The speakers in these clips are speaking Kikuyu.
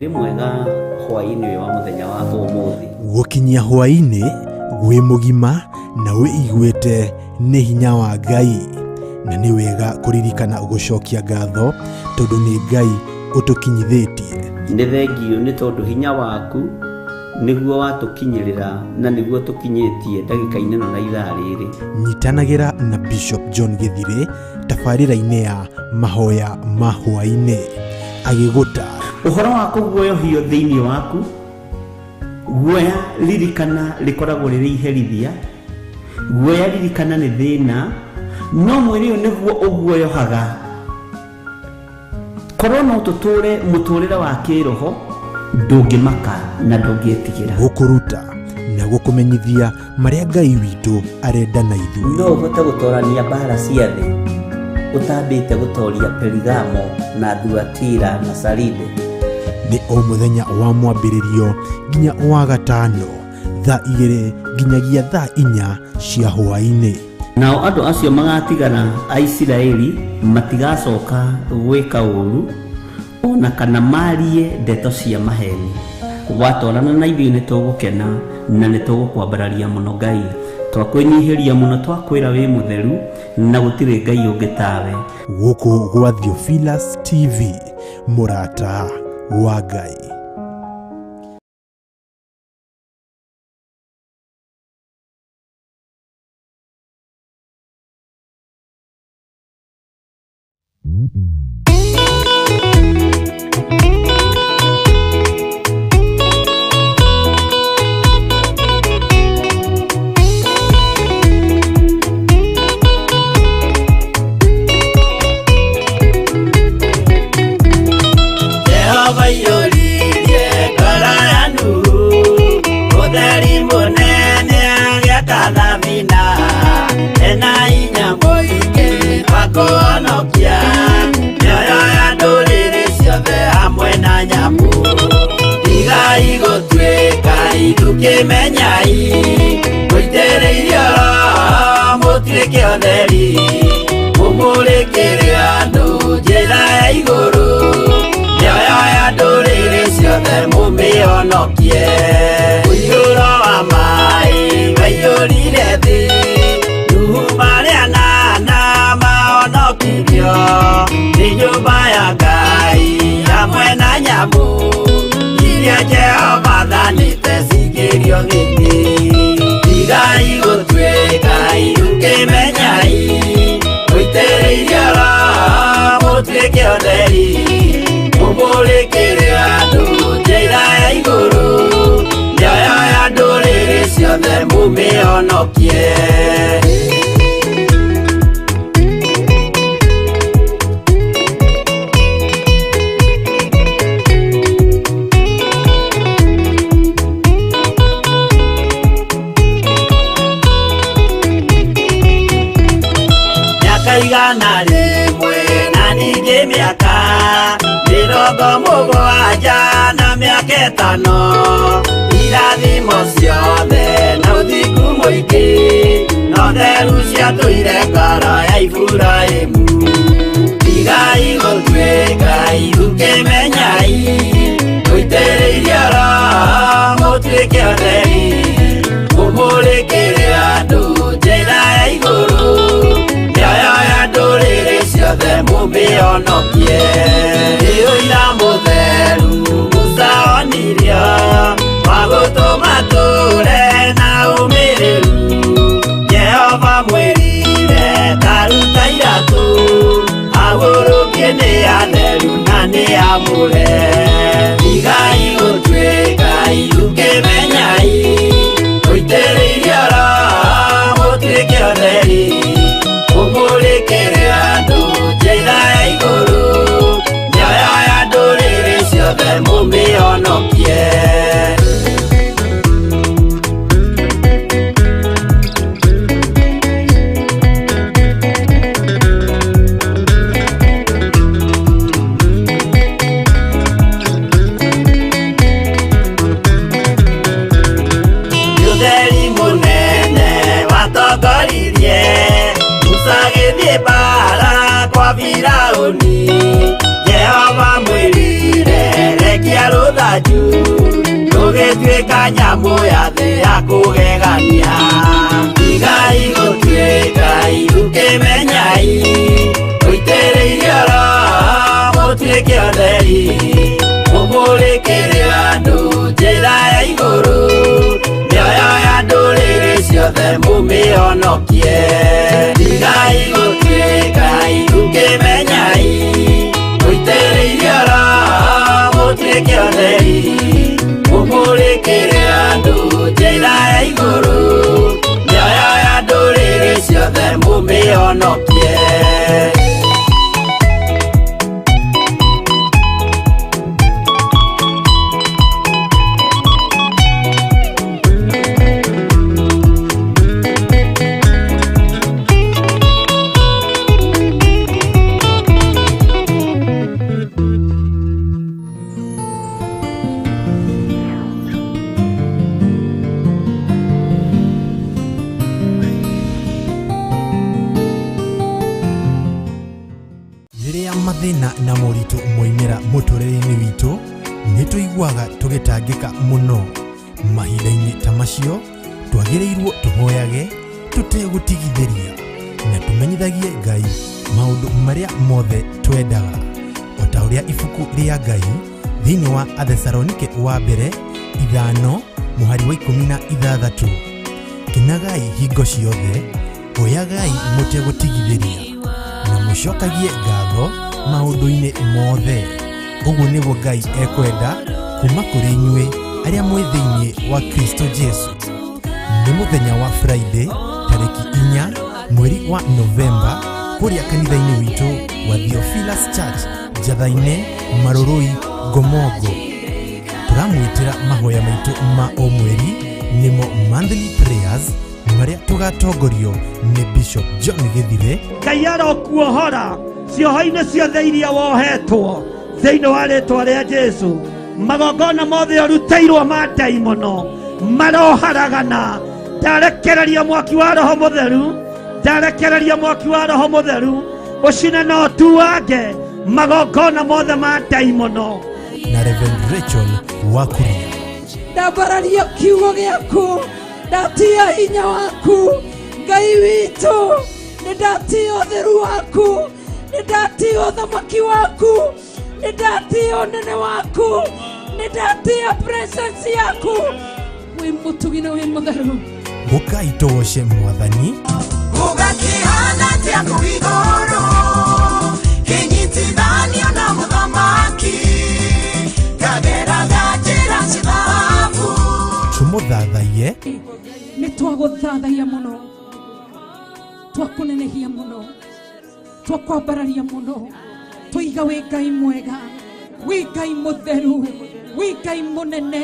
Wĩ mwega hwaĩ-inĩ ũyũ wa mũthenya wa ũmũthĩ. Gũkinyia hwaĩ-inĩ wĩ mũgima na wĩiguĩte nĩ hinya wa Ngai, na nĩ wega kũririkana gũcokia ngatho tondũ nĩ Ngai ũtũkinyithĩtie. Nĩ thengiũ nĩ tondũ hinya waku nĩguo watũkinyĩrĩra na nĩguo tũkinyĩtie ndagĩka-inĩ ĩno na ithaa rĩrĩ. Nyitanagĩra na Bishop John Gĩthirĩ tabarĩra-inĩ ya mahoya ma hwaĩ-inĩ agĩgũtaara. Ũhoro wa kũguoyohio thĩinĩ waku, guoya ririkana rĩkoragwo rĩrĩ iherithia, guoya ririkana nĩ thĩna, no mwĩrĩ ũyũ nĩguo ũguoyohaga. Korwo no tũtũre mũtũrĩre wa kĩroho, ndũngĩmaka na ndũngĩtigĩra. Gũkũruta na gũkũmenyithia marĩa Ngai witũ arenda na ithuĩ. No ũhote gũtorania mbara cia thĩ ũtambĩte gũtoria Perigamo na Thuatira na Saride. Nĩ o mũthenya wa mwambĩrĩrio nginya wa gatano thaa 2 nginyagia thaa 4 cia hwaĩ-inĩ. Nao andũ acio magatigara a Isiraeli matigacoka gwĩka ũũru o na kana marie ndeto cia maheni. Watwarana na ithuĩ nĩ tũgũkena na nĩ tũgũkwambararia mũno Ngai. Twakwĩnyihĩria mũno, twakwĩra wĩ mũtheru na gũtirĩ Ngai ũngĩ tawe. Gũkũ gwa Theophilus TV, mũrata wa Ngai. Jehova iyũririe ngoro ya Nuhu, ũtheri mũnene agĩaka thabina, ena hinya mũingĩ wa kũhonokia mĩoyo ya ndũrĩrĩ ciothe hamwe na nyamũ. Tigai gũtuĩka ithukĩmenyai, mũitĩrĩirio Roho mũtuĩke ũtheri, mũmũrĩkĩre andũ njĩra ya igũrũ, mĩoyo ya ndũrĩrĩ ciothe mũmĩhonokie. Mũiyũro wa maĩ waiyũrire thĩ, Nuhu marĩ anana mahonokirio nĩ nyũmba ya Ngai hamwe na nyamũ iria Jehova athanĩte cingĩrio thĩinĩ. Tigai gũtuĩka ithukĩmenyai, mũitĩrĩirio Roho mũtuĩke ũtheri, mũmũrĩkĩre andũ njĩra ya igũrũ, mĩoyo ya ndũrĩrĩ ciothe mũmĩhonokie. Mĩaka 100 na ningĩ mĩaka 70 na mĩaka 5, irathimo ciothe na ũthingu mũingĩ, no theru ciatũire ngoro ya Iburahĩmu. Tigai gũtuĩka ithukĩmenyai, mũitĩrĩirio Roho mũtuĩke ũtheri, mũmũrĩkĩre andũ njĩra ya igũrũ, mĩoyo ya ndũrĩrĩ ciothe mũmĩhonokie. Nĩ ũira mũtheru Musa onirio, wa gũtũma tũre na ũmĩrĩru. Jehova mwĩrire ta ruta iratũ, agũrũkie nĩ atheru na nĩ amũre. Tigai gũtuĩka ithukĩmenyai, mũitĩrĩirio Roho mũtuĩke ũtheri, mũmũrĩkĩre andũ njĩra ya igũrũ, mĩoyo ya ndũrĩrĩ ciothe mũmĩhonokie. Mũtuĩke atheri, mũmũrĩkĩre andũ njĩra ya igũrũ, mĩoyo ya ndũrĩrĩ ciothe mũmĩhonokie. Tigai gũtuĩka ikũkĩmenyai, mũitĩrĩirio Roho mũtuĩke atheri, mũmũrĩkĩre andũ njĩra ya igũrũ, mĩoyo ya ndũrĩrĩ ciothe mũmĩhonokie. Rĩrĩa mathĩna na moritũ moimĩra mũtũrĩre-inĩ witũ, nĩ tũiguaga tũgĩtangĩka mũno. Mahinda-inĩ ta macio, twagĩrĩirwo tũhoyage tũtegũtigithĩria na tũmenyithagie Ngai maũndũ marĩa mothe twendaga. O ta ũrĩa ibuku rĩa Ngai thĩinĩ wa Athesalonike wa mbere 5 mũhari wa 16, kenagai hingo ciothe, hoyagai mũtegũtigithĩria na mũcokagie ngatho maũndũ-inĩ mothe. Ũguo nĩguo Ngai ekwenda kuma kũrĩ inyuĩ arĩa mwĩ thĩinĩ wa Kristo Jesu. Nĩ mũthenya wa Friday tarĩki 4 mweri wa Novemba kũrĩa kanitha-inĩ witũ wa Theophilus Church Njatha-inĩ, Marũrũi, Ngomongo. Tũramwĩtĩra mahoya maitũ ma o mweri nĩmo monthly prayers marĩa tũgatongorio nĩ Bishop John Gĩthire. Ngai arokuohora cioho-inĩ ciothe iria wohetwo thĩinĩ wa rĩtwa rĩa Jesu. Magongona mothe ũrutĩirwo ma ndaimono maroharagana. Ndarekereria mwaki wa Roho Mũtheru, ndarekereria mwaki wa Roho Mũtheru ũcine na ũtuange magongona mothe ma ndaimono. Na Reverend Rachel Wakuria. Ndambararia kiugo gĩaku, ndatia hinya waku Ngai witũ, nĩ ndatia ũtheru waku, nĩ ndatia ũthamaki waku, nĩ ndatia ũnene waku, nĩ ndatia presence yaku. Wĩ mũtugi na wĩ mũtheru. Ũkai tũgoce Mwathani. Gũgakĩhana atĩa kũu igũrũ, kĩnyitithanio na mũthamaki, ngageraga njĩra cia thahabu. Tũmũthathaiye. Nĩ twagũthathaiya mũno, twakũnenehia mũno, twakwambararia mũno, tũiga wĩ Ngai mwega, wĩ Ngai mũtheru, wĩ Ngai mũnene.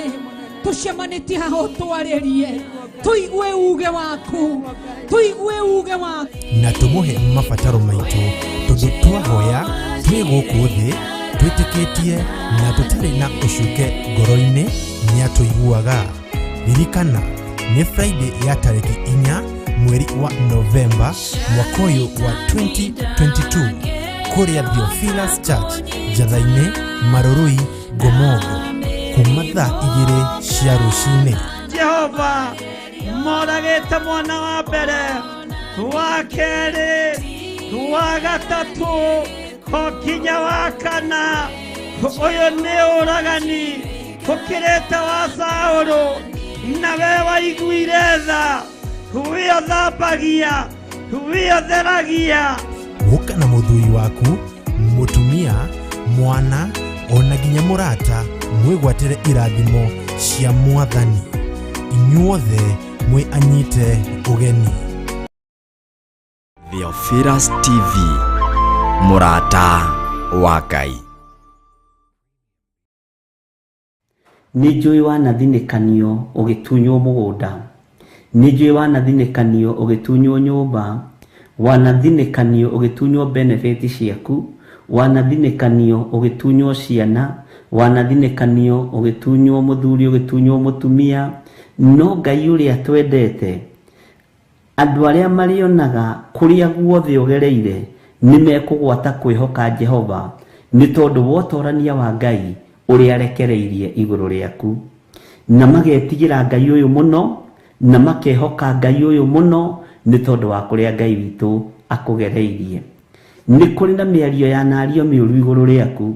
Tũcemanĩtie haha ũtwarĩrie, tũigue uge waku, tũigue uge waku. Na tũmũhe mabataro maitũ, tondũ twahoya twĩ gũkũ thĩ twĩtĩkĩtie na tũtarĩ na ũcuke ngoro-inĩ nĩatũiguaga. Ririkana nĩ Friday ya tarĩki 4 mweri wa Novemba mwaka ũyũ wa 2022 kũrĩa Theophilus Church Njatha-inĩ, Marũrũi, Ngomongo, kuma thaa 2 cia rũcinĩ. Jehova moragĩte mwana wa mbere, wa kerĩ, wa gatatũ, o nginya wa kana. Ũyũ nĩ ũragani ũkĩrĩte wa Saũlũ, na we waiguire tha, we ũthambagia, we ũtheragia. Gũka na mũthuri waku, mũtumia, mwana ona nginya mũrata, mwĩgwatĩre irathimo cia Mwathani. Inyuothe mwĩ anyite ũgeni. Theophilus TV, mũrata wa Ngai. Nĩ njũĩ wanathinĩkanio ũgĩtunywo mũgũnda, nĩ njũĩ wanathinĩkanio ũgĩtunywo nyũmba, wanathinĩkanio ũgĩtunywo benefit ciaku, wanathinĩkanio ũgĩtunywo ciana, wanathinĩkanio ũgĩtunywo mũthuri, ũgĩtunywo mũtumia. No Ngai ũrĩa twendete, andũ arĩa marĩonaga kũrĩa guothe ũgereire nĩ mekũgwata kwĩhoka Jehova, nĩ tondũ wa ũtorania wa Ngai ũrĩa arekereirie igũrũ rĩaku. Na magetigĩra Ngai ũyũ mũno, na makehoka Ngai ũyũ mũno, nĩ tondũ wa kũrĩa Ngai witũ akũgereirie. Nĩ kũrĩ na mĩario yanario mĩũru igũrũ rĩaku.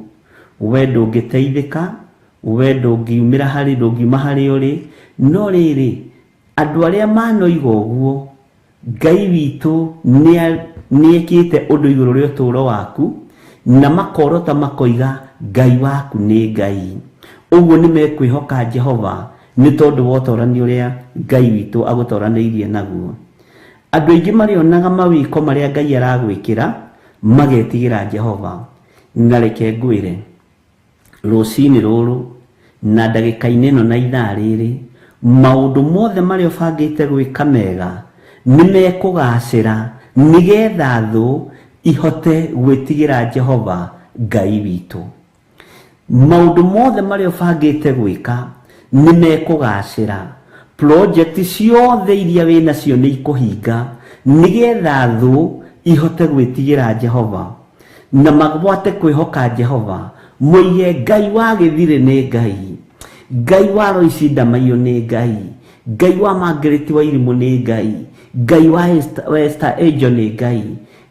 We ndũngĩteithĩka, we ndũngiumĩra harĩ, ndũngiuma harĩa ũrĩ. No rĩrĩ, andũ arĩa manoiga ũguo, Ngai witũ nĩekĩte ũndũ igũrũ rĩa ũtũũro waku, na makorota makoiga Ngai waku nĩ Ngai. Ũguo nĩ mekwĩhoka Jehova nĩ tondũ wa ũtorani ũrĩa Ngai witũ agũtoranĩirie naguo. Andũ aingĩ marĩonaga mawĩko marĩa Ngai aragwĩkĩra, magetigĩra Jehova. Na reke ngwĩre, rũcinĩ rũrũ na ndagĩka-inĩ ĩno na ithaa rĩrĩ, maũndũ mothe marĩa ũbangĩte gwĩka mega nĩ mekũgaacĩra nĩgetha thũ ihote gwĩtigĩra Jehova Ngai witũ. Maũndũ mothe marĩa ũbangĩte gwĩka nĩ mekũgaacĩra. Project ciothe iria wĩ nacio nĩ ikũhinga nĩgetha thũ ihote gwĩtigĩra Jehova. Na magwate kwĩhoka Jehova, moige Ngai wa Gĩthirĩ nĩ Ngai, Ngai wa Loisi Ndamaiyũ nĩ Ngai, Ngai wa Margaret Wairimũ nĩ Ngai, Ngai wa Esther Angel nĩ Ngai,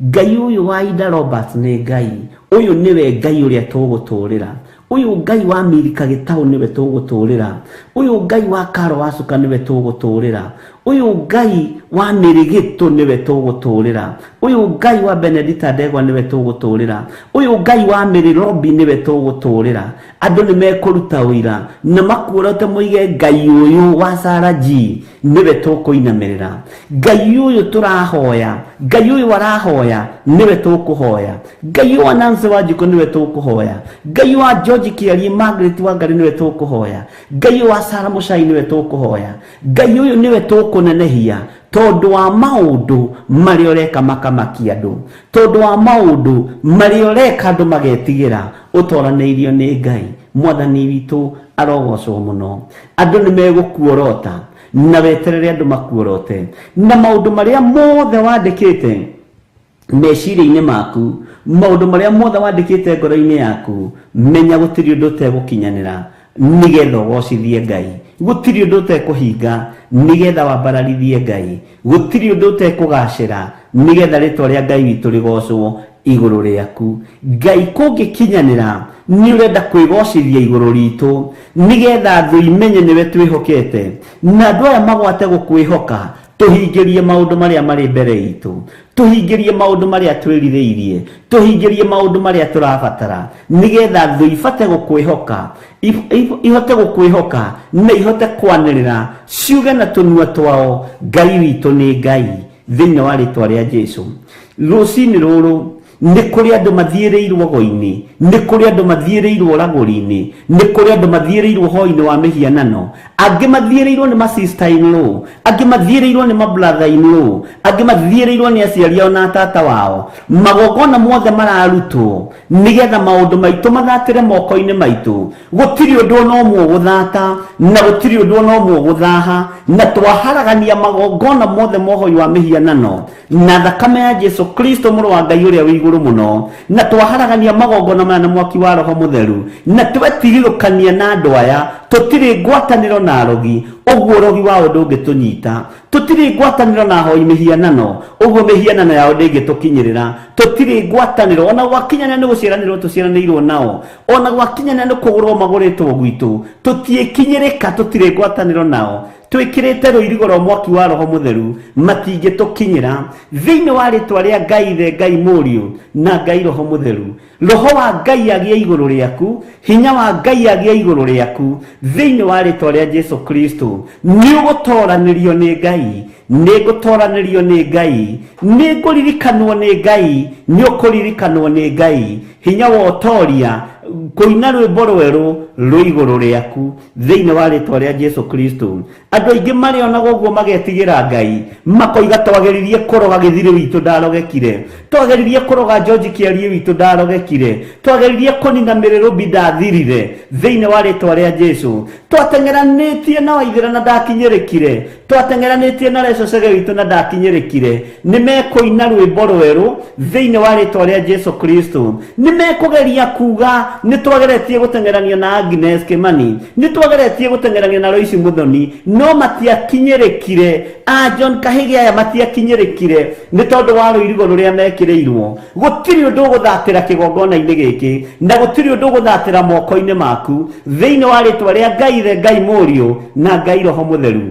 Ngai ũyũ wa Ida Roberts nĩ Ngai, ũyũ nĩwe Ngai ũrĩa tũgũtũrĩra, ũyũ Ngai wa Milika Gĩtaũ nĩwe tũgũtũrĩra, ũyũ Ngai wa Karo Wacuka nĩwe tũgũtũrĩra, ũyũ Ngai wa Mĩrĩgĩtũ nĩwe tũgũtũrĩra, ũyũ Ngai wa Benedita Ndegwa nĩwe tũgũtũrĩra, ũyũ Ngai wa Mary Robi nĩwe tũgũtũrĩra. Andũ nĩ mekũruta ũira na makuorote moige Ngai ũyũ wa Sarah G nĩwe tũkũinamĩrĩra, Ngai ũyũ tũrahoya, Ngai ũyũ arahoya nĩwe tũkũhoya, Ngai ũyũ wa Nancy Wanjikũ nĩwe tũkũhoya, Ngai wa George Kĩarie Margaret Wangari nĩwe tũkũhoya, Ngai ũyũ wa Sarah Mũcai nĩwe tũkũhoya, Ngai ũyũ nĩwe tũkũnenehia tondũ wa maũndũ marĩa ũreka makamakia andũ, tondũ wa maũndũ marĩa ũreka andũ magetigĩra. Ũtoranĩirio nĩ Ngai. Mwathani witũ arogocwo mũno. Andũ nĩ megũkuorota na weterere andũ makuorote, na maũndũ marĩa mothe wandĩkĩte meciria-inĩ maku, maũndũ marĩa mothe wandĩkĩte ngoro-inĩ yaku, menya gũtirĩ ũndũ ũtegũkinyanĩra nĩgetha ũgocithie Ngai, gũtirĩ ũndũ ũtekũhinga nĩgetha wambararithie Ngai, gũtirĩ ũndũ ũtekũgacĩra nĩgetha rĩtwa rĩa Ngai witũ rĩgocwo igũrũ rĩaku. Ngai kũngĩkinyanĩra nĩ ũrenda kwĩgocithia igũrũ ritũ nĩgetha thũ imenye nĩwe twĩhokete, na andũ aya magwate gũkwĩhoka. Tũhingĩrie maũndũ marĩa marĩ mbere itũ, tũhingĩrie maũndũ marĩa twĩrirĩirie, tũhingĩrie maũndũ marĩa tũrabatara, nĩgetha thũ ibate gũkwĩhoka, ihote gũkwĩhoka na ihote kwanĩrĩra ciuge na tũnua twao, Ngai witũ nĩ Ngai, thĩinĩ wa rĩtwa rĩa Jesu. Rũcinĩ rũrũ nĩ kũrĩ andũ mathiĩrĩirwo go-inĩ, nĩ kũrĩ andũ mathiĩrĩirwo ragũri-inĩ, nĩ kũrĩ andũ mathiĩrĩirwo hoi-inĩ wa mĩhianano, angĩ mathiĩrĩirwo nĩ ma sister in law, angĩ mathiĩrĩirwo nĩ ma brother in law, angĩ mathiĩrĩirwo nĩ aciari ao na tata wao. Magongona mothe mararutwo nĩgetha maũndũ maitũ mathatĩre moko-inĩ maitũ. Gũtirĩ ũndũ ona ũmwe ũgũthata, na gũtirĩ ũndũ ona ũmwe ũgũthaha, na twaharagania magongona mothe ma ũhoi wa mĩhianano na thakame ya Jesu Kristo mũrũ wa Ngai ũrĩa wĩ igũrũ mũno, na twaharagania magongona maya na mwaki wa Roho Mũtheru, na twetigithũkania na andũ aya, tũtirĩ ngwatanĩro na arogi, ũguo ũrogi wao ndũngĩtũnyita. Tũtirĩ ngwatanĩro na ahoi mĩhianano, ũguo mĩhianano yao ndĩngĩtũkinyĩrĩra. Tũtirĩ ngwatanĩro, ona gwakinyania nĩ gũciaranĩrwo tũciaranĩirwo nao, ona gwakinyania nĩ kũgũrwo magũrĩtwo gwitũ, tũtiĩkinyĩrĩka, tũtirĩ ngwatanĩro nao. Twĩkĩrĩte rũirigo rwa mwaki wa Roho Mũtheru, matingĩtũkinyĩra. Thĩinĩ wa rĩtwa rĩa Ngai Ithe, Ngai Mũriũ, na Ngai Roho Mũtheru. Roho wa Ngai agĩe igũrũ rĩaku, hinya wa Ngai agĩe igũrũ rĩaku, thĩinĩ wa rĩtwa rĩa Jesu Kristo. Nĩ ũgũtoranĩrio nĩ Ngai, nĩ ngũtoranĩrio nĩ Ngai, nĩ ngũririkanwo nĩ Ngai, nĩ ũkũririkanwo nĩ Ngai. Hinya wa ũtoria, kũina rwĩmbo rwerũ rwĩ igũrũ rĩaku. Thĩinĩ wa rĩtwa rĩa Jesu Kristo. Andũ aingĩ marĩonaga ũguo magetigĩra Ngai, makoiga twageririe kũroga Gĩthirĩ witũ ndarogekire, twageririe kũroga George Kĩariĩ witũ ndarogekire, twageririe kũnina Mĩrĩrũmbi ndathirire. Thĩinĩ wa rĩtwa rĩa Jesu. Twateng'eranĩtie na Waithĩra na ndakinyĩrĩkire, twateng'eranĩtie na Reco Chege witũ na ndakinyĩrĩkire. Nĩ mekũina rwĩmbo rwerũ thĩinĩ wa rĩtwa rĩa Jesu Kristo. Nĩ mekũgeria kuga nĩ twageretie gũteng'erania na Agnes Kimani, nĩ twageretie gũteng'erania na Loice Muthoni, no matiakinyĩrĩkire. A John Kahĩgĩ aya matiakinyĩrĩkire nĩ tondũ wa rũirigo rũrĩa mekĩrĩirwo. Gũtirĩ ũndũ ũgũthatĩra kĩgongona-inĩ gĩkĩ, na gũtirĩ ũndũ ũgũthatĩra moko-inĩ maku, thĩinĩ wa rĩtwa rĩa Ngai Ithe, Ngai Mũriũ, na Ngai Roho Mũtheru.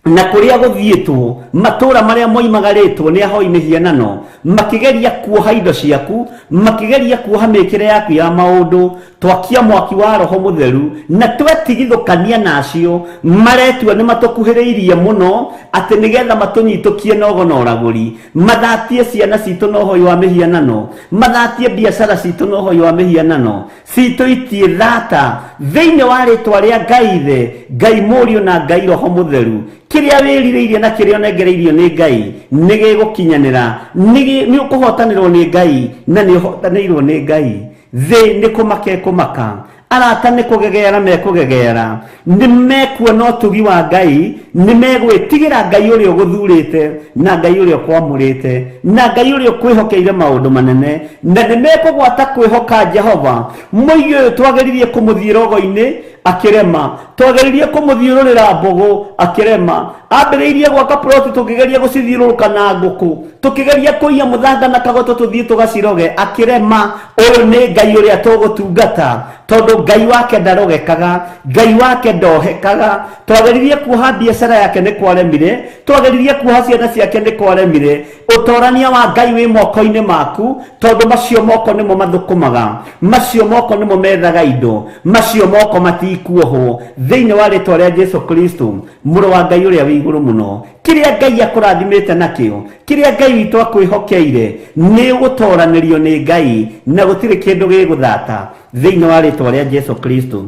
Na kũrĩa gũthiĩtwo, matũũra marĩa moimagarĩtwo nĩ ahoi mĩhianano, makĩgeria kuoha indo ciaku, makĩgeria kuoha mĩkĩre yaku ya maũndũ, twakia mwaki wa Roho Mũtheru, na twetigithũkania na acio maretua nĩ matũkuhĩrĩirie mũno, atĩ nĩgetha matũnyitũkie na ũgo na ũragũri, mathatie ciana citũ na ũhoi wa mĩhianano, mathatie biacara citũ na ũhoi wa mĩhianano, citũ itiĩ thata, thĩinĩ wa rĩtwa rĩa Ngai Ithe, Ngai Mũriũ na Ngai Roho Mũtheru. Kĩrĩa wĩrirĩirie na kĩrĩa ũnengereirio nĩ Ngai nĩ gĩgũkinyanĩra, nĩ ũkũhotanĩrwo nĩ Ngai na nĩ ũhotanĩirwo nĩ Ngai. Thĩ nĩ kũmaka ĩkũmaka, arata nĩ kũgegeara mekũgegeara, nĩ mekuona ũtugi wa Ngai, nĩ megwĩtigĩra Ngai ũrĩa ũgũthurĩte na Ngai ũrĩa ũkwamũrĩte na Ngai ũrĩa ũkwĩhokeire maũndũ manene, na nĩ mekũgwata kwĩhoka Jehova. Mũigi ũyũ twageririe kũmũthiĩ rogo-inĩ akĩrema, twageririe kũmũthiũrũrĩra mbũgũ akĩrema, ambĩrĩirie gwaka ploti tũkĩgeria gũcithiũrũrũka na ngũkũ, tũkĩgeria kũiya mũthanga na kagoto tũthiĩ tũgaciroge akĩrema. Ũyũ nĩ Ngai ũrĩa tũgũtungata, tondũ Ngai wake ndarogekaga, Ngai wake ndohekaga. Twageririe kuoha biacara yake nĩ kwaremire, twageririe kuoha ciana ciake nĩ kwaremire. Ũtorania wa Ngai wĩ moko-inĩ maku, tondũ macio moko nĩmo mathũkũmaga, macio moko nĩmo methaga indo, macio moko matikuohwo, thĩinĩ wa rĩtwa rĩa Jesu Kristo, mũrũ wa Ngai ũrĩa wĩ igũrũ mũno. Kĩrĩa Ngai akũrathimĩte nakĩo, kĩrĩa Ngai witũ akwĩhokeire, nĩ ũgũtoranĩrio nĩ Ngai, na gũtirĩ kĩndũ gĩgũthata, thĩinĩ wa rĩtwa rĩa Jesu Kristo.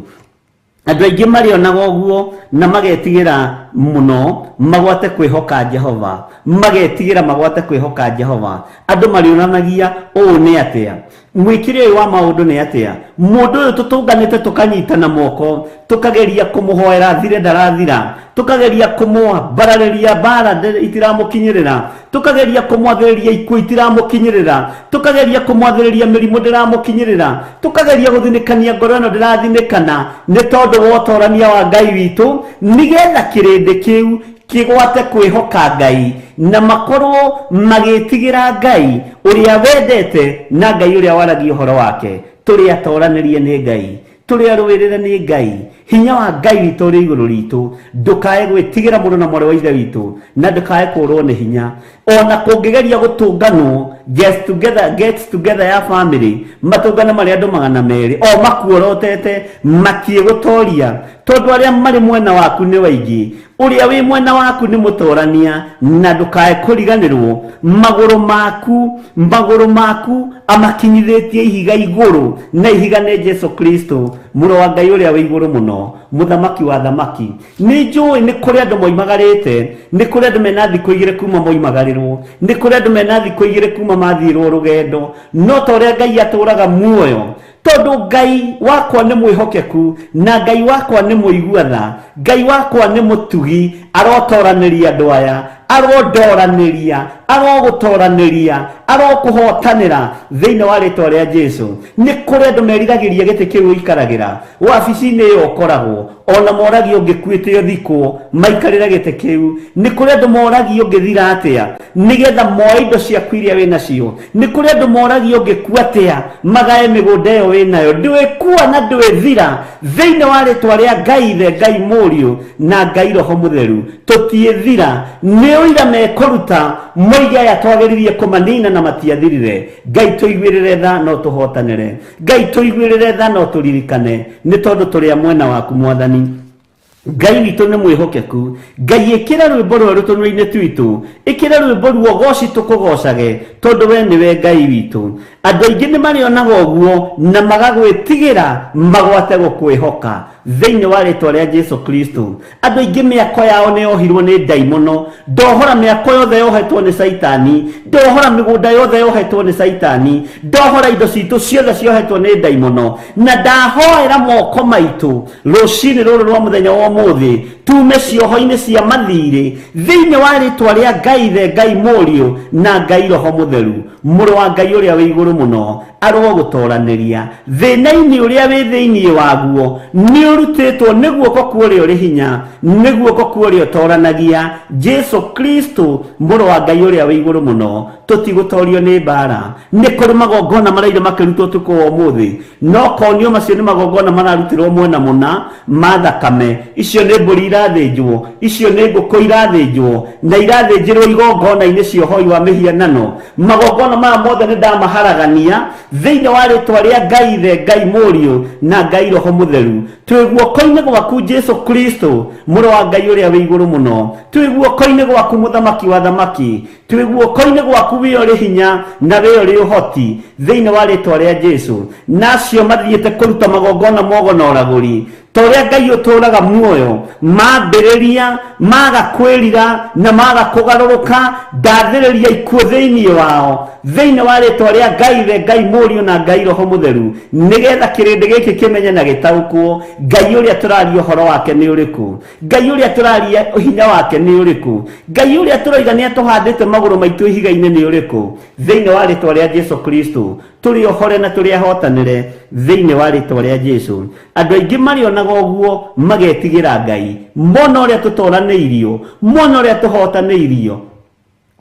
Andũ aingĩ marĩonaga ũguo na magetigĩra mũno magwate kwĩhoka Jehova, magetigĩra magwate kwĩhoka Jehova. Andũ marĩonanagia ũũ nĩ atĩa, mwĩkĩre ũyũ wa maũndũ nĩ atĩa, mũndũ ũyũ tũtũnganĩte tũkanyitana moko, tũkageria kũmũhoera athire ndarathira, tũkageria kũmwambararĩria mbara itiramũkinyĩrĩra, tũkageria kũmwathĩrĩria ikuũ itiramũkinyĩrĩra, tũkageria kũmwathĩrĩria mĩrimũ ndĩramũkinyĩrĩra, tũkageria gũthinĩkania ngoro ĩno ndĩrathinĩkana, nĩ tondũ wa ũtorania wa Ngai witũ, nĩgetha kĩrĩndĩ kĩu kĩgwate kwĩhoka Ngai na makorwo magĩtigĩra Ngai ũrĩa wendete na Ngai ũrĩa waragia ũhoro wake. Tũrĩ atoranĩrie nĩ Ngai, tũrĩ arũĩrĩre nĩ Ngai, hinya wa Ngai witũ ũrĩ igũrũ ritũ. Ndũkae gwĩtigĩra mũrũ na mwarĩ wa Ithe witũ, na ndũkae kũrwo nĩ hinya. Ona kũngĩgeria gũtũnganwo get together, get together ya family, matũngane marĩ andũ 200, o makuorotete, matiĩgũtoria, tondũ arĩa marĩ mwena waku nĩ waingĩ. Ũrĩa wĩ mwena waku nĩ mũtorania, na ndũkae kũriganĩrwo magũrũ maku, magũrũ maku amakinyithĩtie ihiga igũrũ, na ihiga nĩ Jesu Kristo, mũrũ wa Ngai ũrĩa wĩ igũrũ mũno, mũthamaki wa thamaki. Nĩ njũĩ nĩ kũrĩ andũ moimagarĩte, nĩ kũrĩ andũ mena thikũ igĩrĩ kuma moimagarĩrwo, nĩ kũrĩ andũ mena thikũ igĩrĩ kuma mathiĩrwo rũgendo, no ta ũrĩa Ngai atũraga muoyo, tondũ Ngai wakwa nĩ mwĩhokeku, na Ngai wakwa nĩ mũigua tha, Ngai wakwa nĩ mũtugi, arotoranĩria andũ aya, arondoranĩria, arogũtoranĩria, arokũhotanĩra thĩinĩ wa rĩtwa rĩa Jesu. Nĩ kũrĩ andũ meriragĩria gĩtĩ kĩu ũikaragĩra, wabici-inĩ ĩyo ũkoragwo, ona moragio ũngĩkuĩte ũthikwo, maikarĩre gĩtĩ kĩu. Nĩ kũrĩ andũ moragio ũngĩthira atĩa, nĩgetha moe indo ciaku iria wĩnacio. Nĩ kũrĩ andũ moragio ũngĩkua atĩa, magae mĩgũnda ĩyo wĩnayo. Ndwĩkua na ndwĩthira, thĩinĩ wa rĩtwa rĩa Ngai Ithe, Ngai Mũriũ, na Ngai Roho Mũtheru. Tũtiĩthira, nĩ ũira mekũruta, moige aya twageririe kũmanina na matiathirire. Ngai tũiguĩrĩre tha no tũhotanĩre. Ngai tũiguĩrĩre tha no tũririkane, nĩ tondũ tũrĩ a mwena waku Mwathani. Ngai witũ nĩ mwĩhokeku. Ngai ĩkĩra rwĩmbo rwerũ tũnua-inĩ twitũ, ĩkĩra rwĩmbo ruogoci tũkũgocage, tondũ we nĩwe Ngai witũ. Andũ aingĩ nĩ marĩonaga ũguo na magagwĩtigĩra magwate gũkwĩhoka. Thĩinĩ wa rĩtwa rĩa Jesu Kristo. Andũ aingĩ mĩako yao nĩ yohirwo nĩ ndaimono. Ndohora mĩako yothe yohetwo nĩ Caitani, ndohora mĩgũnda yothe yohetwo nĩ Caitani, ndohora indo citũ ciothe ciohetwo nĩ ndaimono, na ndahoera moko maitũ rũcinĩ rũrũ rwa mũthenya wa ũmũthĩ tume cioho-inĩ cia mathirĩ thĩinĩ wa rĩtwa rĩa Ngai Ithe, Ngai Mũriũ na Ngai Roho Mũtheru. Mũrũ wa Ngai ũrĩa wĩ igũrũ mũno arwo gũtoranĩria thĩna-inĩ ũrĩa wĩ thĩinĩ waguo nĩ ũrutĩtwo nĩ guoko kwa ũrĩa ũrĩ hinya, nĩ guoko kwa ũrĩa ũtoranagia, Jesu Kristo mũrũ wa Ngai ũrĩa wĩ igũrũ mũno. Tũtigũtorio nĩ mbara. Nĩ kũrĩ magongona maraire makĩrutwo ũtukũ wa ũmũthĩ, no konio macio nĩ magongona mararutĩrwo mwena mũna ma thakame. Icio nĩ mbũri irathĩnjwo, icio nĩ ngũkũ irathĩnjwo, na irathĩnjĩrwo igongona-inĩ cia ũhoi wa mĩhianano. Magongona maya mothe nĩ ndamaharagania thĩinĩ wa rĩtwa rĩa Ngai Ithe, Ngai Mũriũ na Ngai Roho Mũtheru. Twĩ guoko-inĩ gwaku Jesu Kristo mũrũ wa Ngai ũrĩa wĩ igũrũ mũno, twĩ guoko-inĩ gwaku mũthamaki wa thamaki, twĩ guoko-inĩ gwaku wĩ ũrĩ hinya na wĩ ũrĩ ũhoti thĩinĩ wa rĩtwa rĩa Jesu. Na acio mathiĩte kũruta magongona mogo na ũragũri, ta ũrĩa Ngai ũtũũraga muoyo, mambĩrĩria maga kwĩrira na maga kũgarũrũka, ndathĩrĩria ikuũ thĩinĩ wao thĩinĩ wa rĩtwa rĩa Ngai Ithe, Ngai Mũriũ na Ngai Roho Mũtheru, nĩgetha kĩrĩndĩ gĩkĩ kĩmenye na gĩtaũkwo Ngai ũrĩa tũraria ũhoro wake nĩ ũrĩkũ, Ngai ũrĩa tũraria hinya wake nĩ ũrĩkũ, Ngai ũrĩa tũroiga nĩ atũhandĩte magũrũ maitũ ihiga-inĩ nĩ ũrĩkũ. Thĩinĩ wa rĩtwa rĩa Jesu Kristo tũrĩ ohore na tũrĩ ahotanĩre thĩinĩ wa rĩtwa rĩa Jesu. Andũ aingĩ marĩonaga ũguo magetigĩra Ngai, mona ũrĩa tũtoranĩirio, mona ũrĩa tũhotanĩirio,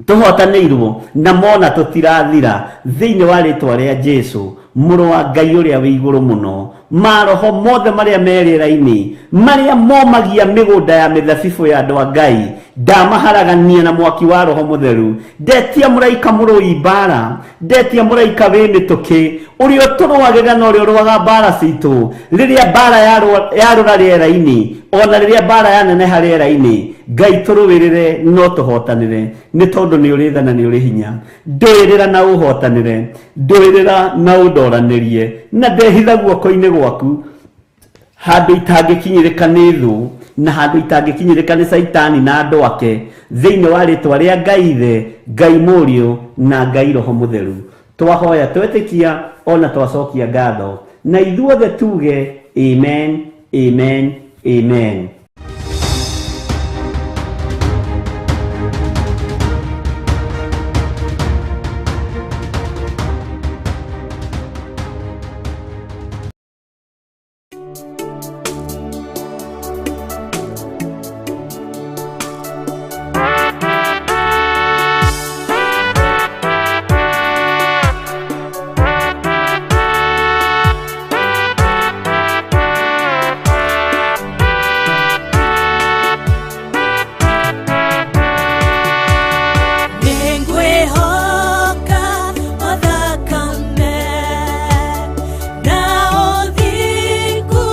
tũhotanĩirwo, na mona tũtirathira thĩinĩ wa rĩtwa rĩa Jesu mũrũ wa Ngai ũrĩa wĩ igũrũ mũno. Maroho mothe marĩa me rĩera-inĩ, marĩa momagia mĩgũnda ya mĩthabibũ ya andũ a Ngai, ndamaharagania na mwaki wa Roho Mũtheru. Ndetia mũraika mũrũi mbara, ndetia mũraika wĩ mĩtũkĩ, ũrĩa ũtũrũagĩrĩra na ũrĩa ũrũaga mbara citũ, rĩrĩa mbara yarũra rĩera-inĩ, ona rĩrĩa mbara yaneneha rĩera-inĩ, Ngai tũrũĩrĩre no tũhotanĩre, nĩ tondũ nĩ ũrĩ tha na nĩ ũrĩ hinya. Ndũĩrĩra na ũhotanĩre, ndũĩrĩra na ũndoranĩrie, na ndehitha guoko-inĩ gwaku handũ itangĩkinyĩrĩka nĩ thũ, na handũ itangĩkinyĩrĩka nĩ Caitani na andũ ake, thĩinĩ wa rĩtwa rĩa Ngai Ithe, Ngai Mũriũ na Ngai Roho Mũtheru. Twahoya twetĩkia ona twacokia ngatho, na ithuothe tuge amen, amen, amen. Nĩngwĩhoka o thakame na ũthingu.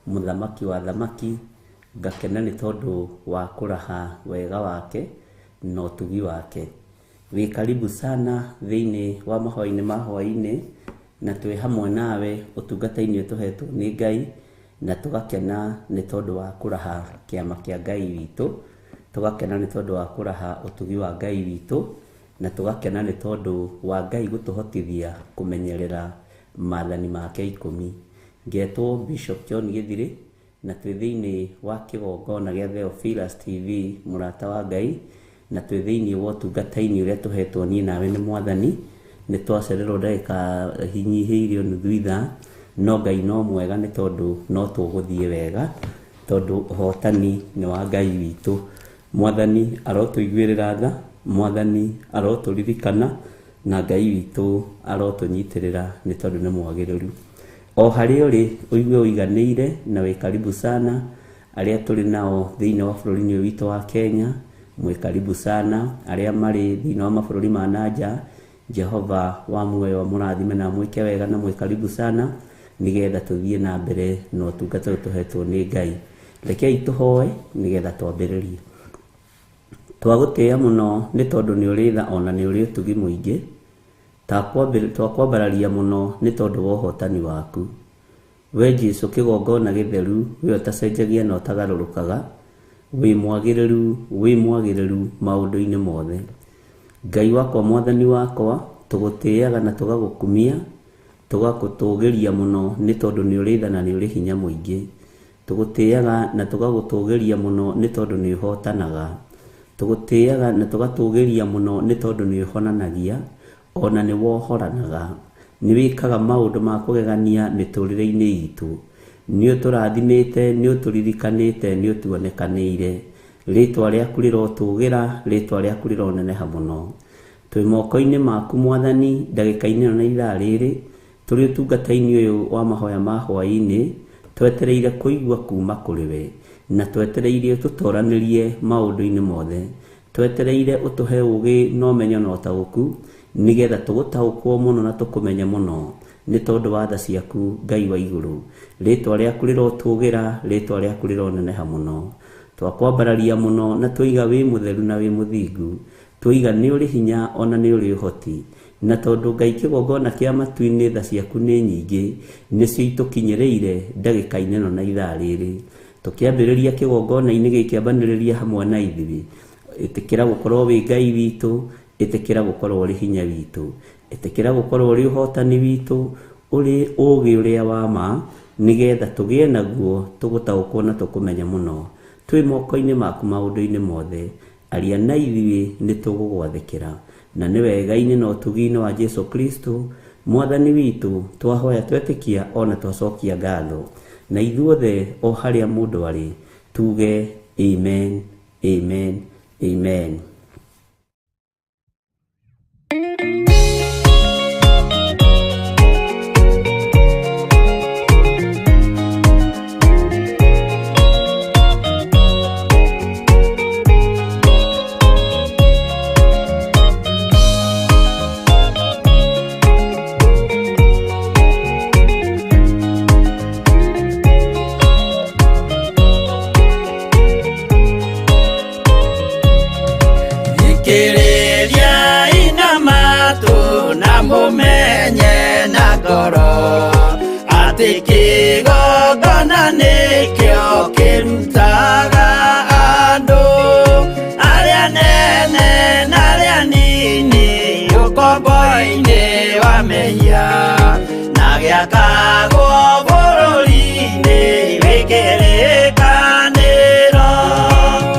Mũthamaki wa athamaki, ngakena nĩ tondũ wa kũraha wega wake na ũtugi wake. Wĩ karibu sana thĩinĩ wa mahoya-inĩ ma hwaĩ-inĩ, na twĩ hamwe nawe ũtungata-inĩ ũyũ tũhetwo nĩ Ngai, na tũgakena nĩ tondũ wa kũraha kĩama kĩa Ngai witũ, tũgakena nĩ tondũ wa kũraha ũtugi wa Ngai witũ, na tũgakena nĩ tondũ wa Ngai gũtũhotithia kũmenyerera maathani make ikũmi. Ngetwo Bishop John Gĩthirĩ, na twĩ thĩinĩ wa kĩgongona gĩa Theophilus TV, mũrata wa Ngai, na twĩ thĩinĩ wa ũtungata-inĩ ũrĩa tũhetwo niĩ nawe nĩ Mwathani. Nĩ twacererwo ndagĩka hinyihĩirio nuthu ithaa, no Ngai no mwega nĩ tondũ no tũgũthiĩ wega, tondũ ũhotani nĩ wa Ngai witũ. Mwathani arotũiguĩrĩra tha, Mwathani arotũririkana, na Ngai witũ arotũnyitĩrĩra nĩ tondũ nĩ mwagĩrĩru. O harĩa ũrĩ ũigue ũiganĩire na wĩ karibu sana. Arĩa tũrĩ nao thĩinĩ wa bũrũri-inĩ ũyũ witũ wa Kenya, mwĩ karibu sana. Arĩa marĩ thĩinĩ wa mabũrũri ma na nja, Jehova wa muoyo amũrathime na amwĩke wega na mwĩ karibu sana, nĩgetha tũthiĩ na mbere na ũtungata ũyũ tũhetwo nĩ Ngai. Rekei tũhoe nĩgetha twambĩrĩrie. Twagũtĩĩa mũno nĩ tondũ nĩ ũrĩ tha ona nĩ ũrĩ ũtugi mũingĩ. Twakwambararia mũno nĩ tondũ wa ũhotani waku. We Jesu kĩgongona gĩtheru, we ũtacenjagia na ũtagarũrũkaga, wĩ mwagĩrĩru, wĩ mwagĩrĩru maũndũ-inĩ mothe. Ngai wakwa, Mwathani wakwa, tũgũtĩaga na tũgagũkumia, tũgagũtũgĩria mũno nĩ tondũ nĩ ũrĩ tha na nĩ ũrĩ hinya mũingĩ. Tũgũtĩaga na tũgagũtũgĩria mũno nĩ tondũ nĩ ũhotanaga. Tũgũtĩaga na tũgatũgĩria mũno nĩ tondũ nĩ ũhonanagia, ona nĩ wohoranaga. Nĩ wĩkaga maũndũ ma kũgegania mĩtũrĩre-inĩ itũ. Nĩ ũtũrathimĩte, nĩ ũtũririkanĩte, nĩ ũtuonekanĩire. Rĩtwa rĩaku rĩrotũgĩra, rĩtwa rĩaku rĩroneneha mũno. Twĩ moko-inĩ maku Mwathani, ndagĩka-inĩ ĩno na ithaa rĩrĩ, tũrĩ ũtungata-inĩ ũyũ wa mahoya ma hwaĩ-inĩ, twetereire kũigua kuma kũrĩ we, na twetereire ũtũtoranĩrie maũndũ-inĩ mothe. Twetereire ũtũhe ũũgĩ na ũmenyo na ũtaũku, nĩgetha tũgũtaũkwo mũno na tũkũmenye mũno, nĩ tondũ wa tha ciaku Ngai wa igũrũ. Rĩtwa rĩaku rĩrotũgĩra, rĩtwa rĩaku rĩroneneha mũno. Twakwambararia mũno na twoiga wĩ mũtheru na wĩ mũthingu, twoiga nĩ ũrĩ hinya ona nĩ ũrĩ ũhoti. Na tondũ Ngai kĩgongona kĩa matu-inĩ tha ciaku nĩ nyingĩ, nĩcio itũkinyĩrĩire ndagĩka-inĩ ĩno na ithaa rĩrĩ. Tũkĩambĩrĩria kĩgongona-inĩ gĩkĩ ambanĩrĩria hamwe na ithuĩ. Ĩtĩkĩra gũkorwo wĩ Ngai witũ, ĩtĩkĩra gũkorwo ũrĩ hinya witũ, ĩtĩkĩra gũkorwo ũrĩ ũhotani witũ, ũrĩ ũũgĩ ũrĩa wa ma, nĩgetha tũgĩe naguo, tũgũtaũkwo na tũkũmenye mũno. Twĩ moko-inĩ maku maũndũ-inĩ mothe, aria na ithuĩ nĩ tũgũgwathĩkĩra. Na nĩ wega-inĩ na ũtugi-inĩ wa Jesu Kristo Mwathani witũ, twahoya twetĩkia ona twacokia ngatho. Na ithuothe o harĩa mũndũ arĩ, tuge amen, amen, amen. Thikĩrĩria ina matũ na mũmenye na ngoro atĩ kĩgongona nĩkĩo kĩrutaga andũ arĩa nene na arĩa nini ũkombo-inĩ wa mehia na gĩakagwo bũrũri-inĩ wĩ kĩrĩkanĩro.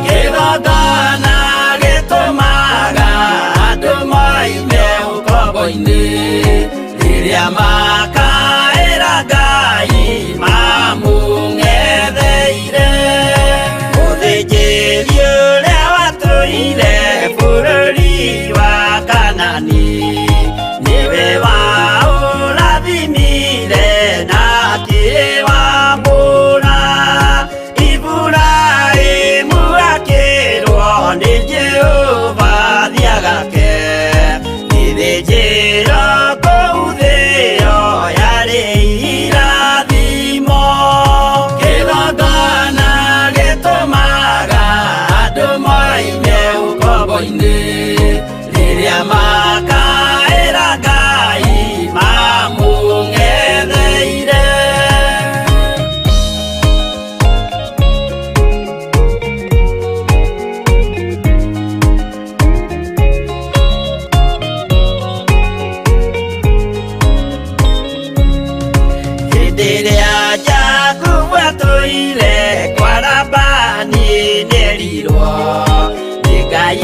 Kĩgongona gĩtũmaga andũ moime ũkombo-inĩ rĩrĩa makaĩra Ngai mamũng'etheire. Mũthĩnjĩri ũrĩa watũire bũrũri wa Kanani nĩwe waũrathimire na akĩwamũra. Iburahĩmu akĩrwo nĩ Jehova thiagake gĩthĩnjĩro kũu thĩo yarĩ irathimo.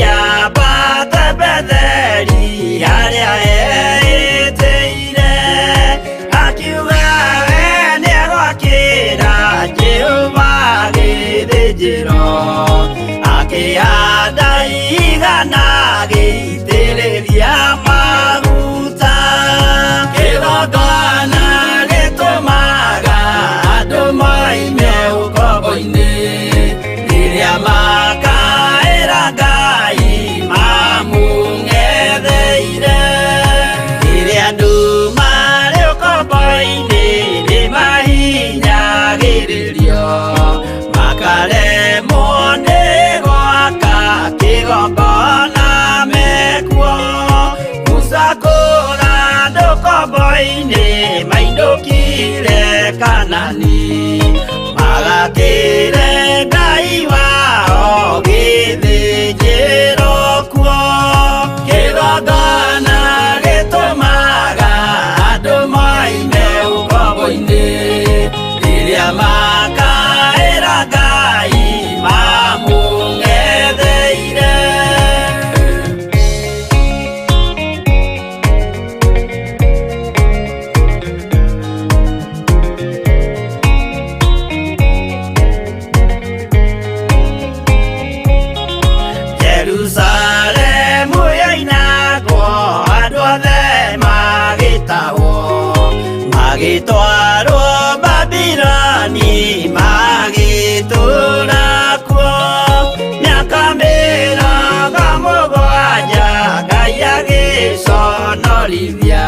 Nĩambate Betheli harĩa eĩtĩire, akiuga we nĩegwakĩra Jehova gĩthĩnjĩro, akĩhanda igana agĩitĩrĩria maguta. Kĩgongona gĩtũmaga andũ moime ũkombo-inĩ, rĩrĩa makaĩra Ngai mamũng'etheire. Rĩrĩa andũ marĩ ũkombo-inĩ nĩmahinyagĩrĩrio, makaremwo nĩ gwaka kĩgongona mekuo. Musa kũra andũ ũkombo-inĩ mainũkire Kanani, magakĩre Ngai wao gĩthĩnjĩro kuo. Kĩgongona gĩtũmaga andũ moime ũkombo-inĩ, rĩrĩa makaĩra Ngai mamũng'etheire. Jerusalemu yoinagwo andũ othe magĩtahwo, magĩtwarwo Babiloni magĩtũũra kuo. Mĩaka 70 Ngai agĩconorithia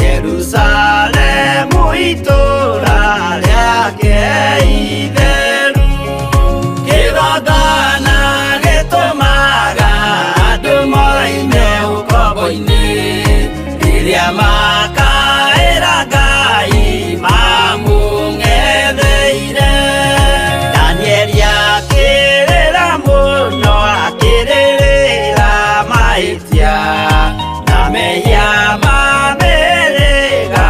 Jerusalemu itũũra rĩake itheru. Kĩgongona gĩtũmaga andũ moime ũkombo-inĩ, rĩrĩa makaĩra Ngai mamũng'etheire. Danieli akĩrĩra mũno akĩrĩrĩra mahĩtia na mehia ma mĩhĩrĩga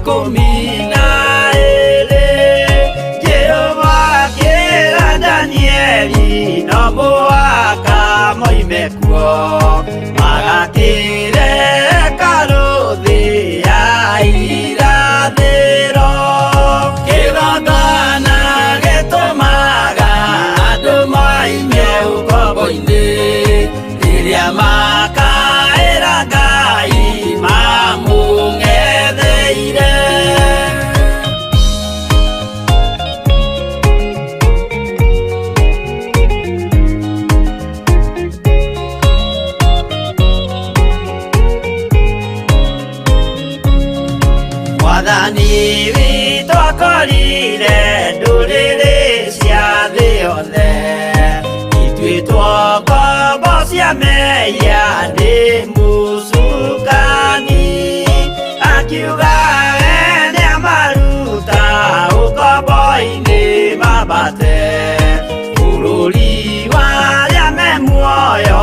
12. Jehova akĩra Danieli no mũhaka moime kuo, magakĩre hekarũ thĩ ya irathĩro. Kĩgongona gĩtũmaga andũ moime ũkombo-inĩ, rĩrĩa makaĩra Ngai mamũng'etheire. Mwathani witũ akorire ndũrĩrĩ cia thĩ yothe, ituĩtwo ngombo cia mehia nĩ mũcukani, akiuga we nĩamaruta ũkombo-inĩ mambate bũrũri wa arĩa me muoyo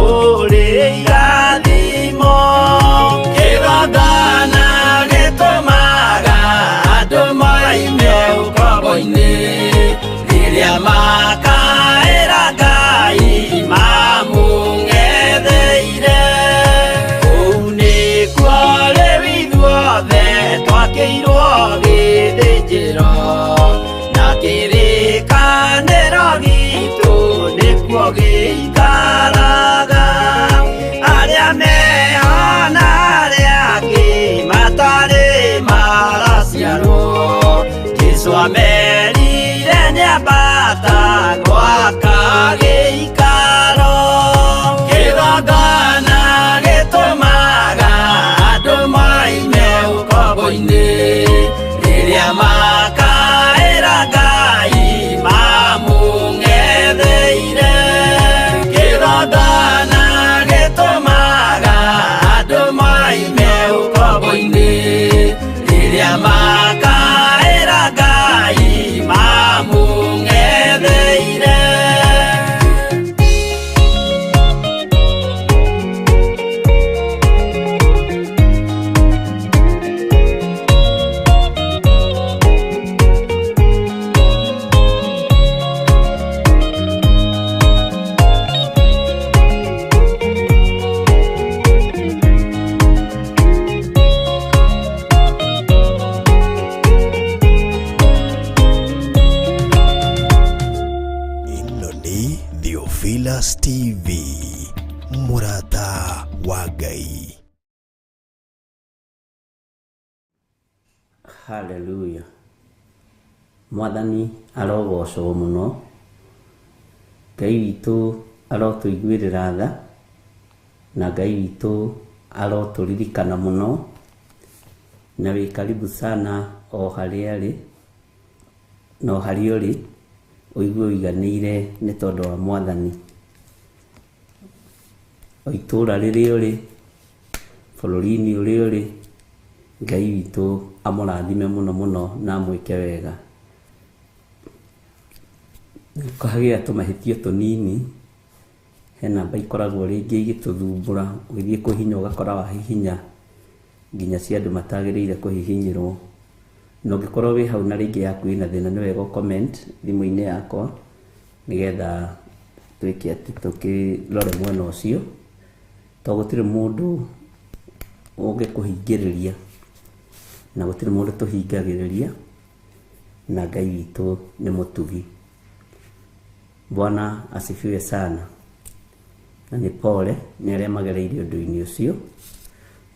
ũrĩ irathimo. Kĩgongona gĩtũmaga andũ moime ũkombo-inĩ, rĩrĩa makaĩra Ngai mamũng'etheire. Ngai. Haleluya. Mwathani arogocwo mũno. Ngai witũ arotũiguĩrĩra tha, na Ngai witũ arotũririkana mũno, na wĩ karibu sana o harĩa arĩ na o harĩa ũrĩ, ũigue ũiganĩire nĩ tondũ wa Mwathani. O itũũra rĩrĩa ũrĩ, bũrũri-inĩ ũrĩa ũrĩ, Ngai witũ amũrathime mũno mũno na amwĩke wega. Kũhagĩa tũmahĩtio tũnini, he namba ikoragwo rĩngĩ igĩtũthumbũra, ũgĩthiĩ kũhihinya ũgakora wahihinya nginya cia andũ matagĩrĩire kũhihinyĩrwo. Na ũngĩkorwo wĩ hau na rĩngĩ yaku ĩna thĩna, nĩ wega ũ comment thimũ-inĩ yakwa nĩgetha twĩke atĩ tũkĩrore mwena ũcio, tondũ gũtirĩ mũndũ ũngĩkũhingĩrĩria na gũtirĩ mũndũ tũhingagĩrĩria, na Ngai witũ nĩ mũtugi. Bwana asifiwe sana. Na nĩ pole nĩ arĩa magereire ũndũ-inĩ ũcio,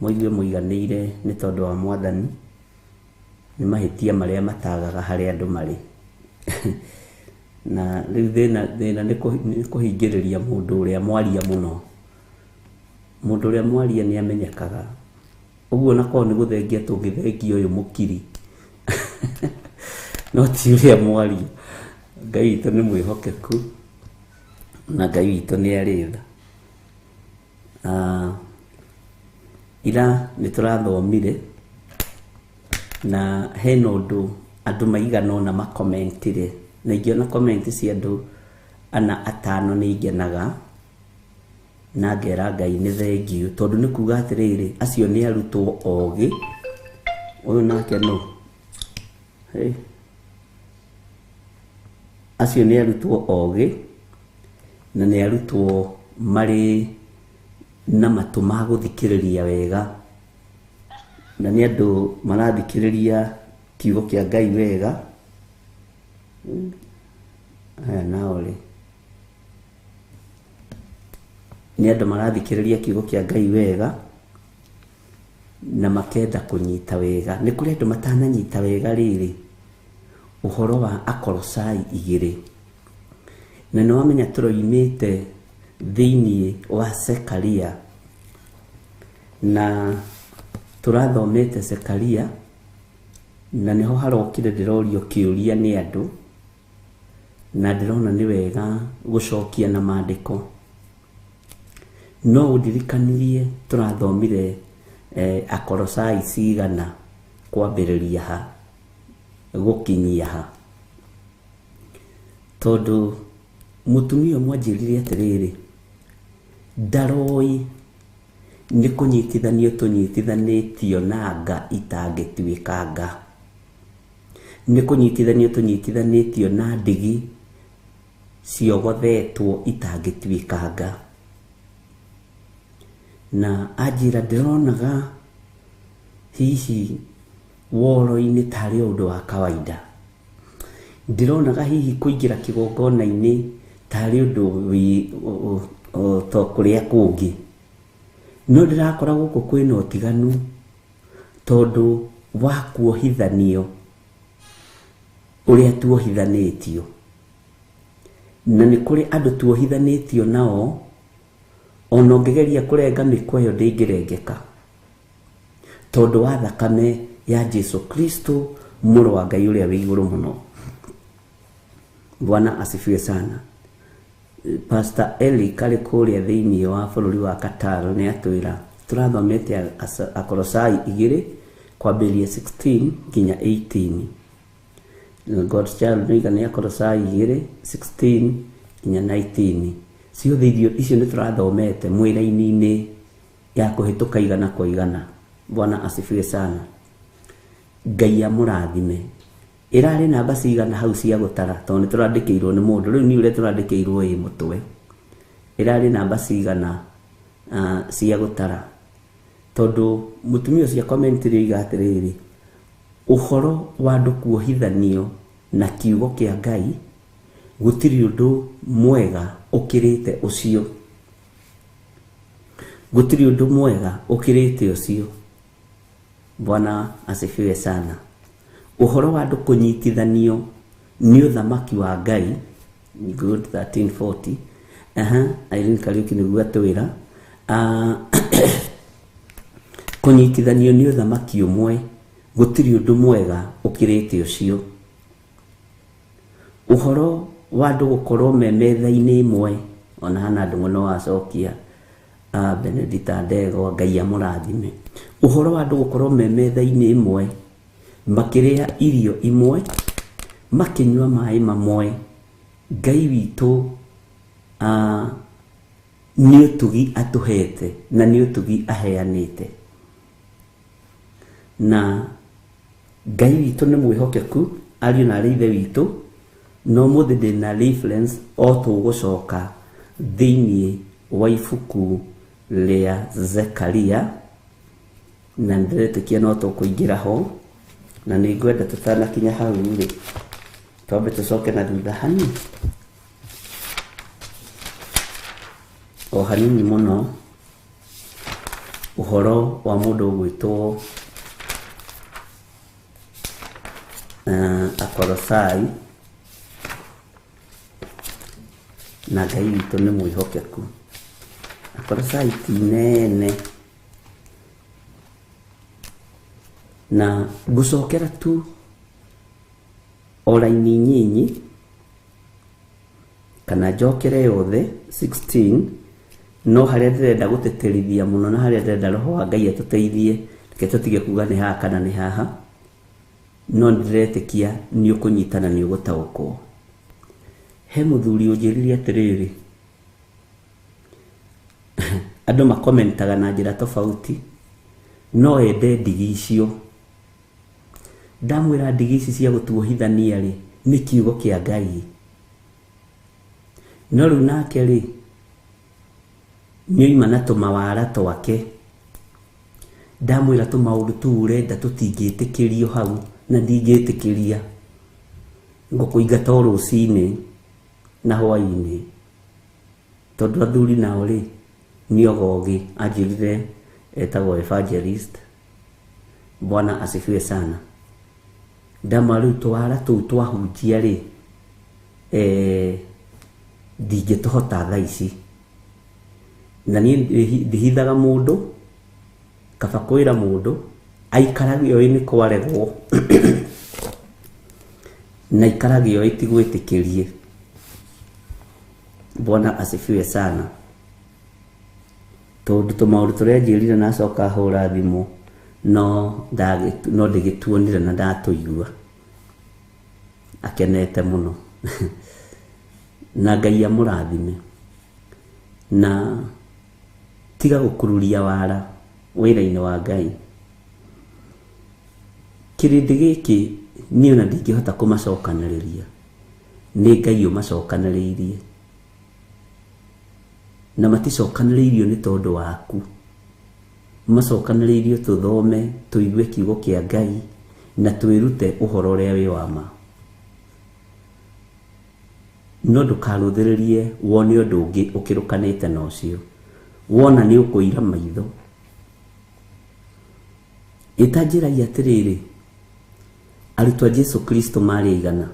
mũigue mũiganĩire nĩ tondũ wa Mwathani, nĩ mahĩtia marĩa matagaga harĩa andũ marĩ. Na rĩu thĩna nĩ kũhingĩrĩria mũndũ ũrĩa mwaria mũno. Mũndũ ũrĩa mwaria nĩ amenyekaga. Ũguo na korwo nĩ gũthengia tũngĩthengia ũyũ mũkiri, no ti ũrĩa mwaria. Ngai witũ nĩ mwĩhokeku na Ngai witũ nĩ arĩ tha. Ira nĩ tũrathomire na hena ũndũ andũ maigana ũna makomentire, na ingĩona comment cia andũ ana atano nĩ ingenaga na ngera Ngai nĩ thengiũ, tondũ nĩ kuga atĩrĩrĩ, acio nĩ arutwo ogĩ. Ũyũ nake nũ? Hey. Acio nĩ arutwo ogĩ na nĩ arutwo marĩ na matũ ma gũthikĩrĩria wega, na nĩ andũ marathikĩrĩria kiugo kĩa Ngai wega. Aya nao rĩ, nĩ andũ marathikĩrĩria kiugo kĩa Ngai wega na makenda kũnyita wega. Nĩ kũrĩ andũ matananyita wega rĩrĩ ũhoro wa Akolosai 2, na nĩ wamenya tũroimĩte thĩinĩ wa Zekaria, na tũrathomete Zekaria, na nĩho harokire ndĩrorio kĩũria nĩ andũ, na ndĩrona nĩ wega gũcokia na maandĩko. No ũndirikanirie tũrathomire Akolosai cigana kwambĩrĩria ha gũkinyia ha, tondũ mũtumia ũmwe anjĩrire atĩrĩrĩ, ndaroi nĩ kũnyitithanio tũnyitithanĩtio na nga itangĩtuĩka nga, nĩ kũnyitithanio tũnyitithanĩtio na ndigi ciogothetwo itangĩtuĩka nga. Na anjĩra ndĩronaga hihi woro-inĩ tarĩ ũndũ wa kawaida, ndĩronaga hihi kũingĩra kĩgongona-inĩ tarĩ ũndũ to kũrĩa kũngĩ, no ndĩrakora gũkũ kwĩna ũtiganu tondũ wa kuohithanio ũrĩa tuohithanĩtio, na nĩ kũrĩ andũ tuohithanĩtio nao ona ũngĩgeria kũrenga mĩkwa ĩyo ndĩngĩrengeka, tondũ wa thakame ya Jesu Kristo mũrũ wa Ngai ũrĩa wĩ igũrũ mũno. Bwana asifiwe sana. Pastor Eli karĩ kũrĩa thĩinĩ wa bũrũri wa Qatar nĩ atwĩra tũrathomete Akolosai 2 kwambĩrĩria 16 nginya 18. God's Child nĩ nĩ Akolosai 2 16 nginya 19. Ciothe icio nĩ tũrathomete mwĩra-inĩ ya kũhĩtũka igana kwa igana. Bwana asifiwe sana. Ngai amũrathime. Ĩrarĩ namba cigana hau cia gũtara, tondũ nĩ tũrandĩkĩirwo nĩ mũndũ rĩu nĩ ũrĩa tũrandĩkĩirwo ĩ mũtwe. Ĩrarĩ namba cigana cia gũtara, tondũ mũtumia ũcio comment rĩoiga atĩrĩrĩ, ũhoro wa andũ kuohithanio na kiugo kĩa Ngai gũtirĩ ũndũ mwega ũkĩrĩte ũcio. Gũtirĩ ũndũ mwega ũkĩrĩte ũcio. Bwana asifiwe sana. Ũhoro wa andũ kũnyitithanio nĩ ũthamaki wa Ngai, good 1340. Aha, Irene Kariuki nĩguo atwĩra. Kũnyitithanio nĩ ũthamaki ũmwe, gũtirĩ ũndũ mwega ũkĩrĩte ũcio. Ũhoro wa andũ gũkorwo me metha-inĩ ĩmwe, ona hana andũ mũno wacokia, Benedita Ndegwa, Ngai amũrathime. Ũhoro wa andũ gũkorwo me metha-inĩ ĩmwe, makĩrĩa irio imwe, makĩnyua maĩ mamwe, Ngai witũ nĩ ũtugi atũhete na nĩ ũtugi aheanĩte. Na Ngai witũ nĩ mwĩhokeku, ariũ na arĩ ithe witũ, no ũmũthĩ ndĩna reference o tũgũcoka thĩinĩ wa ibuku rĩa Zekaria, na nĩndĩretĩkia no tũkũingĩra ho, na nĩngwenda tũtanakinya hau rĩ, twambe tũcoke na thutha hanini, o hanini mũno, ũhoro wa mũndũ ũgwĩtwo Akolosai, na Ngai witũ nĩ mwĩhokeku. Akolosai ti nene, na ngũcokera tu o raini nyinyi, kana njokere yothe 16, no harĩa ndĩrenda gũtĩtĩrithia mũno na harĩa ndĩrenda roho wa Ngai atũteithie, reke tũtige kuga nĩ haha kana nĩ haha, no ndĩretĩkia nĩ ũkũnyita na nĩ ũgũtaũkwo. He mũthuri ũnjĩrire atĩrĩrĩ, andũ makomentaga na njĩra tofauti, no ende ndigi icio. Ndamwĩra ndigi ici cia gũtuohithania rĩ, nĩ kiugo kĩa Ngai. No rĩu nake rĩ, nĩoima na tũmawara twake. Ndamwĩra tũmaũndũ tũu ũrenda tũtingĩtĩkĩrio hau, na ndingĩtĩkĩria. Ngũkũingata o rũcinĩ na hwaĩ-inĩ, tondũ athuri nao rĩ, nĩ ogogi. Anjĩrire etagwo evangelist. Bwana asifiwe sana. Ndamwĩra rĩu tũwara tũu twahunjia rĩ, ndingĩtũhota thaa ici. Na niĩ ndihithaga mũndũ, kaba kwĩra mũndũ aikarage oĩ nĩ kwaregwo, na aikarage oĩ ti gwĩtĩkĩrie. Bwana asifiwe sana. Tondũ tũmaũndũ tũrĩa anjĩrire na acoka ahũra thimũ, no ndĩgĩtuonire na ndatũigua. Akenete mũno. Na Ngai amũrathime. Na tiga gũkururia wara wĩra-inĩ wa Ngai. Kĩrĩndĩ gĩkĩ niĩ ona ndingĩhota kũmacokanĩrĩria, nĩ Ngai ũmacokanĩrĩirie. Na maticokanĩrĩirio nĩ tondũ waku, macokanĩrĩirio tũthome, tũigue kiugo kĩa Ngai, na twĩrute ũhoro ũrĩa wĩ wa ma. No ndũkarũthĩrĩrie wone ũndũ ũngĩ ũkĩrũkanĩte na ũcio, wona nĩ ũkũira maitho. Ĩtanjĩragia atĩrĩrĩ, arutwo a Jesu Kristo marĩ aigana?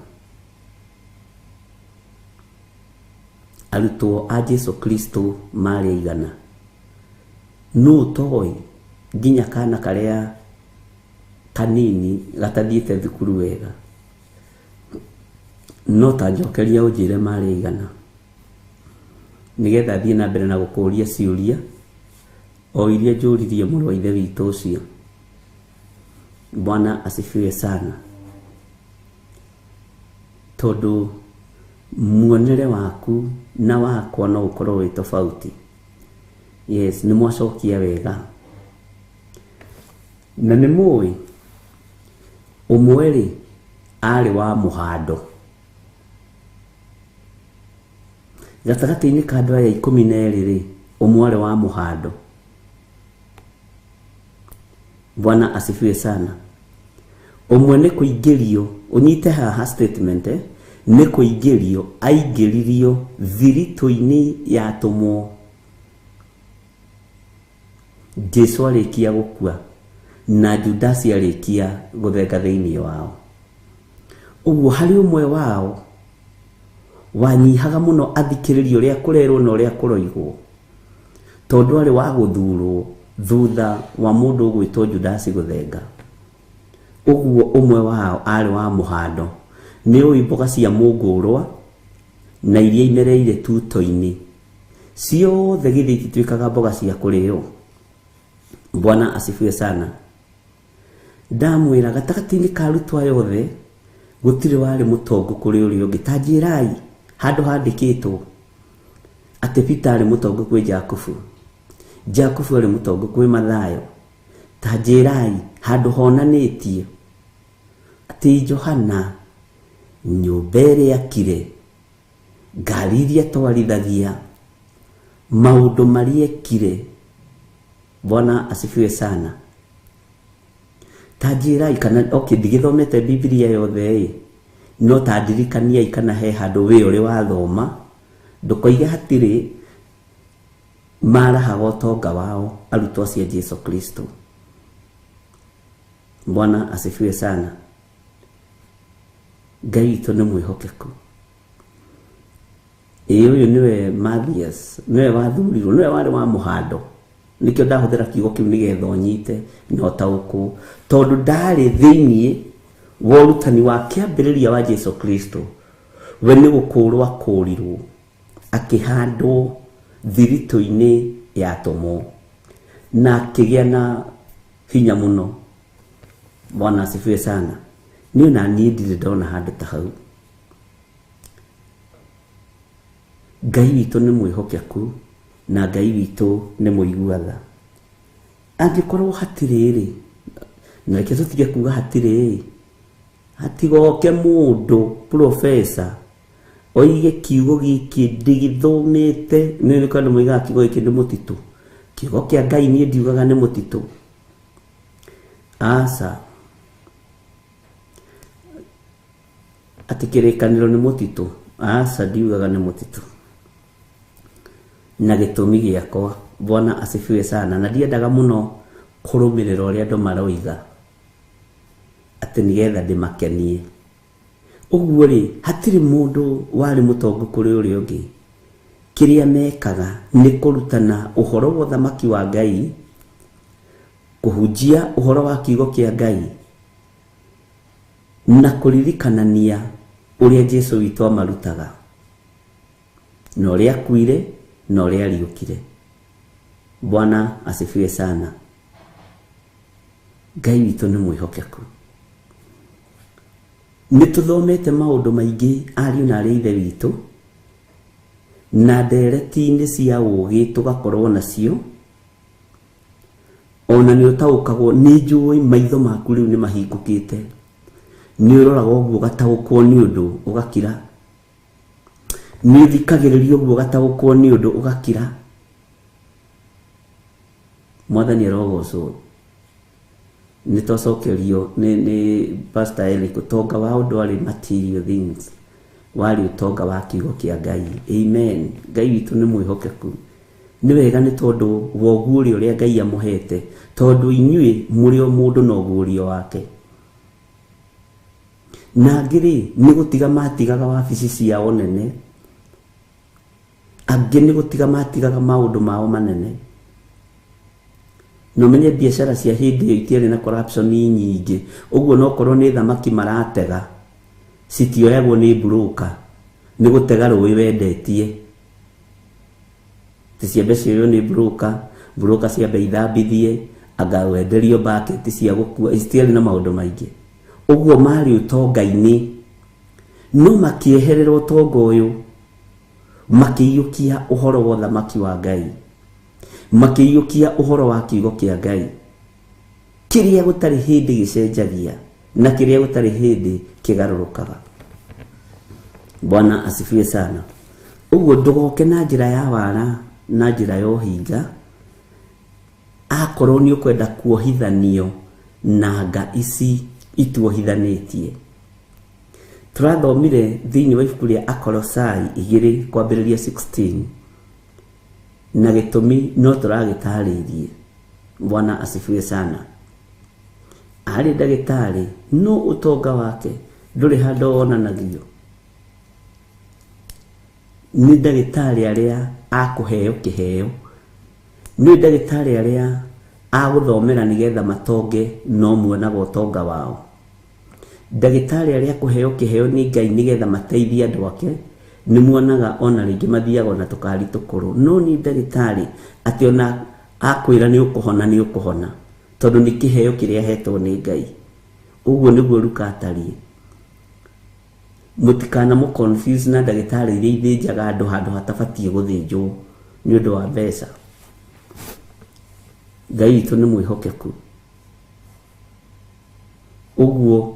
Arutwo a Jesu Kristo marĩ aigana? Nũ ũtoĩ nginya kana karĩa kanini gatathiĩte thukuru wega? No ta njokeria ũnjĩre marĩ aigana, nĩgetha thiĩ na mbere na gũkũria ciũria o iria njũririe mũrũ wa ithe witũ ũcio. Bwana asifiwe sana. Tondũ muonere waku na wakwa no ũkorwo wĩ tofauti. Yes, nĩ mwacokia wega. Na nĩ mũĩ ũmwe rĩ arĩ wa mũhando. Gatagatĩ-inĩ ka andũ aya 12 rĩ, ũmwe arĩ wa mũhando. Bwana asifiwe sana. Ũmwe nĩ kũingĩrio, ũnyite haha statement, nĩ kũingĩrio, aingĩririo thiritũ-inĩ ya atũmwo. Jesu arĩkia gũkua na Judasi arĩkia gũthenga thĩinĩ wao. Ũguo harĩ ũmwe wao wanyihaga mũno athikĩrĩrie ũrĩa kũrerwo na ũrĩa kũroigwo, tondũ arĩ wa gũthurwo thutha wa mũndũ ũgwĩtwo Judasi gũthenga. Ũguo ũmwe wao arĩ wa mũhando, nĩ ũĩ mboga cia mũngũrwa na iria imereire tuto-inĩ ciothe githĩ itituĩkaga mboga cia kũrĩo. Bwana asifiwe sana. Ndamwĩra gatagatĩ-inĩ ka arutwo aya othe gũtirĩ warĩ mũtongu kũrĩ ũrĩa ũngĩ. Ta njĩrai handũ handĩkĩtwo atĩ Peter arĩ mũtongu kwĩ Jakubu, Jakubu arĩ mũtongu kwĩ Mathayo. Ta njĩrai handũ honanĩtie atĩ Johana nyũmba ĩrĩa akire, ngari iria twarithagia, maũndũ marĩa ekire. Bwana asifiwe sana. Ta njĩrai kana okay, ndigĩthomete Biblia yothe ĩ, no ta ndirikaniai kana he handũ wĩ ũrĩ wathoma, ndũkoige hatirĩ marahaga ũtonga wao arutwo acio a Jesu Kristo. Bwana asifiwe sana. Ngai witũ nĩ mwĩhokeku. Ĩ ũyũ nĩwe Mathias, nĩwe wathurirwo, nĩwe warĩ wa mũhando. Nĩkĩo ndahũthĩra kiugo kĩu nĩgetha ũnyite na ũtaũkwo, tondũ ndarĩ thĩinĩ wa ũrutani wa kĩambĩrĩria wa Jesu Kristo. We nĩ gũkũrwo akũrirwo, akĩhandwo thiritũ-inĩ ya atũmwo na akĩgĩa na hinya mũno. Bwana asifiwe sana. Niĩ na niĩ ndirĩ ndona handũ ta hau. Ngai witũ nĩ mwĩhokeku na Ngai witũ nĩ mũigua tha. Angĩkorwo hatirĩ rĩ, na reke tũtige kuga hatirĩ, hatigoke mũndũ professor oige kiugo gĩkĩ ndigĩthomete. Nĩ nĩ andũ moigaga kiugo gĩkĩ nĩ mũtitũ. Kiugo kĩa Ngai niĩ ndiugaga nĩ mũtitũ. Aca, atĩ kĩrĩkanĩro nĩ mũtitũ. Aca, ndiugaga nĩ mũtitũ. Na gĩtũmi gĩakwa, Bwana asifiwe sana, na ndiendaga mũno kũrũmĩrĩra ũrĩa andũ maroiga atĩ nĩgetha ndĩmakenie. Ũguo rĩ, hatirĩ mũndũ warĩ mũtongu kũrĩ ũrĩa ũngĩ. Kĩrĩa mekaga nĩ kũrutana ũhoro wa ũthamaki wa Ngai, kũhunjia ũhoro wa kiugo kĩa Ngai, na kũririkanania ũrĩa Jesu witũ amarutaga, na ũrĩa akuire na ũrĩa ariũkire. Bwana asifiwe sana. Ngai witũ nĩ mwĩhokeku. Nĩ tũthomete maũndũ maingĩ ariũ na arĩ ithe witũ, na ndereti-inĩ cia ũũgĩ tũgakorwo nacio. Ona nĩ ũtaũkagwo, nĩ njũĩ maitho maku rĩu nĩ mahingũkĩte, nĩ ũroraga ũguo ũgataũkwo nĩ ũndũ ũgakira, nĩ ũthikagĩrĩria ũguo ũgataũkwo nĩ ũndũ ũgakira. Mwathani arogocwo. Nĩ twacokerio nĩ Pastor Eric, ũtonga wao ndwarĩ material things, warĩ ũtonga wa kiugo kĩa Ngai. Amen. Ngai witũ nĩ mwĩhokeku. Nĩ wega nĩ tondũ wa ũguũrio ũrĩa Ngai amũhete, tondũ inyuĩ mũrĩ o mũndũ na ũguũrio wake. Na angĩ rĩ, nĩ gũtiga matigaga wabici ciao nene, angĩ nĩ gũtiga matigaga maũndũ mao manene. Na ũmenye biacara cia hĩndĩ ĩyo itiarĩ na corruption nyingĩ, ũguo no korwo nĩ thamaki maratega citioyagwo nĩ broker, nĩ gũtega rũĩ wendetie. Ti ciambe cioywo nĩ broker, broker ciambe ithambithie, anga wenderio bucket cia gũkua, citiarĩ na maũndũ maingĩ. Ũguo marĩ ũtonga-inĩ, no makĩeherera ũtonga ũyũ, makĩiyũkia ũhoro wa ũthamaki wa Ngai, makĩiyũkia ũhoro wa kiugo kĩa Ngai, kĩrĩa gũtarĩ hĩndĩ gĩcenjagia na kĩrĩa gũtarĩ hĩndĩ kĩgarũrũkaga. Bwana asifiwe sana. Ũguo ndũgoke na njĩra ya wara na njĩra ya ũhinga, akorwo nĩ ũkwenda kuohithanio na nga ici ituohithanĩtie. Tũrathomire thĩinĩ wa ibuku rĩa Akolosai 2 kwambĩrĩria 16, na gĩtũmi no tũragĩtarĩirie. Bwana asifiwe sana. Arĩ ndagĩtarĩ no ũtonga wake ndũrĩ handũ wonanagio. Nĩ ndagĩtarĩ arĩa akũheo kĩheo, nĩ ndagĩtarĩ arĩa agũthomera nĩgetha matonge no muonaga ũtonga wao. Ndagĩtarĩ arĩa kũheo kĩheo nĩ Ngai nĩgetha mateithie andũ ake nĩ muonaga ona rĩngĩ mathiaga ona tũkari tũkũrũ. No nĩ ndagĩtarĩ atĩ ona akwĩra nĩ ũkũhona nĩ ũkũhona, tondũ nĩ kĩheo kĩrĩa ahetwo nĩ Ngai. Ũguo nĩguo Luka atariĩ. Mũtikana mũ confuse na ndagĩtarĩ iria ithĩnjaga andũ handũ hatabatiĩ gũthĩnjwo nĩ ũndũ wa mbeca. Ngai witũ nĩ mwĩhokeku. Ũguo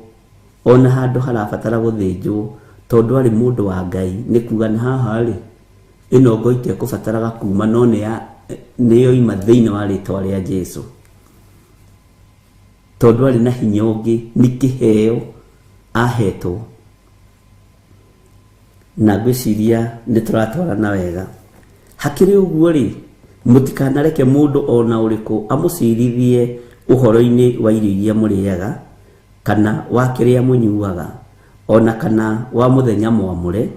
ona handũ harabatara gũthĩnjwo tondũ arĩ mũndũ wa Ngai nĩ kuga na haha rĩ ĩno ngo itekũbataraga kuma no nĩ yoima thĩinĩ wa rĩtwa rĩa Jesu. Tondũ arĩ na hinya ũngĩ nĩ kĩheo ahetwo. Na ngwĩciria nĩ tũratwarana wega. Hakĩrĩ ũguo rĩ, mũtikanareke mũndũ ona ũrĩkũ amũcirithie ũhoro-inĩ wa irio iria mũrĩaga kana wa kĩrĩa mũnyuaga ona kana wa mũthenya mwamũre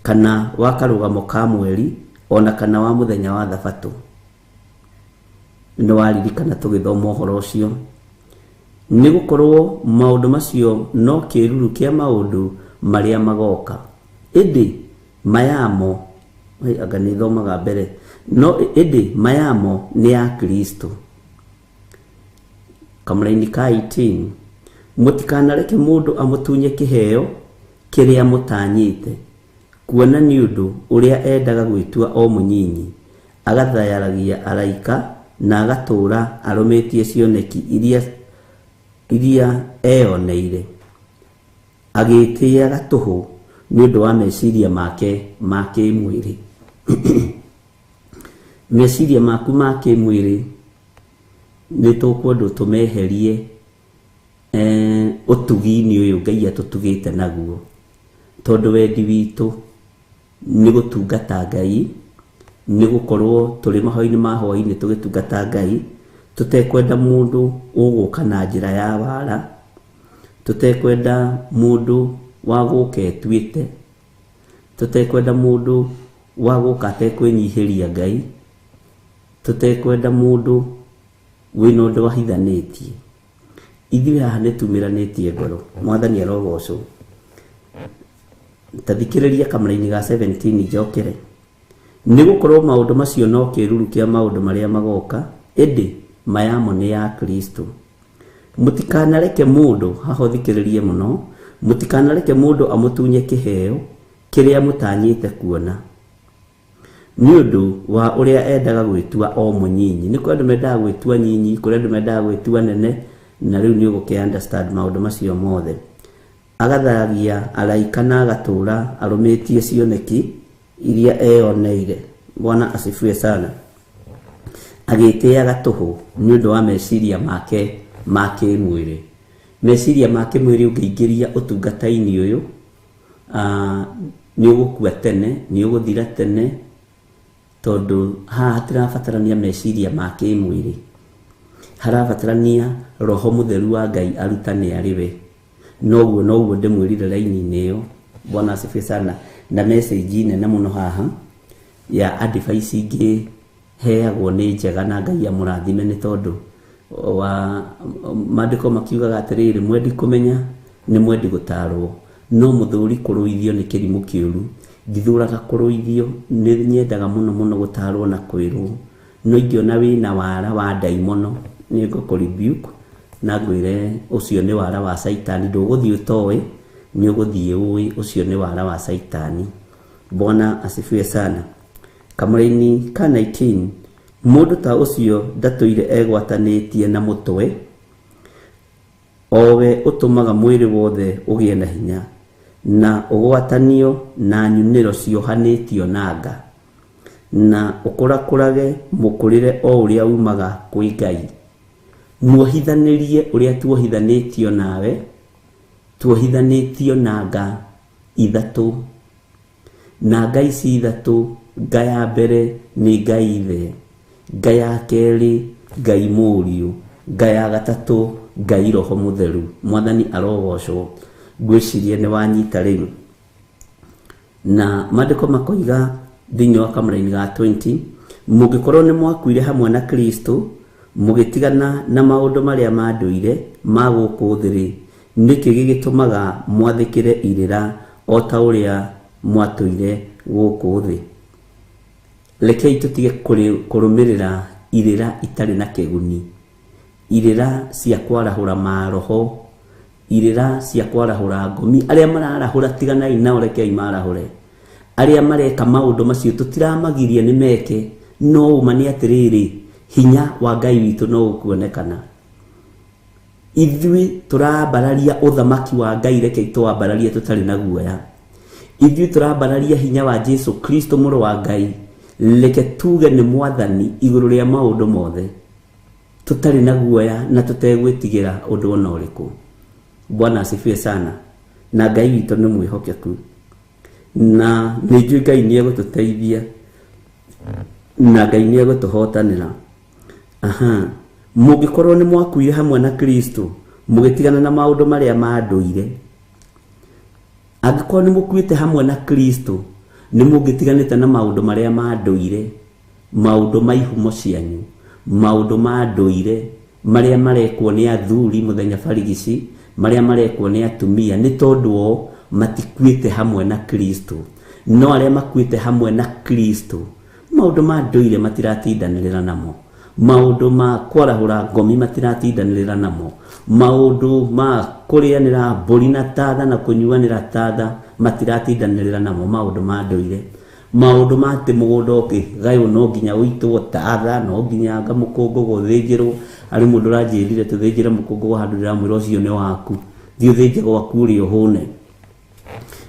kana wa karũgamo ka mweri ona kana wa mũthenya wa thabatũ. Nĩ waririkana tũgĩthoma ũhoro ũcio. Nĩ gũkorwo maũndũ macio no kĩruru kĩa maũndũ marĩa magoka, ĩndĩ mayamo anga nĩ thomaga mbere no ĩndĩ mayamo nĩ ya Kristo. Kamũraini ka 18, mũtikanareke mũndũ amũtunye kĩheo kĩrĩa mũtanyĩte, kuona nĩ ũndũ ũrĩa endaga gwĩtua o mũnyinyi, agathayaragia araika na agatũũra arũmĩtie cioneki iria eyoneire, agĩĩtĩĩaga tũhũ nĩ ũndũ wa meciria make ma kĩmwĩrĩ. Meciria maku ma kĩmwĩrĩ nĩ tũkwendwo tũmeherie ũtugi-inĩ ũyũ Ngai atũtugĩte naguo, tondũ wendi witũ nĩ gũtungata Ngai, nĩ gũkorwo tũrĩ mahoya-inĩ ma hwaĩ-inĩ tũgĩtungata Ngai, tũtekwenda mũndũ ũgũka na njĩra ya wara, tũtekwenda mũndũ wa gũka etuĩte, tũtekwenda mũndũ wa gũka atekwĩnyihĩria Ngai, tũtekwenda mũndũ wĩna ũndũ ahithanĩtie. Ithuĩ haha nĩ tumĩranĩtie ngoro. Mwathani arogocwo. Ta thikĩrĩria kamũraini ga 17 njokere. Nĩ gũkorwo maũndũ macio no kĩruru kĩa maũndũ marĩa magoka, ĩndĩ mayamo nĩ ya Kristo. Mũtikanareke mũndũ, haha ũthikĩrĩrie mũno, mũtikanareke mũndũ amũtunye kĩheo kĩrĩa mũtanyĩte kuona nĩ ũndũ wa ũrĩa endaga gwĩtua o mũnyinyi. Nĩ kũrĩ andũ mendaga gwĩtua nyinyi, kũrĩ andũ mendaga gwĩtua nene, na rĩu nĩ ũgũkĩ understand maũndũ macio mothe. Agatharagia araika na agatũũra arũmĩtie cioneki iria eyoneire. Bwana asifiwe sana. Agĩĩtĩaga tũhũ nĩ ũndũ wa meciria make ma kĩmwĩrĩ. Meciria ma kĩmwĩrĩ ũngĩingĩria ũtungata-inĩ ũyũ, nĩ ũgũkua tene, nĩ ũgũthira tene, tondũ haha hatirabatarania meciria ma kĩmwĩrĩ, harabatarania roho mũtheru wa Ngai arutane arĩ we. Noguo noguo ndĩmwĩrire raini-inĩ ĩyo. Bwana asifiwe sana. Na message nene mũno haha ya advice ingĩ heagwo nĩ njega na Ngai amũrathime, nĩ tondũ wa maandĩko makiugaga atĩrĩrĩ, mwendi kũmenya nĩ mwendi gũtarwo, no mũthũri kũrũithio nĩ kĩrimũ kĩũru. Ndithũraga kũrũithio, nĩ nyendaga mũno mũno gũtarwo na kwĩrwo, no ingĩona wĩna wara wa ndaimono nĩ ngũkũ rebuke na ngwĩre ũcio nĩ wara wa Caitani, ndũgũthiĩ ũtoĩ, nĩ ũgũthiĩ ũĩ ũcio nĩ wara wa Caitani. Bwana asifiwe sana. Kamũraini ka 19, mũndũ ta ũcio ndatũire egwatanĩtie na mũtwe, o we ũtũmaga mwĩrĩ wothe ũgĩe na hinya na ũgwatanio na nyunĩro ciohanĩtio na nga, na ũkũrakũrage mũkũrĩre o ũrĩa umaga kwĩ Ngai. Muohithanĩrie ũrĩa tuohithanĩtio nawe, tuohithanĩtio na nga ithatũ, na nga ici ithatũ, nga ya mbere nĩ Ngai Ithe, nga ya kerĩ Ngai Mũriũ, nga ya gatatũ Ngai Roho Mũtheru. Mwathani arogocwo. Ngwĩciria nĩ wanyita rĩu. Na maandĩko makoiga thĩinĩ wa kamũraini ga 20, mũngĩkorwo nĩ mwakuire hamwe na Kristo, mũgĩtigana na maũndũ marĩa ma ndũire ma gũkũ thĩ-rĩ, nĩkĩ gĩgĩtũmaga mwathĩkĩre irĩra o ta ũrĩa mwatũire gũkũ thĩ? Rekei tũtige kũrũmĩrĩra irĩra itarĩ na kĩguni, irĩra cia kwarahũra maroho, irĩra cia kwarahũra ngomi. Arĩa mararahũra tiganai nao, rekei marahũre. Arĩa mareka maũndũ macio tũtiramagiria nĩ meke, no ũma nĩ atĩrĩrĩ, hinya wa Ngai witũ no ũkuonekana. Ithuĩ tũrambararia ũthamaki wa Ngai, rekei tũwambararie tũtarĩ na guoya. Ithuĩ tũrambararia hinya wa Jesu Kristo mũrũ wa Ngai, reke tuge nĩ mwathani igũrũ rĩa maũndũ mothe, tũtarĩ na guoya na tũtegwĩtigĩra ũndũ ona ũrĩkũ. Bwana asifiwe sana. Na Ngai witũ nĩ mwĩhokeku, na nĩ njũĩ Ngai nĩ egũtũteithia na Ngai nĩ egũtũhotanĩra. Aha. Mũngĩkorwo nĩ mwakuire hamwe na Kristo, mũgĩtigana na maũndũ marĩa ma ndũire. Angĩkorwo nĩ mũkuĩte hamwe na Kristo, nĩ mũngĩtiganĩte na maũndũ marĩa ma ndũire, maũndũ ma ihumo cianyu, maũndũ ma ndũire marĩa marekwo nĩ athuri mũthenya barigici, marĩa marekwo nĩ atumia, nĩ tondũ o matikuĩte hamwe na Kristo. No arĩa makuĩte hamwe na Kristo, maũndũ ma ndũire matiratindanĩrĩra namo, maũndũ ma kwarahũra ngomi matiratindanĩrĩra namo, maũndũ ma kũrĩanĩra mbũri na tatha na kũnyuanĩra tatha matiratindanĩrĩra namo, maũndũ ma ndũire, maũndũ ma atĩ mũgũnda ũkĩgaywo no nginya ũitwo tatha, no nginya anga mũkũngũgũ ũthĩnjĩrwo. Harĩ mũndũ ũranjĩrire tũthĩnjĩre mũkũngũgũ handũ, ndĩramwĩra ũcio nĩ waku, thiĩ ũthĩnje gwaku ũrĩa ũhũne.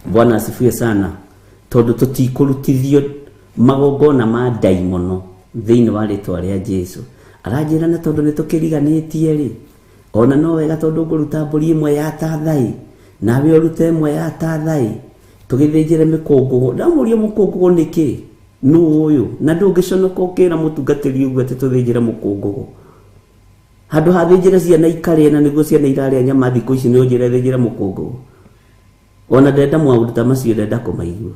Bwana asifiwe sana. Tondũ tũtikũrutithio magongona ma ndaimono thĩinĩ wa rĩtwa rĩa Jesu. Aranjĩra na tondũ nĩ tũkĩriganĩtie rĩ, ona no wega tondũ ngũruta mbũri ĩmwe ya tathaĩ, nawe ũrute ĩmwe ya tathaĩ, tũgĩthĩnjĩre mĩkũngũgũ. Ndamũria mũkũngũgũ nĩkĩ? Nũ ũyũ? Na ndũngĩconoka ũkĩra mũtungatĩri ũguo atĩ tũthĩnjĩre mũkũngũgũ? Handũ ha thĩnjĩre ciana ikarĩe, na nĩguo ciana irarĩa nyama thikũ ici, nĩ ũnjĩre thĩnjĩre mũkũngũgũ? Ona ndenda maũndũ ta macio, ndenda kũmaigua.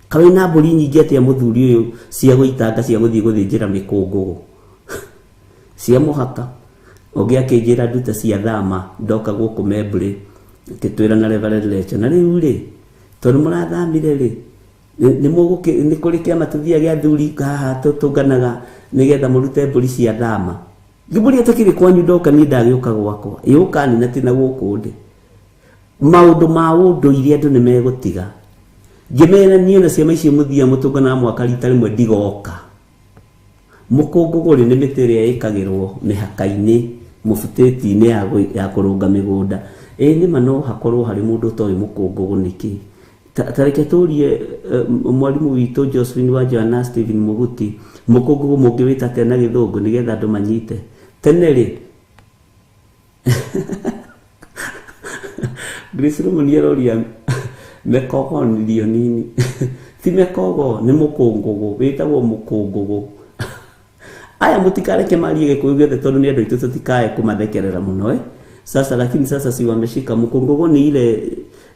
Kaĩ na mbũri nyingĩ atĩa mũthuri ũyũ cia gũitanga cia gũthiĩ gũthĩnjĩra mĩkũngũgũ cia mũhaka? Ũngĩ akĩnjĩra ndute cia thama, ndoka gũkũ Membri akĩtwĩra na Reverend Lecho, na rĩu rĩ, tondũ mũrathamire rĩ, nĩ kũrĩ kĩama tũthiaga gĩa athuri haha tũtũnganaga nĩgetha mũrute mbũri cia thama. Ngĩmũria takĩrĩ kwanyu, ndoka niĩ ndagĩũka gwakwa, ĩũka nina ti na gũkũ ndĩ. Maũndũ ma ũndũire andũ nĩ megũtiga. Ngĩmera niĩ na ciama icio mũthiaga mũtũnganaga mwaka rita rĩmwe ndigoka. Mũkũngũgũ rĩ, nĩ mĩtĩ ĩrĩa ĩkagĩrwo mĩhaka-inĩ, mũbutĩti-inĩ ya kũrũnga mĩgũnda. Ĩĩ nĩma no hakorwo harĩ mũndũ ũtoĩ mũkũngũgũ nĩkĩ. Ta reke tũrie mwarimũ witũ Josephine wa Joanna Stephen Muguti, mũkũngũgũ mũngĩwĩta atĩa na gĩthũngũ nĩgetha andũ manyite? Tene rĩ, Grace Romani aroria mekogo ndio nini? Ti mekogo, nĩ mũkũngũgũ, wĩtagwo mũkũngũgũ. Aya mũtikareke marie gĩkũyũ gĩothe tondũ nĩ andũ aitũ, tũtikae kũmathekerera mũno. Sasa lakini sasa si wameshika mũkũngũgũ ni ile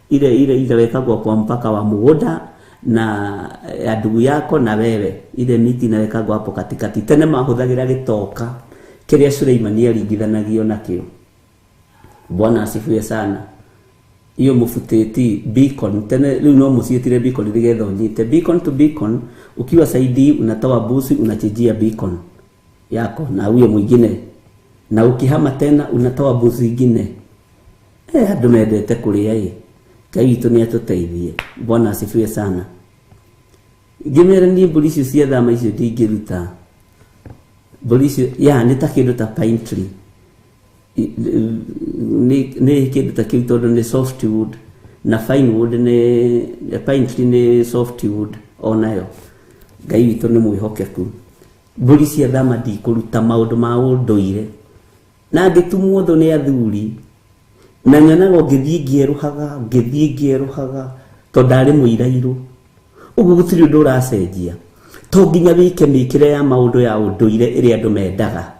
ile ile inawekagwa kwa mpaka wa mũgũnda na ya ndugu yako na wewe, ile miti inawekagwa hapo katikati. Tene mahũthagĩra gĩtoka kĩrĩa Suleimani aringithanagio nakĩo. Bwana asifiwe sana. Iyo mũbutĩti beacon tene, rĩu no mũciĩtire beacon nĩgetha ũnyite beacon to beacon. Ukiwa saidi unatoa busi, unachijia beacon yako na huyo mwingine, na ukihama tena unatoa busi ingine. Andũ mendete kũrĩa ĩ. Ngai witũ nĩ atũteithie. Bwana asifiwe sana. Ngĩmera niĩ mbũri icio cia thama icio ndingĩruta mbũri icio ya nĩ ta kĩndũ ta pine tree, nĩ kĩndũ ta kĩu tondũ nĩ softwood na fine wood, nĩ pine tree, nĩ softwood onayo. Ngai witũ nĩ mwĩhokeku. Mbũri cia thama ndikũruta, maũndũ ma ũndũire na ngĩtumwo thũ nĩ athuri, na nyonaga ngĩthiĩ ngĩerũhaga, ngĩthiĩ ngĩerũhaga tondũ ndarĩ mũirairũ ũguo gũtirĩ ũndũ ũracenjia. To nginya wĩke mĩkĩre ya maũndũ ya ũndũire ĩrĩa andũ mendaga.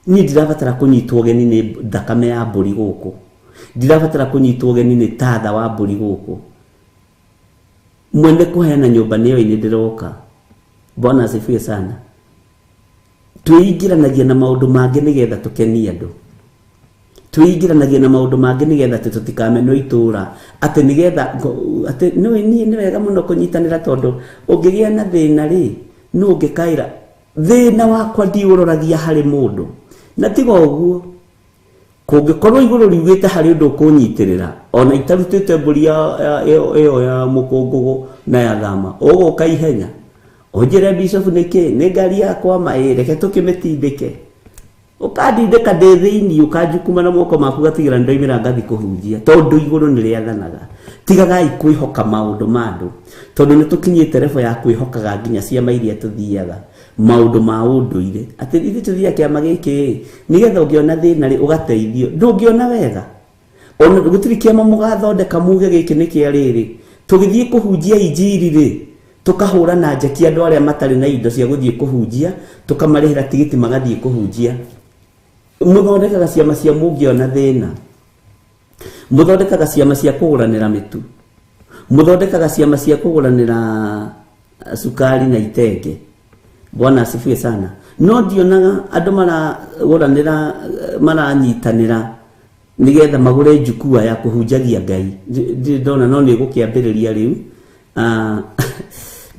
Niĩ ndirabatara kũnyitwo ũgeni nĩ thakame ya mbũri gũkũ, ndirabatara kũnyitwo ũgeni nĩ tatha wa mbũri gũkũ. Mwene kũheana nyũmba nĩyo nĩ ndĩroka. Bwana asifiwe sana. Twĩingĩranagia na maũndũ mangĩ nĩgetha tũkenie andũ, twĩingĩranagia na maũndũ mangĩ nĩgetha atĩ tũtikamenwo itũra, atĩ nĩgetha atĩ nĩwe niĩ nĩ wega mũno kũnyitanĩra, tondũ ũngĩgĩa na thĩna rĩ, nũ ũngĩkaĩra? Thĩna wakwa ndiũroragia harĩ mũndũ. Na tiga ũguo, kũngĩkorwo igũrũ riugĩte harĩ ũndũ ũkũnyitĩrĩra, ona itarutĩte mbũri ĩyo ya mũkũngũgũ na ya thama, ũgũka ihenya ũnjĩre bishop nĩkĩ nĩ ngari yakwa ma ĩ, reke tũkĩmĩtindĩke. Ũkandindĩka ndĩ thĩinĩ, ũkanjukuma na moko maku, gatigĩra nĩndoimĩra ngathi kũhunjia, tondũ igũrũ nĩ rĩathanaga. Tigagai kwĩhoka maũndũ ma andũ, tondũ nĩ tũkinyĩte level ya kwĩhokaga nginya ciama iria tũthiaga, maũndũ ma ũndũire, atĩ ithuĩ tũthiaga kĩama gĩkĩ nĩgetha ũngĩona thĩna rĩ ũgateithio. Ndũngĩona wega, ona gũtirĩ kĩama mũgathondeka muge gĩkĩ nĩ kĩa rĩrĩ. Tũgĩthiĩ kũhunjia injiri rĩ, tũkahũra na njeki andũ arĩa matarĩ na indo cia gũthiĩ kũhunjia, tũkamarĩhĩra tigiti magathiĩ kũhunjia. Mũthondekaga ciama cia mũngĩona thĩna, mũthondekaga ciama cia kũgũranĩra mĩtu, mũthondekaga ciama cia kũgũranĩra cukari na itenge. Bwana asifiwe sana. No ndionaga andũ maragũranĩra, maranyitanĩra nĩgetha magũre njukua ya kũhunjagia Ngai. Ndirĩ ndona, no nĩ gũkĩambĩrĩria rĩu.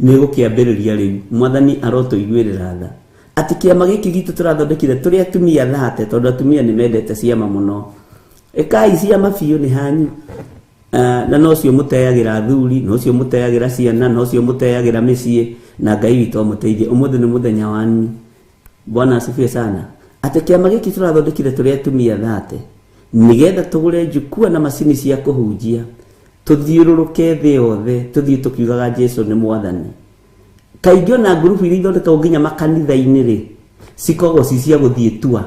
Nĩ gũkĩambĩrĩria rĩu. Mwathani arotũiguĩrĩra tha atĩ kĩama gĩkĩ gitũ tũrathondekire tũrĩ atumia thate, tondũ atumia nĩ mendete ciama mũno. Ĩkai ciama biũ, nĩ hanyu. Na nocio mũteagĩra athuri, nocio mũteagĩra ciana, nocio mũteagĩra mĩciĩ, na Ngai witũ amũteithie. Ũmũthĩ nĩ mũthenya wanyu. Bwana asifiwe sana. Atĩ kĩama gĩkĩ tũrathondekire tũrĩ atumia thate nĩgetha tũgũre njukua na macini cia kũhunjia, tũthiũrũrũke thĩ yothe, tũthiĩ tũkiugaga Jesu nĩ mwathani. Kaingĩ ona ngurubu iria ithondekagwo nginya makanitha-inĩ rĩ, cikoragwo ci cia gũthiĩ tua,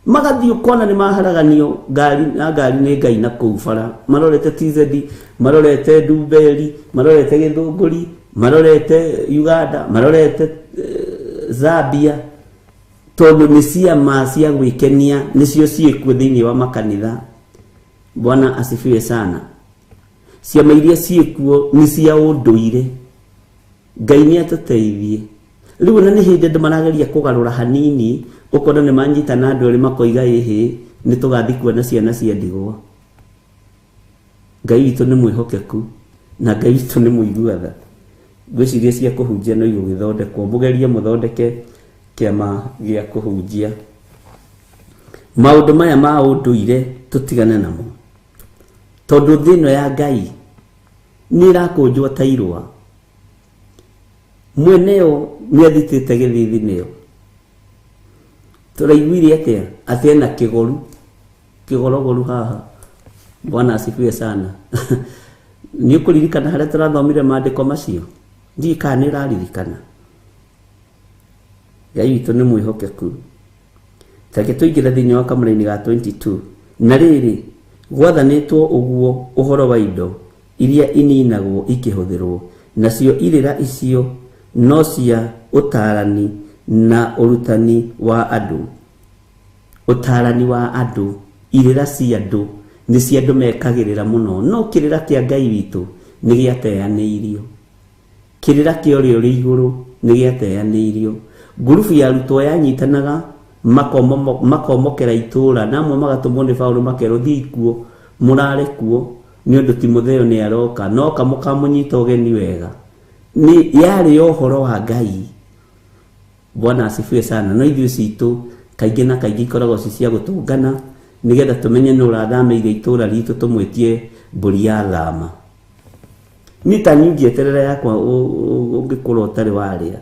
magathiĩ ũkona nĩ maharaganio ngari na ngari nĩ Ngai na kũu bara, marorete TZ, marorete Ndumberi, marorete Gĩthũngũri, marorete Uganda, marorete Zambia, tondũ nĩ ciama cia gwĩkenia nĩcio ciĩkuo thĩinĩ wa makanitha. Bwana asifiwe sana. Ciama iria ciĩkuo nĩ cia ũndũire. Ngai nĩ atũteithie. Rĩu ona nĩ hĩndĩ andũ marageria kũgarũra hanini, ũkona nĩ manyitana andũ erĩ makoiga ĩhĩ, nĩ tũgathiĩ kuona ciana cia ndigwa. Ngai witũ nĩ mwĩhokeku na Ngai witũ nĩ mũigua tha. Ngwĩciria cia kũhunjia no igũgĩthondekwo, mũgerie mũthondeke kĩama gĩa kũhunjia. Maũndũ maya ma ũndũire tũtigane namo, tondũ thĩ ĩno ya Ngai nĩ ĩrakũnjwo ta irũa. Mweneo nĩ athitĩte gĩthithi nĩyo. Tũraiguire atĩa atĩ ena kĩgoru, kĩgorogoru haha. Bwana asifiwe sana. Nĩ ũkũririkana harĩa tũrathomire maandĩko macio? Ndiũĩ kana nĩ ũraririkana. Ngai witũ nĩ mwĩhokeku. Tareke tũingĩre thĩinĩ wa kamũraini ga 22. Na rĩrĩ, gwathanĩtwo ũguo ũhoro wa indo iria ininagwo ikĩhũthĩrwo, nacio irĩra icio no cia ũtaarani na ũrutani wa andũ. Ũtaarani wa andũ, irĩra cia andũ nĩ cia andũ mekagĩrĩra mũno, no kĩrĩra kĩa Ngai witũ nĩ gĩateanĩirio. Kĩrĩra kĩa ũrĩa ũrĩ igũrũ nĩ gĩateanĩirio. Ngurubu ya arutwo yanyitanaga makomokera itũũra, na amwe magatũmwo nĩ Paũlũ makerwo thiĩi kuo, mũrare kuo, nĩ ũndũ Timotheo nĩ aroka, noka mũkamũnyita ũgeni wega. Nĩ yarĩ ya ũhoro wa Ngai. Bwana asifiwe sana. No ithuĩ citũ kaingĩ na kaingĩ ikoragwo ci cia gũtũngana, nĩgetha tũmenye nũ ũrathamĩire itũũra ritũ, tũmwĩtie mbũri ya thama. Niĩ ta niĩ ingĩeterera yakwa ũngĩkorwo ũtarĩ warĩa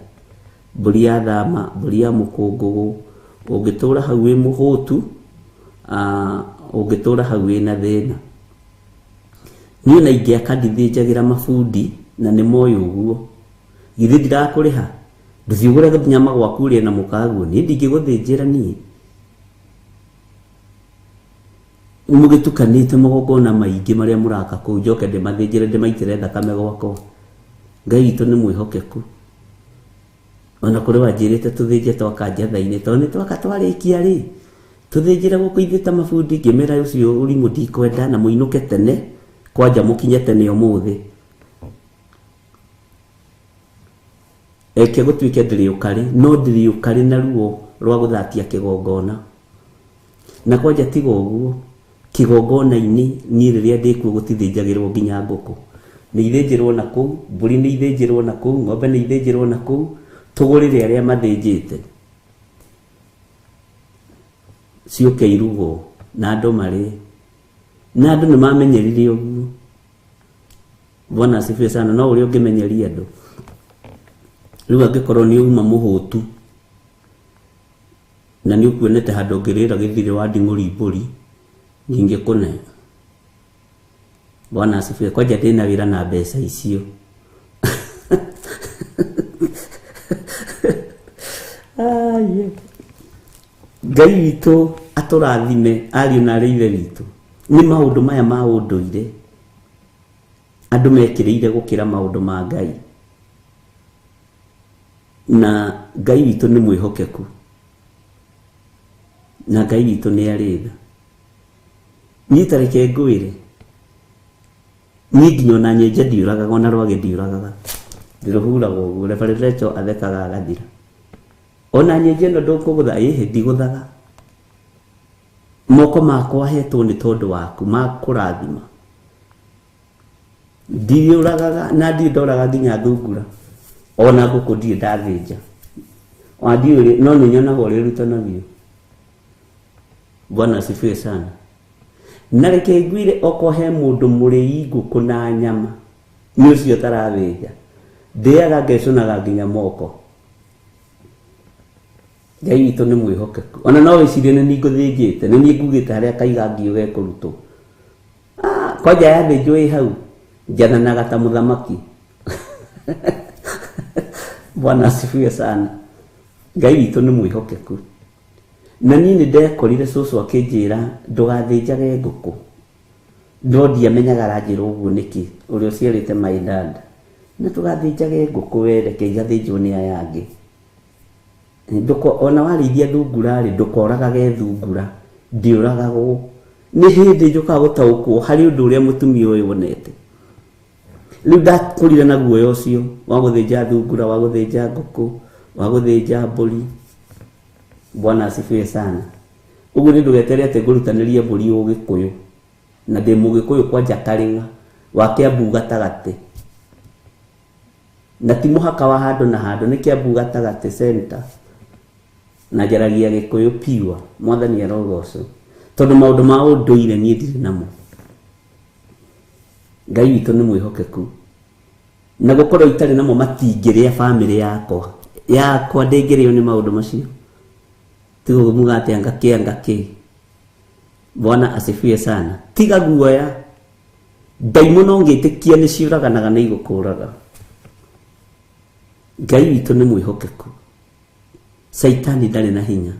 mbũri ya thama, mbũri ya mũkũngũgũ, ũngĩtũra hau wĩ mũhũtu, ũngĩtũra hau wĩna thĩna. Niĩ ona ingĩaka ndithĩnjagĩra mabundi, na nĩ moĩ ũguo. Githĩ ndirakũrĩha? Ndũthiĩ ũgũre nyama gwaku ũrĩe na mũkaguo. Niĩ ndingĩgũthĩnjĩra niĩ. Mũgĩtukanĩte magongona maingĩ marĩa mũraka kũu, njoke ndĩmathĩnjĩre ndĩmaitĩre thakame gwakwa. Ngai witũ nĩ mwĩhokeku. Ona kũrĩ wanjĩrĩte tũthĩnje twaka njatha-inĩ, tondũ nĩ twaka twarĩkia rĩ, tũthĩnjĩre gũkũ ithuĩ ta mabundi. Ngĩmera ũcio ũrimũ ndikwenda, na mũinũke tene, kwanja mũkinye tene ũmũthĩ. Reke gũtuĩke ndĩrĩ ũkarĩ, no ndĩrĩ ũkarĩ na ruo rwa gũthatia kĩgongona. Na kwanja tiga ũguo, kĩgongona-inĩ niĩ rĩrĩa ndĩkuo gũtithĩnjagĩrwo nginya ngũkũ. Nĩ ithĩnjĩrwo na kũu, mbũri nĩ ithĩnjĩrwo na kũu, ng'ombe nĩ ithĩnjĩrwo na kũu, tũgũrĩre arĩa mathĩnjĩte. Ciũke irugwo na andũ marĩe. Na andũ nĩ mamenyerire ũguo. Bwana asifiwe sana. No ũrĩa ũngĩmenyeria andũ. Rĩu angĩkorwo nĩ uma mũhũtu na nĩ ũkuonete handũ ũngĩrĩra gĩthirĩ wa nding'ũri mbũri, ndingĩkũne. Bwana asifiwe. Kwanja ndĩna wĩra na mbeca icio. Aye. Ngai witũ atũrathime ariũ na arĩ ithe witũ. Nĩ maũndũ maya ma ũndũire andũ mekĩrĩire gũkĩra maũndũ ma Ngai. Na Ngai witũ nĩ mwĩhokeku, na Ngai witũ nĩ arĩ tha. Niĩ ta reke ngwĩre, niĩ nginya ona nyenje ndiũragaga, ona rwagĩ ndiũragaga, ndĩrũhuraga ũguo. Reverend Rachel athekaga agathira. Ona nyenje ĩno ndũkũgũtha, ĩhĩ ndigũthaga. Moko makwa hetwo nĩ tondũ waku ma kũrathima. Ndiũragaga na ndirĩ ndoraga nginya thungura, ona ngũkũ ndirĩ ndathĩnja. Ona ndiũĩ, no nĩ nyonaga ũrĩa ũrutanagio. Bwana asifiwe sana. Na reke ngwĩre, okorwo he mũndũ mũrĩi ngũkũ na nyama, nĩ ũcio ũtarathĩnja. Ndĩaga ngecũnaga nginya moko. Ngai witũ nĩ mwĩhokeku. Ona no wĩcirie nĩ niĩ ngũthĩnjĩte, nĩ niĩ ngugĩte harĩa kaiga ngiũ gekũrutwo. Kwanja yathĩnjwo ĩ hau, njathanaga ta mũthamaki. Bwana asifiwe sana. Ngai witũ nĩ mwĩhokeku. Na niĩ nĩ ndekorire cũcũ akĩnjĩra ndũgathĩnjage ngũkũ. No ndiamenyaga aranjĩra ũguo nĩkĩ, ũrĩa ũciarĩte my dad. Na ndũgathĩnjage ngũkũ we, reke igathĩnjwo nĩ aya angĩ. Ona warĩithia thungura rĩ, ndũkoragage thungura, ndĩũragagwo. Nĩ hĩndĩ njũkaga gũtaũkwo harĩ ũndũ ũrĩa mũtumia ũyũ onete. Rĩu ndakũrire na guoya ũcio wa gũthĩnja thungura, wa gũthĩnja ngũkũ, wa gũthĩnja mbũri. Bwana asifiwe sana. Ũguo nĩ ndũgetere atĩ ngũrutanĩrie mbũri ũgĩkũyũ, na ndĩ mũgĩkũyũ kwanja Karĩng'a wa Kĩambu gatagatĩ, na ti mũhaka wa handũ na handũ, nĩ Kĩambu gatagatĩ center, na njaragia gĩkũyũ pure. Mwathani arogocwo, tondũ maũndũ ma ũndũire niĩ ndirĩ namo. Ngai witũ nĩ mwĩhokeku, na gũkorwo itarĩ namo matingĩrĩa bamĩrĩ yakwa, yakwa ndĩngĩrĩo nĩ maũndũ macio. Tiga ũguo muga atĩ anga kĩ anga kĩ. Bwana asifiwe sana. Tiga guoya, ndaimono ũngĩtĩkia nĩ ciũraganaga nĩ igũkũraga. Ngai witũ nĩ mwĩhokeku, Caitani ndarĩ na hinya.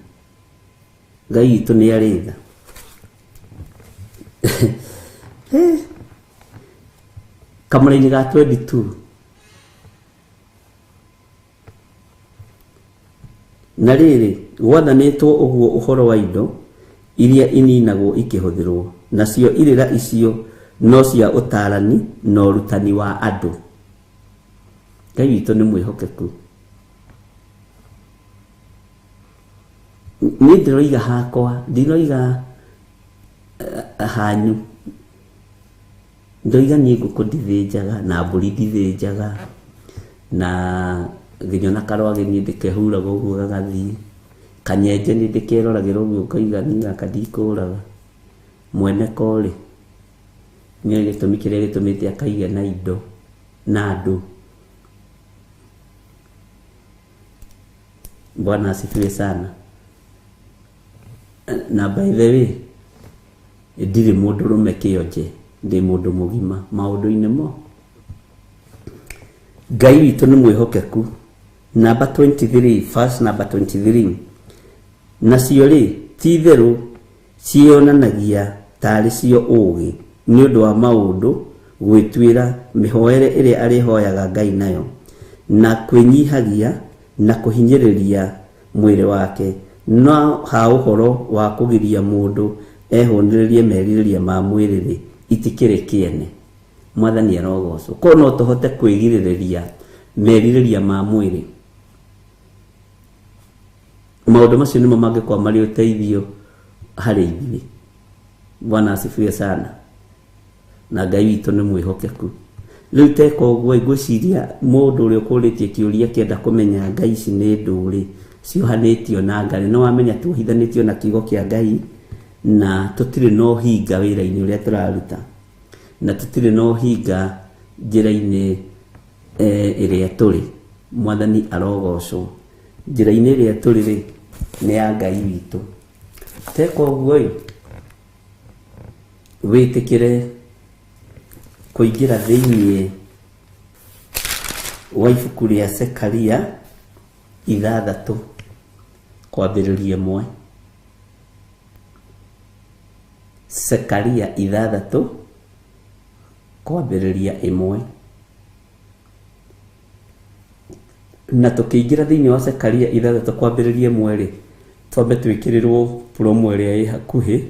Ngai witũ nĩ arĩ tha. Kamũra-inĩ ga 22. Na rĩrĩ, gwathanĩtwo ũguo ũhoro wa indo iria ininagwo ikĩhũthĩrwo, nacio irĩra icio no cia ũtaarani na ũrutani wa andũ. Ngai witũ nĩ mwĩhokeku. Niĩ ndĩroiga hakwa, ndinoiga hanyu. Ndoiga niĩ ngũkũ ndithĩnjaga, na mbũri ndithĩnjaga, na nginya ona karwagĩ niĩ ndĩkehuraga ũguo gagathiĩ. Kanyenje nĩ ndĩkeroragĩra ũguo ngaiga niĩ gaka ndikũraga. Mwene ko rĩ, nĩoĩ gĩtũmi kĩrĩa gĩtũmĩte akaige na indo na andũ. Bwana asifiwe sana. Na by the way, ndirĩ mũndũrũme kĩonje, ndĩ mũndũ mũgima maũndũ-inĩ mo. Ngai witũ nĩ mwĩhokeku. Number 23, verse number 23. Nacio rĩ, ti itherũ ciĩyonanagia taarĩ cio ũũgĩ nĩ ũndũ wa maũndũ gwĩtuĩra mĩhoere ĩrĩa arĩhoyaga Ngai nayo, na kwĩnyihagia na kũhinyĩrĩria mwĩrĩ wake, no ha ũhoro wa kũgiria mũndũ ehũnĩrĩrie merirĩria ma mwĩrĩ-rĩ, itikĩrĩ kĩene. Mwathani arogocwo. Koguo no tũhote kwĩgirĩrĩria merirĩria ma mwĩrĩ. Maũndũ macio nĩmo mangĩkorwo marĩ ũteithio harĩ ithuĩ. Bwana asifiwe sana. Na Ngai witũ nĩ mwĩhokeku. Rĩu teka ũguo ngwĩciria mũndũ ũrĩa ũkũrĩtie kĩũria kĩenda kũmenya Ngai ici nĩ ndũrĩ ciohanĩtio na Ngai, no wamenya tuohithanĩtio na kiugo kĩa Ngai na tũtirĩ na ũhinga wĩra-inĩ ũrĩa tũraruta, na tũtirĩ na ũhinga njĩra-inĩ ĩrĩa tũrĩ. Mwathani arogocwo. Njĩra-inĩ ĩrĩa tũrĩ rĩ, nĩ ya Ngai witũ. Teka ũguo ĩ, wĩtĩkĩre kũingĩra thĩinĩ wa ibuku rĩa Zekaria 6 kwambĩrĩria 1. Zekaria 6 kwambĩrĩria 1. Na tũkĩingĩra thĩinĩ wa Zekaria 6 kwambĩrĩria 1 rĩ, twambe twĩkĩrĩrwo promo ĩrĩa ĩ hakuhĩ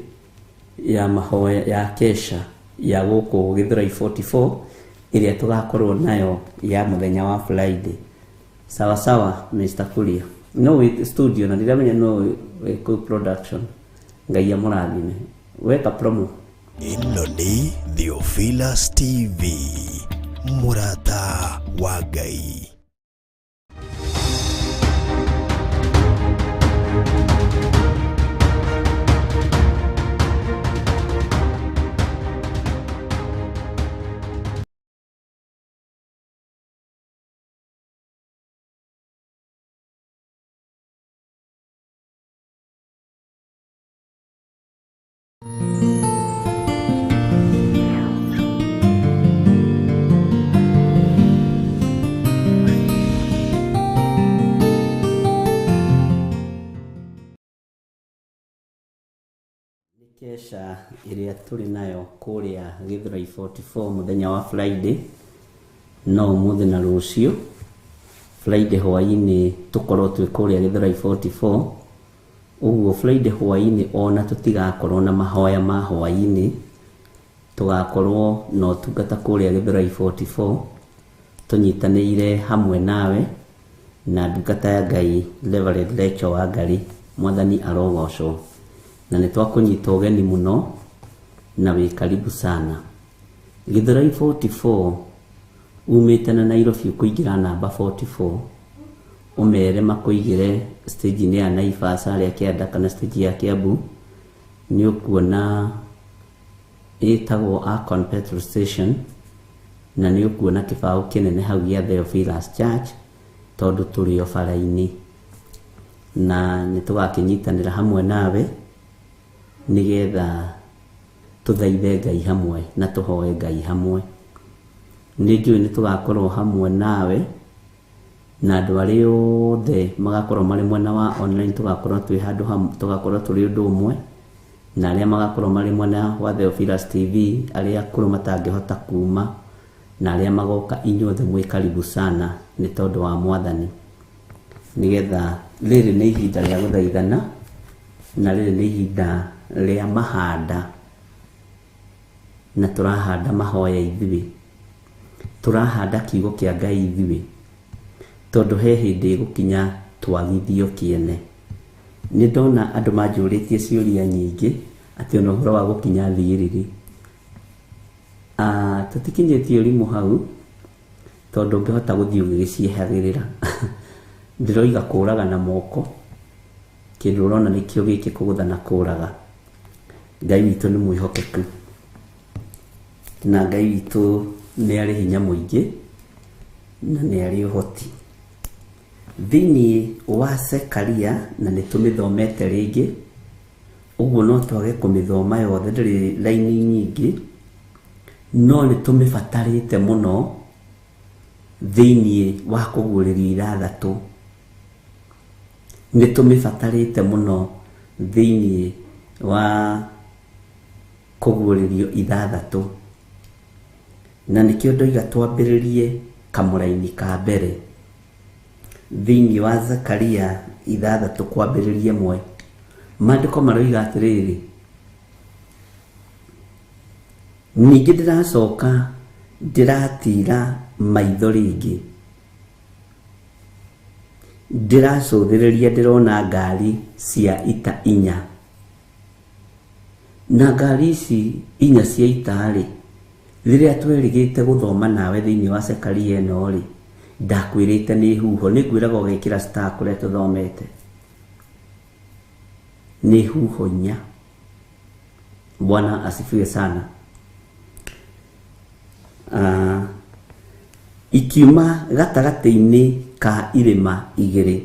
ya mahoya ya kesha ya gũkũ Githurai 44 ĩrĩa tũgakorwo nayo ya mũthenya wa Friday. Sawa sawa, Mr. Kuria. No wĩ studio na ndiramenya no wĩ kũu production. Ngai amũrathime. Weka promo. Ĩno nĩ Theophilus TV, mũrata wa Ngai. Kesha ĩrĩa tũrĩ nayo kũrĩa Githurai 44 mũthenya wa Friday, no ũmũthĩ na rũciũ. Friday hwaĩ-inĩ tũkorwo twĩ kũrĩa Githurai 44. Ũguo Friday hwaĩ-inĩ ona tũtigakorwo na mahoya ma hwaĩ-inĩ, tũgakorwo na ũtungata kũrĩa Githurai 44 tũnyitanĩire hamwe nawe na ndungata ya Ngai Reverend Rachel Wangari. Mwathani arogocwo. Na nĩ twakũnyita ũgeni mũno na wĩ karibu sana. Githurai 44 umĩte na Nairobi ũkũingĩra namba 44, ũmere makũigĩre stage-inĩ ya Naivas harĩa kĩanda kana stage ya Kiambu, nĩ ũkuona ĩtagwo Akon Petrol Station, na nĩ ũkuona kĩbaũ kĩnene hau gĩa Theophilus Church, tondũ tũrĩ o bara-inĩ, na nĩ tũgakĩnyitanĩra hamwe nawe nĩgetha tũthaithe Ngai hamwe na tũhoe Ngai hamwe. Nĩ njũĩ nĩ tũgakorwo hamwe nawe na andũ arĩa othe magakorwo marĩ mwena wa online, tũgakorwo twĩ handũ hamwe, tũgakorwo tũrĩ ũndũ ũmwe, na arĩa magakorwo marĩ mwena wa Theophilus TV, arĩa akũrũ matangĩhota kuma, na arĩa magoka, inyuothe mwĩ karibu sana nĩ tondũ wa Mwathani. Nĩgetha rĩrĩ nĩ ihinda rĩa gũthaithana, na rĩrĩ nĩ ihinda rĩa mahanda, na tũrahanda mahoya ithuĩ, tũrahanda kiugo kĩa Ngai ithuĩ, tondũ he hĩndĩ ĩgũkinya twagithio kĩene. Nĩ ndona andũ manjũrĩtie ciũria nyingĩ atĩ ona ũhoro wa gũkinya thiriri, tũtikinyĩtie ũrimũ hau, tondũ ũngĩhota gũthiĩ ũgĩgĩciehagĩrĩra. Ndĩroiga kũraga na moko, kĩndũ ũrona nĩkĩo gĩkĩ kũgũtha na kũraga. Ngai witũ nĩ mwĩhokeku, na Ngai witũ nĩ arĩ hinya mũingĩ na nĩ arĩ ũhoti. Thĩinĩ wa Zekaria, na nĩ tũmĩthomete rĩngĩ, ũguo no twage kũmĩthoma yothe, ndĩrĩ raini nyingĩ, no nĩ tũmĩbatarĩte mũno thĩinĩ wa kũguũrĩrio 6. Nĩ tũmĩbatarĩte mũno thĩinĩ wa kũguũrĩrio 6, na nĩkĩo ndoiga twambĩrĩrie kamũraini ka mbere. Thĩinĩ wa Zakaria 6 kwambĩrĩria 1, maandĩko maroiga atĩrĩrĩ, ningĩ ndĩracoka ndĩratira maitho rĩngĩ, ndĩracũthĩrĩria ndĩrona ngari cia ita 4, na ngari ici 4 cia ita rĩ, rĩrĩa twerĩgĩte gũthoma nawe thĩinĩ wa Zekaria ĩno rĩ, ndakwĩrĩte nĩ huho, nĩngwĩraga ũgekĩra star kũrĩa tũthomete, nĩ huho 4. Bwana asifiwe sana. Ikiuma gatagatĩ-inĩ ka irĩma 2,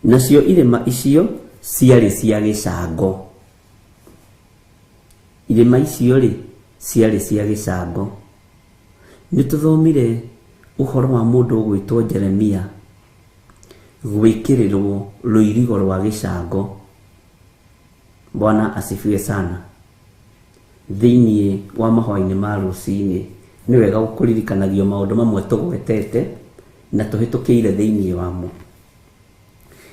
nacio irĩma icio ciarĩ cia gĩcango. Irĩma icio rĩ ciarĩ cia gĩcango. Nĩ tũthomire ũhoro wa mũndũ ũgwĩtwo Jeremia gwĩkĩrĩrwo rũirigo rwa gĩcango. Bwana asifiwe sana. Thĩinĩ wa mahoya-inĩ ma rũcinĩ nĩ wega gũkũririkanagio maũndũ mamwe tũgwetete na tũhĩtũkĩire thĩinĩ wamo.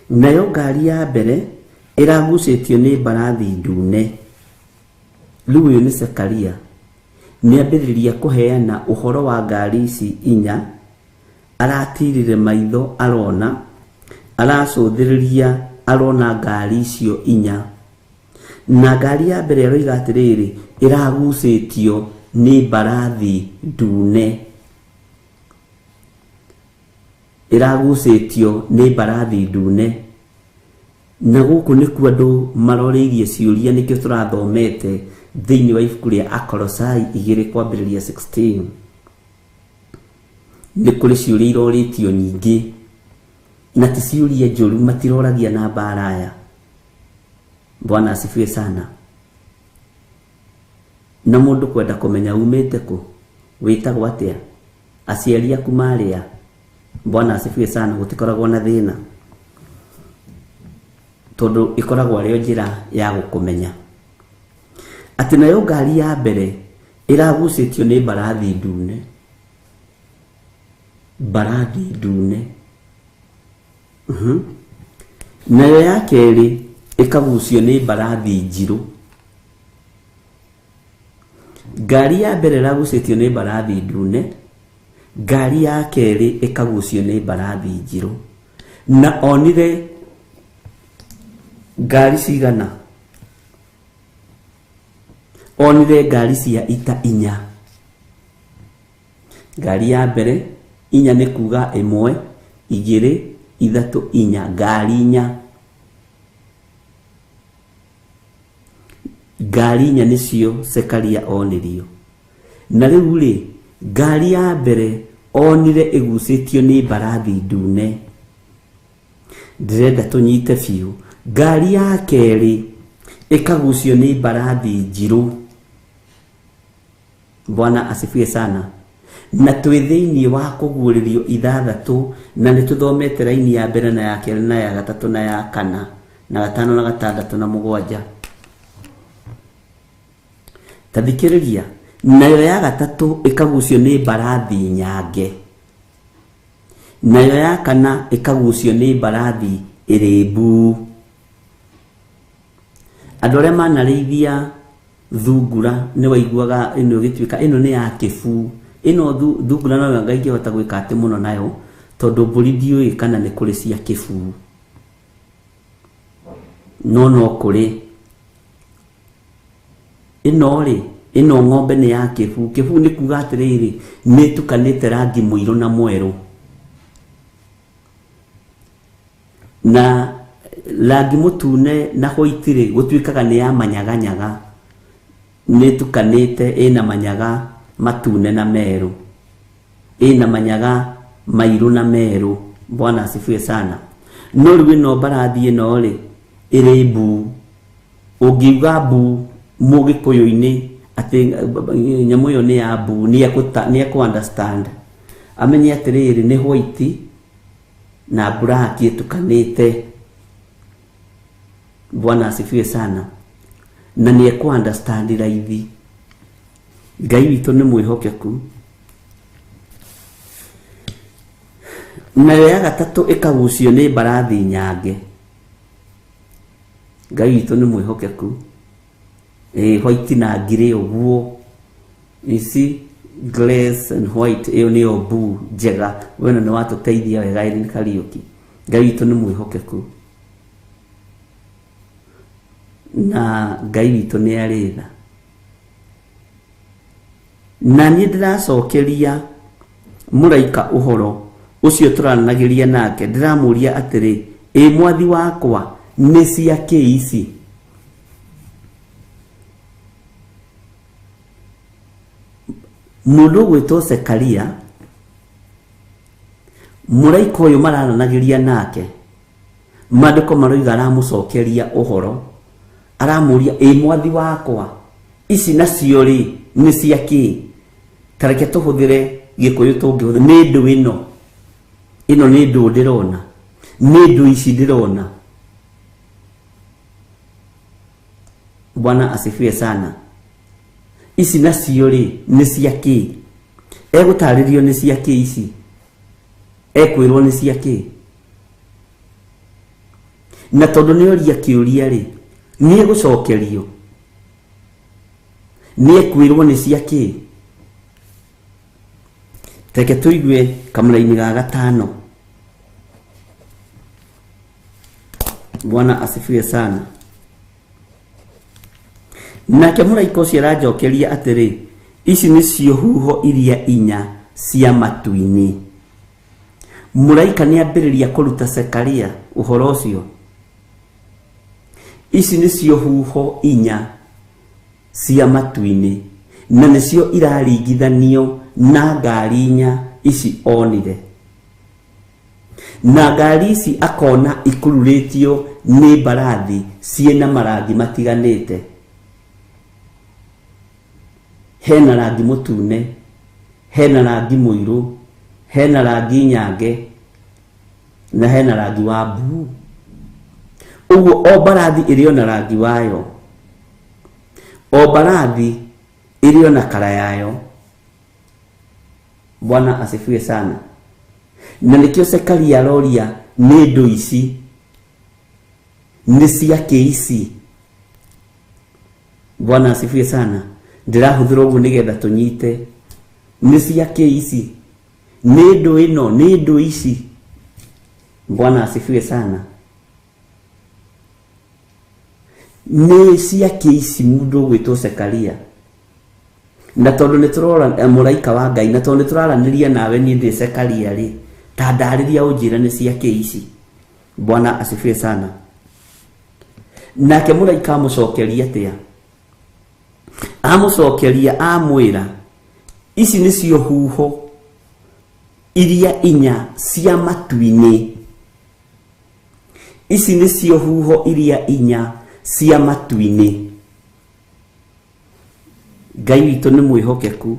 Nayo ngari ya mbere ĩragucĩtio nĩ mbarathi ndune. Rĩu ũyũ nĩ Zekaria, nĩambĩrĩria kũheana ũhoro wa ngari ici 4, aratirire maitho arona, aracũthĩrĩria arona ngari icio 4. Na ngari ya mbere aroiga atĩrĩrĩ, ĩragucĩtio nĩ mbarathi ndune, ĩragucĩtio nĩ mbarathi ndune. Na gũkũ nĩkuo andũ maroreirie ciũria, nĩkĩo tũrathomete thĩinĩ wa ibuku rĩa Akolosai 2 kwambĩrĩria 16. Nĩ kũrĩ ciũria irorĩtio nyingĩ, na ti ciũria njũru, matiroragia na mbara aya. Bwana asifiwe sana. Na mũndũ kwenda kũmenya umĩte kũ, wĩtagwo atĩa, aciari aku marĩa. Bwana asifiwe sana. Gũtikoragwo na thĩna, tondũ ĩkoragwo arĩ o njĩra ya gũkũmenya. Atĩ nayo ngari ya mbere ĩragucĩtio nĩ mbarathi ndune, mbarathi ndune. Nayo ya kerĩ ĩkagucio nĩ mbarathi njirũ. Ngari ya mbere ĩragucĩtio nĩ mbarathi ndune, ngari ya kerĩ ĩkagucio nĩ mbarathi njirũ. Na onire ngari cigana? Onire ngari cia ita 4. Ngari ya mbere 4 nĩ kuga 1, 2, 3, 4, ngari 4. Ngari 4 nĩcio Zekaria onirio. Na rĩu rĩ, ngari ya mbere onire ĩgucĩtio nĩ mbarathi ndune. Ndĩrenda tũnyite biũ. Ngari ya kerĩ ĩkagucio nĩ mbarathi njirũ. Bwana asifiwe sana. Na twĩ thĩinĩ wa kũguũrĩrio 6, na nĩ tũthomete raini ya mbere na ya kerĩ na ya gatatũ na ya kana na 5 na 6 na 7. Tathikĩrĩria, nayo ya gatatũ ĩkagucio nĩ mbarathi nyange, nayo ya kana ĩkagucio nĩ mbarathi ĩrĩ mbuu. Andũ arĩa manarĩithia thungura nĩ waiguaga ĩno ĩgĩtuĩka ĩno nĩ ya kĩbuu. Ĩno thungura no anga ingĩhota gwĩka atĩ mũno nayo, tondũ mbũri ndiũĩ kana nĩ kũrĩ cia kĩbuu, no no kũrĩ. Ĩno rĩ, ĩno ng'ombe nĩ ya kĩbuu. Kĩbuu nĩ kuga atĩrĩrĩ, nĩ ĩtukanĩte rangi mũirũ na mwerũ, na rangi mũtune na white rĩ, gũtuĩkaga nĩ ya manyaganyaga, nĩ ĩtukanĩte, ĩna manyaga matune na merũ, ĩna manyaga mairũ na merũ. Bwana asifiwe sana. No rĩu ĩno mbarathi ĩno rĩ, ĩrĩ mbuu. Ũngiuga mbuu mũgĩkũyũ-inĩ atĩ nyamũ ĩyo nĩ ya mbuu, nĩ ekũ understand, amenye atĩrĩrĩ nĩ white na black ĩtukanĩte. Bwana asifiwe sana. Na nĩ ekũ understand raithi. Ngai witũ nĩ mwĩhokeku. Nayo ya gatatũ ĩkagucio nĩ mbarathi nyange. Ngai witũ nĩ mwĩhokeku. Ĩ white na grey ũguo. Ici glaze and white ĩyo nĩyo mbuu njega. We na nĩ watũteithia wega Irene Kariũki. Ngai witũ nĩ mwĩhokeku. Na Ngai witũ nĩ arĩ tha. Na niĩ ndĩracokeria mũraika ũhoro ũcio tũranagĩria nake, ndĩramũria atĩrĩ, ĩ mwathi wakwa, nĩ cia kĩ ici? Mũndũ ũgwĩtwo Zekaria, mũraika ũyũ marananagĩria nake, maandĩko maroiga aramũcokeria ũhoro, aramũria, ĩ mwathi wakwa, ici nacio rĩ nĩ cia kĩ? Ta reke tũhũthĩre Gĩkũyũ tũngĩhũthĩra, nĩ ndũ ĩno, ĩno nĩ ndũ ndĩrona, nĩ ndũ ici ndĩrona. Bwana asifiwe sana. Ici nacio rĩ nĩ cia kĩ? Egũtarĩrio nĩ cia kĩ ici? Ekwĩrwo nĩ cia kĩ? Na tondũ nĩ oria kĩũria rĩ, nĩ egũcokerio, nĩ ekwĩrwo nĩ cia kĩ? Reke tũigue kamũraini ga gatano. Bwana asifiwe sana. Nake mũraika ũcio aranjokeria atĩrĩ, ici nĩcio huho iria inya cia matu-inĩ. Mũraika nĩ ambĩrĩria kũruta Zekaria ũhoro ũcio. Ici nĩcio huho inya cia matu-inĩ, na nĩcio iraringithanio na ngari inya ici onire. Na ngari ici akona ikururĩtio nĩ mbarathi ciĩna marangi matiganĩte. Hena rangi mũtune, hena rangi mũirũ, hena rangi nyange, na hena rangi wa mburuu. Ũguo o mbarathi ĩrĩ ona rangi wayo, o mbarathi ĩrĩ ona kara yayo. Bwana asifiwe sana. Na nĩkĩo Zekaria aroria nĩ ndũ ici, nĩ cia kĩ ici? Bwana asifiwe sana. Ndĩrahũthĩra ũguo nĩgetha tũnyite nĩ cia kĩ ici, nĩ ndũ ĩno, nĩ ndũ ici. Bwana asifiwe sana. Nĩ cia kĩ ici mũndũ ũgwĩtwo Zekaria? Na tondũ nĩ tũrora mũraika wa Ngai, na tondũ nĩ tũraranĩria nawe niĩ ndĩ Zekaria rĩ, ta ndarĩria ũnjĩre nĩ cia kĩ ici. Bwana asifiwe sana. Nake mũraika amũcokeria atĩa? Amũcokeria amwĩra, ici nĩcio huho iria inya cia matu-inĩ. Ici nĩcio huho iria inya cia matu-inĩ. Ngai witũ nĩ mwĩhokeku.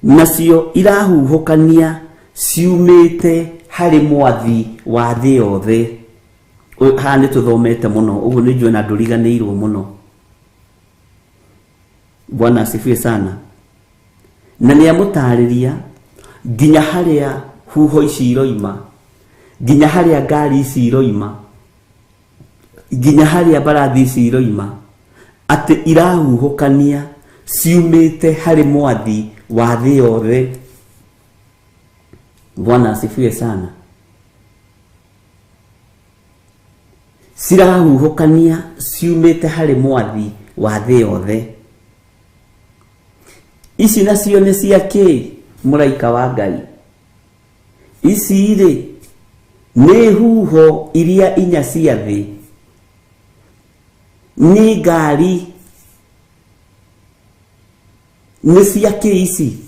Nacio irahuhũkania ciumĩte harĩ mwathi wa thĩ yothe. Haha nĩ tũthomete mũno, ũguo nĩ njũĩ na ndũriganĩirwo mũno. Bwana asifiwe sana. Na nĩ amũtarĩria nginya harĩa huho ici iroima, nginya harĩa ngari ici iroima, nginya harĩa mbarathi ici iroima, atĩ irahuhũkania ciumĩte harĩ mwathi wa thĩ yothe. Bwana asifiwe sana. Cirahuhũkania ciumĩte harĩ mwathi wa thĩ yothe. Ici nacio nĩ cia kĩ, mũraika wa Ngai? Ici rĩ nĩ huho iria inya cia thĩ, nĩ ngari, nĩ cia kĩ ici?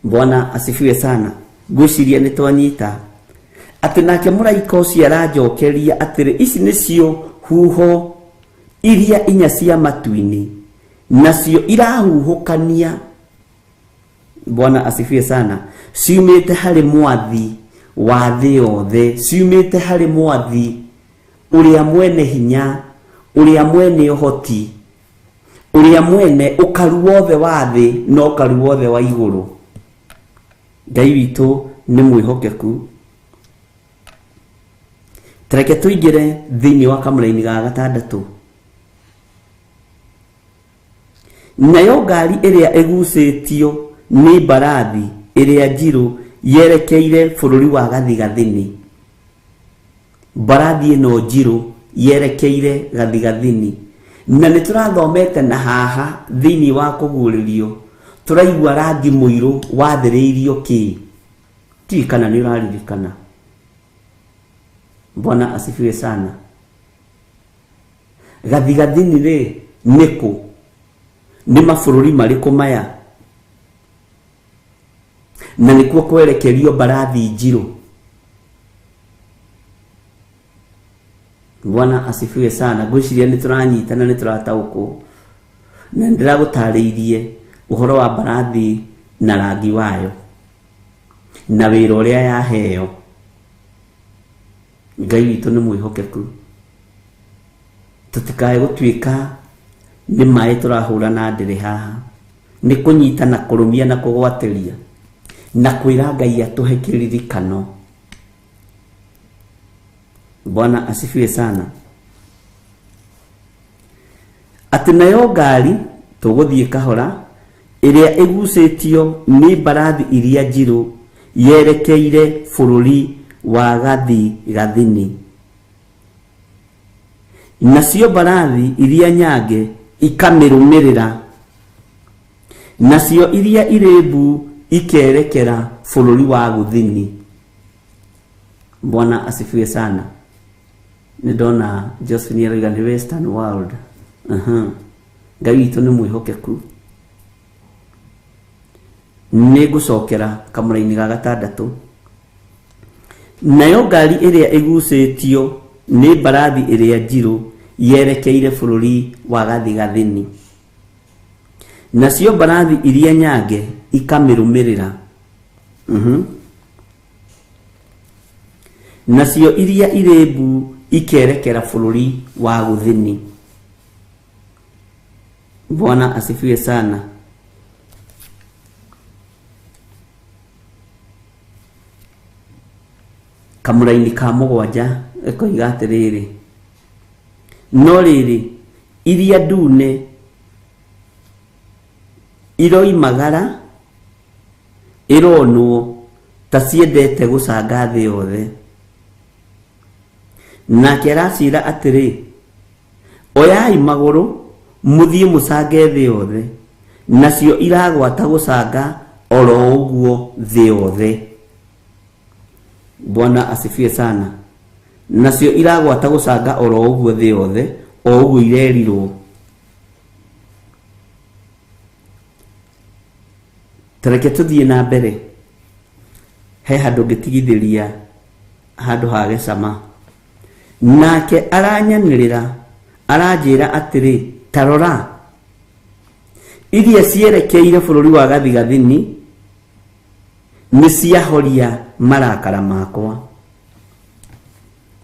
Bwana asifiwe sana. Ngwĩciria nĩ twanyita atĩ nake mũraika ũcio aranjokeria atĩrĩ, ici nĩcio huho iria inya cia matu-inĩ, nacio irahuhũkania. Bwana asifiwe sana. Ciumĩte harĩ mwathi wa thĩ yothe, ciumĩte harĩ mwathi ũrĩa mwene hinya, ũrĩa mwene ũhoti, ũrĩa mwene ũkaru wothe wa thĩ na ũkaru wothe wa igũrũ. Ngai witũ nĩ mwĩhokeku. Tareke tũingĩre thĩinĩ wa kamũraini ga gatandatũ. Nayo ngari ĩrĩa ĩgucĩtio nĩ mbarathi ĩrĩa njirũ yerekeire bũrũri wa gathigathini. Mbarathi ĩno njirũ yerekeire gathigathini. Na nĩ tũrathomete na haha thĩinĩ wa kũguũrĩrio tũraigua rangi mũirũ wathĩrĩirio kĩ. Ndiũĩ kana nĩ ũraririkana. Bwana asifiwe sana. Gathigathini rĩ nĩ kũ? Nĩ mabũrũri marĩkũ maya? Na nĩkuo kwerekerio mbarathi njirũ. Bwana asifiwe sana. Ngwĩciria nĩ tũranyitana, nĩ tũrataũkwo. Na nĩ ndĩragũtarĩirie ũhoro wa mbarathi na rangi wayo na wĩra ũrĩa yaheo. Ngai witũ nĩ mwĩhokeku. Tũtikae gũtuĩka nĩ maĩ tũrahũra na ndĩrĩ haha. Nĩ kũnyita na kũrũmia na kũgwatĩria na kwĩra Ngai atũhe kĩririkano. Bwana asifiwe sana. Atĩ nayo ngari tũgũthiĩ kahora ĩrĩa ĩgucĩtio nĩ mbarathi iria njirũ yerekeire bũrũri wa gathigathini. Nacio mbarathi iria nyange ikamĩrũmĩrĩra, nacio iria irĩ mbu ikerekera bũrũri wa gũthini. Bwana asifiwe sana. Nĩ ndona Josephine aroiga nĩ Western world. Ngai witũ nĩ mwĩhokeku. Nĩ ngũcokera kamũraini ga gatandatũ. Nayo ngari ĩrĩa ĩgucĩtio nĩ mbarathi ĩrĩa njirũ yerekeire bũrũri wa gathigathini. Nacio mbarathi iria nyange ikamĩrũmĩrĩra. Nacio iria irĩ mbu ikerekera bũrũri wa gũthini. Bwana asifiwe sana. Kamũraini ka mũgwanja ĩkoiga atĩrĩrĩ, no rĩrĩ, iria ndune iroimagara ĩronwo ta ciendete gũcanga thĩ yothe. Nake araciĩra atĩrĩ, oyai magũrũ mũthiĩ mũcange thĩ yothe, nacio iragwata gũcanga oro ũguo thĩ yothe. Bwana asifiwe sana. Nacio iragwata gũcanga oro ũguo thĩ yothe, o ũguo irerirwo. Tareke tũthiĩ na mbere. He handũ ngĩtigithĩria handũ hage cama. Nake aranyanĩrĩra aranjĩra atĩrĩ, ta rora, iria cierekeire bũrũri wa gathigathini nĩ ciahoria marakara makwa.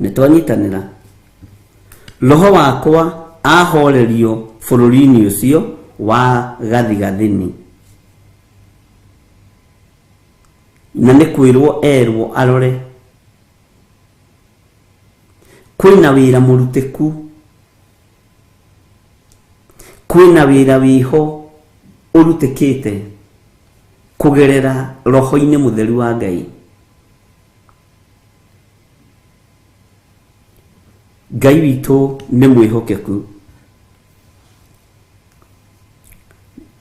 Nĩ twanyitanĩra. Roho wakwa ahorerio bũrũri-inĩ ũcio wa gathigathini. Na nĩ kwĩrwo erwo arore. Kwĩna wĩra mũrutĩku. Kwĩna wĩra wĩho ũrutĩkĩte kũgerera roho-inĩ mũtheru wa Ngai. Ngai witũ nĩ mwĩhokeku.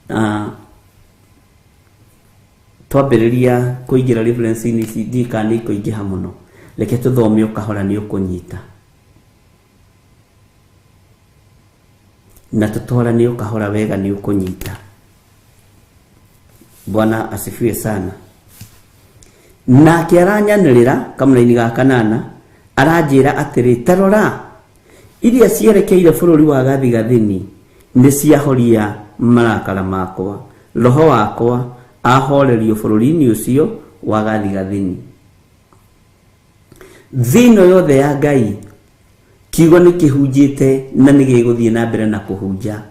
Na twambĩrĩria kũingĩra reference-inĩ ici ndiũĩ kana nĩ ikũingĩha mũno. Reke tũthome o kahora nĩ ũkũnyita. Na tũtwarane o kahora wega nĩ ũkũnyita. Bwana asifiwe sana. Nake aranyanĩrĩra kamũraini ga kanana aranjĩra atĩrĩ, ta rora, iria cierekeire bũrũri wa gathigathini nĩ ciahoria marakara makwa, roho wakwa ahorerio bũrũri-inĩ ũcio wa gathigathini. Thĩ ĩno yothe ya Ngai kiugo nĩ kĩhunjĩte na nĩ gĩgũthiĩ na mbere na kũhunja.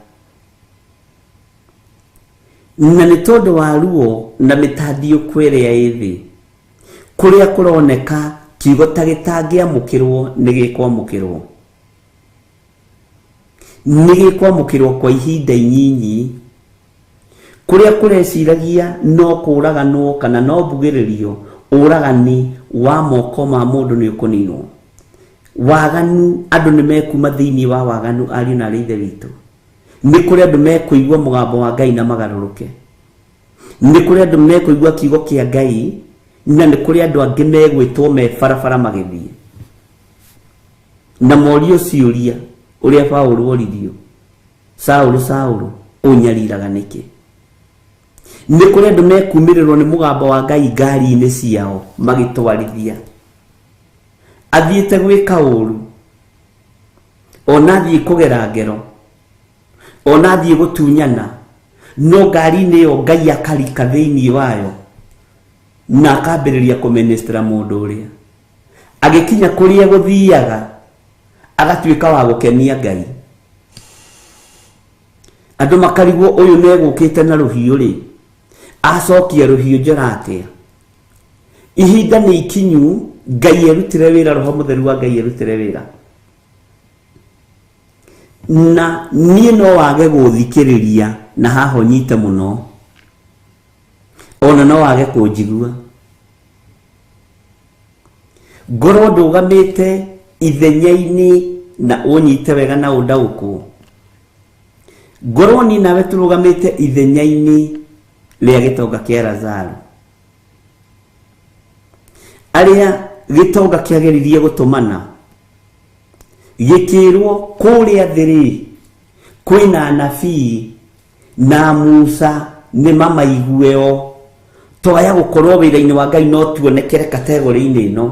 Na nĩ tondũ wa ruo na mĩtandiũko ĩrĩa ĩ thĩ, kũrĩa kũroneka kiugo ta gĩtangĩamũkĩrwo nĩ gĩkwamũkĩrwo. Nĩ gĩkwamũkĩrwo kwa ihinda inyinyi. Kũrĩa kũreciragia no kũraganwo kana no mbugĩrĩrio, ũragani wa moko ma mũndũ nĩ ũkũninwo. Waganu, andũ nĩ mekuma thĩinĩ wa waganu ariũ na arĩ ithe witũ. Nĩ kũrĩ andũ mekũigua mũgambo wa Ngai na magarũrũke. Nĩ kũrĩ andũ mekũigua kiugo kĩa Ngai na nĩ kũrĩ andũ angĩ megwĩtwo me barabara magĩthiĩ. Na morio ciũria ũrĩa Paũlũ oririo, Saũlũ, Saũlũ, ũnyariraga nĩkĩ? Nĩ kũrĩ andũ mekumĩrĩrwo nĩ mũgambo wa Ngai ngari-inĩ ciao magĩtwarithia. Athiĩte gwĩka ũru, ona athiĩ kũgera ngero, ona athiĩ gũtunyana, no ngari-inĩ ĩyo Ngai akarika thĩinĩ wayo na akambĩrĩria kũmĩnĩstĩra mũndũ ũrĩa. Agĩkinya kũrĩa gũthiaga, agatuĩka wa gũkenia Ngai. Andũ makarigwo ũyũ negũkĩte na rũhiũ rĩ, acokia rũhiũ njora atĩa? Ihinda nĩ ikinyu Ngai erutĩre wĩra, Roho Mũtheru wa Ngai erutĩre wĩra. Na niĩ no wage gũthikĩrĩria na haha ũnyite mũno, ona no wage kũnjigua. Ngorwo ndũgamĩte ithenya-inĩ na ũnyite wega na ũndaũkwo. Ngorwo niĩ nawe tũrũgamĩte ithenya-inĩ rĩa gĩtonga kĩa Lazaro. Arĩa gĩtonga kĩageririe gũtũmana, gĩkĩrwo kũrĩa thĩ rĩ, kwĩna anabii na Musa nĩ mamaigue o. Twaya gũkorwo wĩra-inĩ wa Ngai no tuonekere kategori-inĩ ĩno.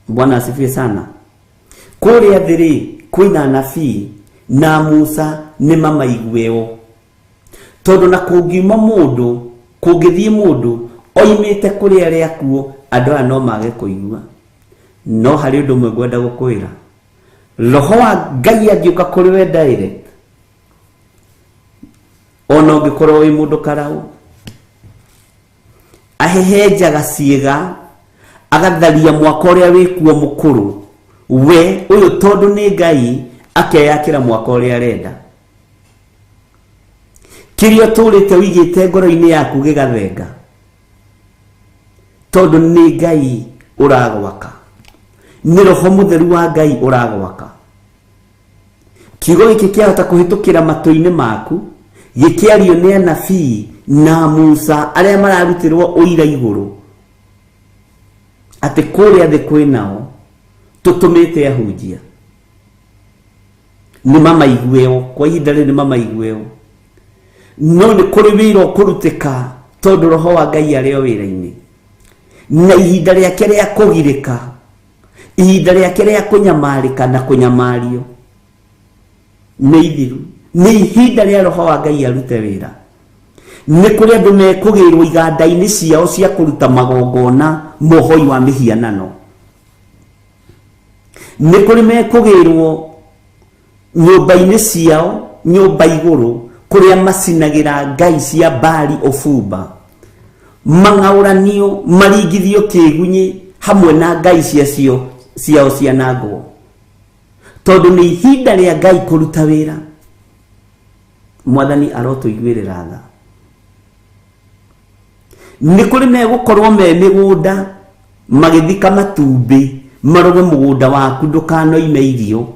Bwana asifiwe sana. Kũrĩa thĩ rĩ, kwĩna anabii na Musa nĩ mamaigue o. Tondũ na kũngiuma mũndũ, kũngĩthiĩ mũndũ oimĩte kũrĩ arĩa akuũ, andũ aya no mage kũigua. No harĩ ũndũ ũmwe ngwenda gũkwĩra, Roho wa Ngai angĩũka kũrĩ we direct, ona ũngĩkorwo wĩ mũndũ karaũ, ahehenjaga ciĩga, agatharia mwaka ũrĩa wĩkuo mũkũrũ, we ũyũ tondũ nĩ Ngai akeyakĩra mwaka ũrĩa arenda. Kĩrĩa ũtũrĩte ũigĩte ngoro-inĩ yaku gĩgathenga, tondũ nĩ Ngai ũragwaka, nĩ Roho Mũtheru wa Ngai ũragwaka. Kiugo gĩkĩ kĩahota kũhĩtũkĩra matũ-inĩ maku gĩkĩario nĩ anabii na Musa arĩa mararutĩrwo ũira igũrũ atĩ kũrĩa thĩ kwĩ nao tũtũmĩte ahunjia nĩ mamaigueo kwa ihinda rĩrĩ nĩ mamaigueo, no nĩ kũrĩ wĩra ũkũrutĩka tondũ Roho wa Ngai arĩ o wĩra-inĩ, na ihinda rĩake rĩa kũgirĩka, ihinda rĩake rĩa kũnyamarĩka na kũnyamario nĩ ithiru. Nĩ ihinda rĩa Roho wa Ngai arute wĩra. Nĩ kũrĩ andũ mekũgĩrwo iganda-inĩ ciao cia kũruta magongona mohoi wa mĩhianano. Nĩ kũrĩ mekũgĩrwo nyũmba-inĩ ciao, nyũmba igũrũ, kũrĩa macinagĩra ngai cia Baali ũbumba, mang'aũranio, maringithio kĩgunyĩ hamwe na ngai ciacio ciao cianangwo, tondũ nĩ ihinda rĩa Ngai kũruta wĩra. Mwathani arotũiguĩrĩra tha. Nĩ kũrĩ megũkorwo me mĩgũnda magĩthika matumbĩ maroge mũgũnda waku ndũkanoime irio.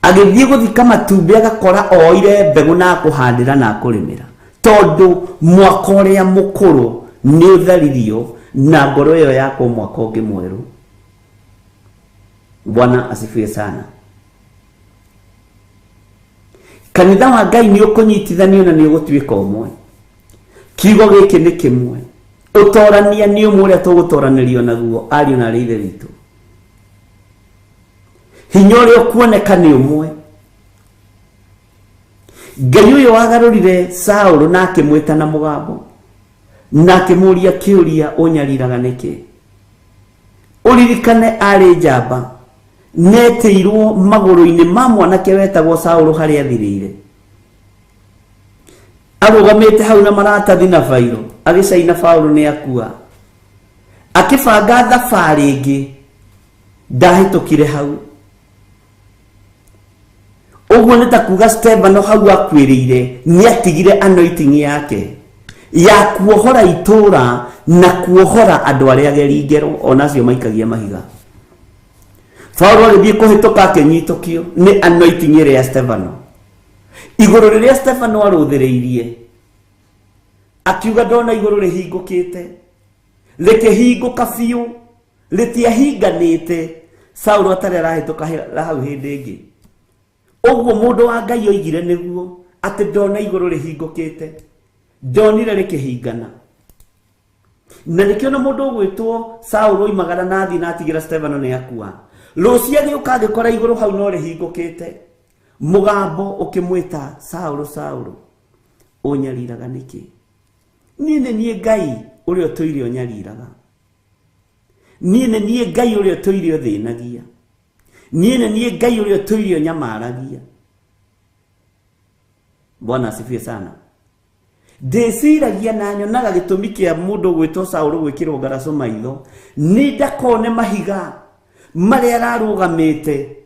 Agĩthiĩ gũthika matumbĩ agakora oire mbegũ na akũhandĩra na akũrĩmĩra, tondũ mwaka ũrĩa mũkũrũ nĩ ũtharirio na ngoro ĩyo yakwo mwaka ũngĩ mwerũ. Bwana asifiwe sana. Kanitha wa Ngai nĩ ũkũnyitithanio na nĩ ũgũtuĩka ũmwe. Kiugo gĩkĩ nĩ kĩmwe. Ũtorania nĩ ũmwe ũrĩa tũgũtoranĩrio naguo, ariũ na arĩ ithe witũ. Hinya ũrĩa ũkuoneka nĩ ũmwe. Ngai ũyũ wagarũrire Saũlũ na akĩmwĩta na mũgambo na akĩmũria kĩũria, ũnyariraga nĩkĩ? Ũririkane arĩ njamba netĩirwo magũrũ-inĩ ma mwanake wetagwo Saũlũ harĩa athirĩire. Arũgamĩte hau na maratathi na bairo agĩcaina Paũlũ nĩ akua. Akĩbanga thabarĩ ĩngĩ ndahĩtũkire hau. Ũguo nĩ ta kuga Stefano hau akuĩrĩire nĩ atigire anointing yake ya kuohora itũra na kuohora andũ arĩa ageri ngero ona acio maikagia mahiga. Paũlũ agĩthiĩ kũhĩtũka akĩnyitũkio nĩ anointing ĩrĩa ya Stefano. Igũrũ rĩrĩa Stefano arũthĩrĩirie akiuga ndona igũrũ rĩhingũkĩte, rĩkĩhingũka biũ, rĩtiahinganĩte. Saũlũ atarĩ arahĩtũka hau hĩndĩ ĩngĩ. Ũguo mũndũ wa Ngai oigire nĩguo atĩ ndona igũrũ rĩhingũkĩte, ndonire rĩkĩhingana. Na nĩkĩo na mũndũ ũgwĩtwo Saũlũ oimagara na athiĩ na atigĩra Stefano nĩ akua. Rũciũ agĩũka agĩkora igũrũ hau no rĩhingũkĩte, mũgambo ũkĩmwĩta Saũlũ, Saũlũ, ũnyariraga nĩkĩ? Niĩ nĩ niĩ Ngai ũrĩa ũtũire ũnyariraga. Niĩ nĩ niĩ Ngai ũrĩa ũtũire ũthĩnagia. Niĩ nĩ niĩ Ngai ũrĩa ũtũire ũnyamaragia. Bwana asifiwe sana. Ndĩciragia na nyonaga gĩtũmi kĩa mũndũ ũgwĩtwo Saũlũ gwĩkĩrwo ngaraco maitho nĩ ndakone mahiga marĩa ararũgamĩte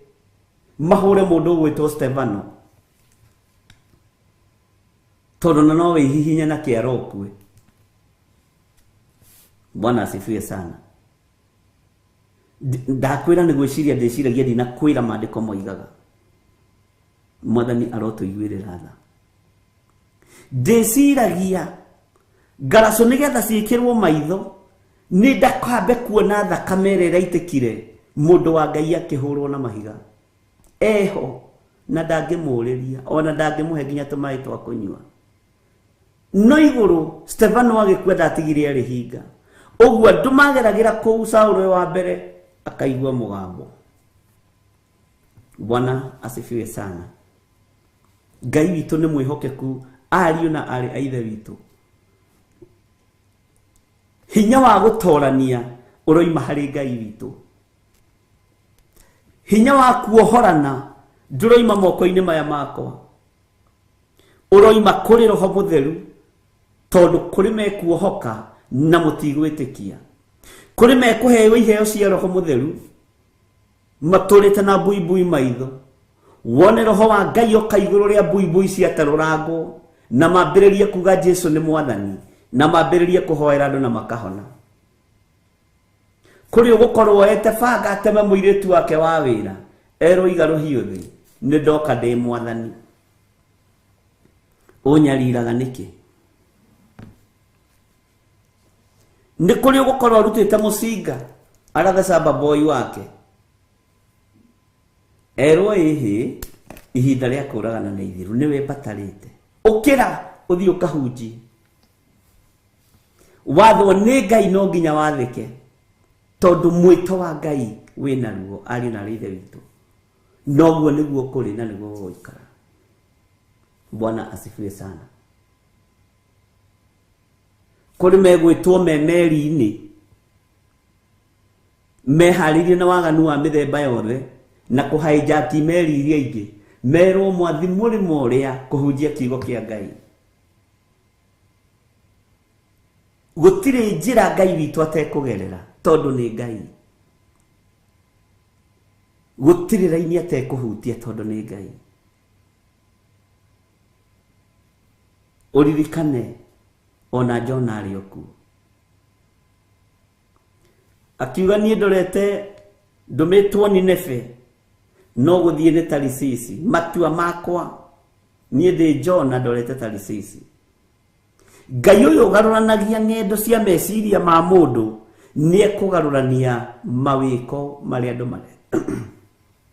mahũre mũndũ ũgwĩtwo Stefano, tondũ na no wĩhihinye na kĩara ũkue. Bwana asifiwe sana. Ndakwĩra nĩ gwĩciria ndĩciragia ndinakwĩra maandĩko moigaga. Mwathani arotũiguĩrĩra tha. Ndĩciragia ngaraco nĩgetha ciĩkĩrwo maitho nĩ ndakambe kuona thakame ĩrĩa ĩraitĩkire mũndũ wa Ngai akĩhũrwo na mahiga eho, na ndangĩmũrĩria ona ndangĩmũhe nginya tũmaĩ twa kũnyua. No igũrũ Stefano agĩkua ndatigire arĩhinga. Ũguo andũ mageragĩra kũu Saũlũ wa mbere akaigua mũgambo. Bwana asifiwe sana. Ngai witũ nĩ mwĩhokeku, ariũ na aarĩ a Ithe witũ. Hinya wa gũtorania ũroima harĩ Ngai witũ. Hinya wa kuohorana ndũroima moko-inĩ maya makwa, ũroima kũrĩ Roho Mũtheru, tondũ kũrĩ mekuohoka na mũtigwĩtĩkia, kũrĩ mekũheo iheo cia Roho Mũtheru matũrĩte na mbuibui maitho, wone Roho wa Ngai oka igũrũ rĩa mbuibui ciatarũrangwo na mambĩrĩrie kuga Jesu nĩ Mwathani, na mambĩrĩrie kũhoera andũ na makahona. Kũrĩ ũgũkorwo oete banga ateme mũirĩtu wake wa wĩra, erwo iga rũhiũ thĩ, nĩ ndoka ndĩ Mwathani. Ũnyariraga nĩkĩ? Nĩ kũrĩ ũgũkorwo arutĩte mũcinga aratheca baboi wake, erwo ĩhĩ ihinda rĩa kũragana nĩ ithiru, nĩwe mbatarĩte, ũkĩra ũthiĩ ũkahunjie. Wathwo nĩ Ngai no nginya wathĩke, tondũ mwĩto wa Ngai wĩna ruo, ariũ na aarĩ a Ithe witũ. Noguo nĩguo kũrĩ na nĩguo gũgũikara. Bwana asifiwe sana. Kũrĩ megwĩtwo me meri-inĩ meharĩirie na waganu wa mĩthemba yothe na kũhaijaki meri iria ingĩ, merwo mwathi mũrĩmo ũrĩa kũhunjia kiugo kĩa Ngai. Gũtirĩ njĩra Ngai witũ atekũgerera, tondũ nĩ Ngai. Gũtirĩ raini atekũhutia, tondũ nĩ Ngai. Ũririkane ona Jona arĩ o kuo akiuga niĩ ndorete ndũmĩtwo Nineve no gũthiĩ nĩ Tarisisi, matua makwa niĩ ndĩ Jona ndorete Tarisisi. Ngai ũyũ ũgarũranagia ng'endo cia meciria ma mũndũ nĩ ekũgarũrania mawĩko marĩa andũ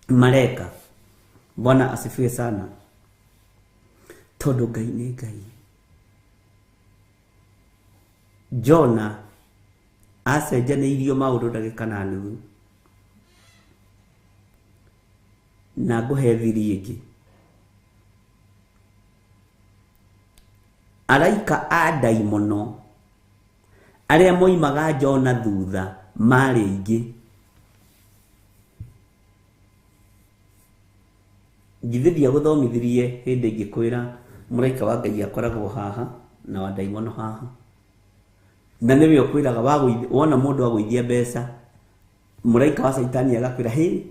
mareka. Bwana asifiwe sana. Tondũ Ngai nĩ Ngai. Jona acenjanĩirio maũndũ ndagĩka na nuthu, na ngũhe thiri ĩngĩ. Araika a ndaimono arĩa moimaga Jona thutha marĩ aingĩ. Githĩ ndiagũthomithirie hĩndĩ ĩngĩ kwĩra Mũraika wa Ngai akoragwo haha na wa ndaimono haha. Na nĩwe ũkwĩraga wona mũndũ agũithia mbeca, mũraika wa Caitani agakwĩra hĩ,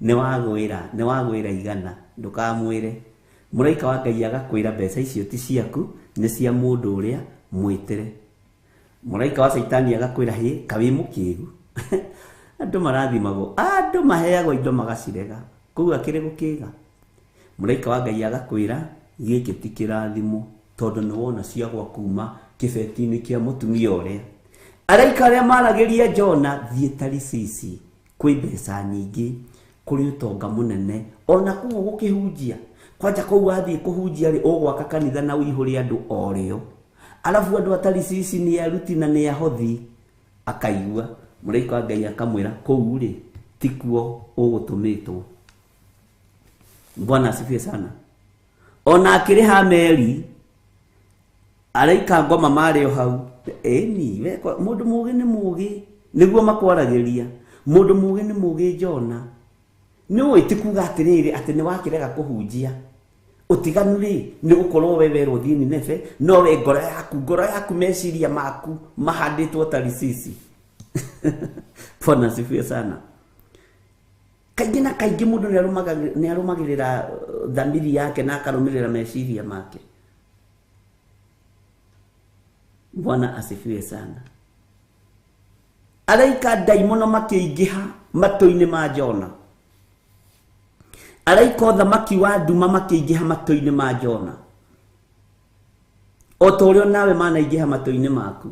nĩ wagwĩra igana, ndũkamwĩre. Mũraika wa Ngai agakwĩra mbeca icio ti ciaku, nĩ cia mũndũ ũrĩa mwĩtĩre. Mũraika wa Caitani agakwĩra hĩ, ka wĩ mũkĩgu. Andũ marathimagwo, andũ maheagwo indo magacirega, kũu akĩrĩ gũkĩga. Mũraika wa Ngai agakwĩra gĩkĩ ti kĩrathimo, tondũ nĩ wona ciagwa kuma kĩbeti-inĩ kĩa mũtumia ũrĩa. Araika arĩa maragĩria Jona, thiĩ Tarisisi, kwĩ mbeca nyingĩ, kũrĩ ũtonga mũnene, ona kũu ũgũkĩhunjia. Kwanja kũu wathiĩ kũhunjia rĩ, ũgwaka kanitha na ũihũre andũ o rĩo. Arabu andũ a Tarisisi nĩ aruti na nĩ ahothi. Akaigua mũraika wa Ngai akamwĩra kũu rĩ, ti kuo ũgũtũmĩtwo. Bwana asifiwe sana. Ona akĩrĩha meri, araika ngoma marĩ o hau. Ĩni, we mũndũ mũũgĩ nĩ mũũgĩ, nĩguo makwaragĩria. Mũndũ mũũgĩ nĩ mũũgĩ Jona. Nĩ ũĩ ti kuga atĩrĩrĩ atĩ nĩ wakĩrega kũhunjia. Ũtiganu rĩ, nĩ gũkorwo we werwo ũthiĩ Nineve, no we ngoro yaku meciria maku mahandĩtwo Tarisisi. Bwana asifiwe sana. Kaingĩ na kaingĩ mũndũ nĩ arũmagĩrĩra thamiri yake na akarũmĩrĩra meciria make. Bwana asifiwe sana. Araika ndaimono makĩingĩha matũ-inĩ ma Jona. Araika ũthamaki wa nduma makĩingĩha matũ-inĩ ma Jona. O ta ũrĩa nawe manaingĩha matũ-inĩ maku.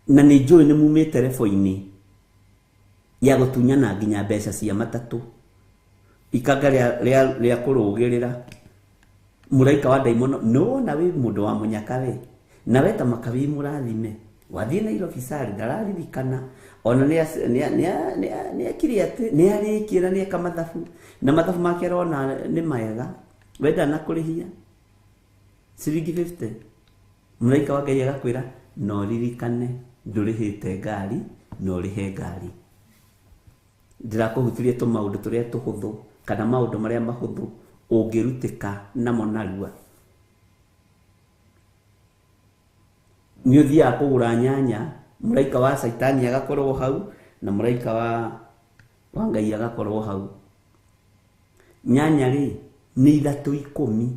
Na nĩ njũĩ nĩ mumĩte rebo-inĩ ya gũtunyana nginya mbeca cia matatũ. Ikanga rĩa kũrũgĩrĩra. Mũraika wa ndaimono, nĩ wona wĩ mũndũ wa mũnyaka we. Na we ta maka wĩ mũrathime. Wathiĩ Nairobi sari, ndararirikana. Ona nĩ ekire atĩ, nĩ arĩkie na nĩ eka mathabu. Na mathabu make arona nĩ mega. We ndanakũrĩhia ciringi 50. Mũraika wa Ngai agakwĩra, no ririkane ndũrĩhĩte ngari, no ũrĩhe ngari. Ndĩrakũhutirie tũmaũndũ tũrĩa tũhũthũ, kana maũndũ marĩa mahũthũ ũngĩrutĩka namo narua. Nĩ ũthiaga kũgũra nyanya, mũraika wa Caitani agakorwo hau, na mũraika wa Ngai agakorwo hau. Nyanya rĩ, nĩ ithatũ ikũmi.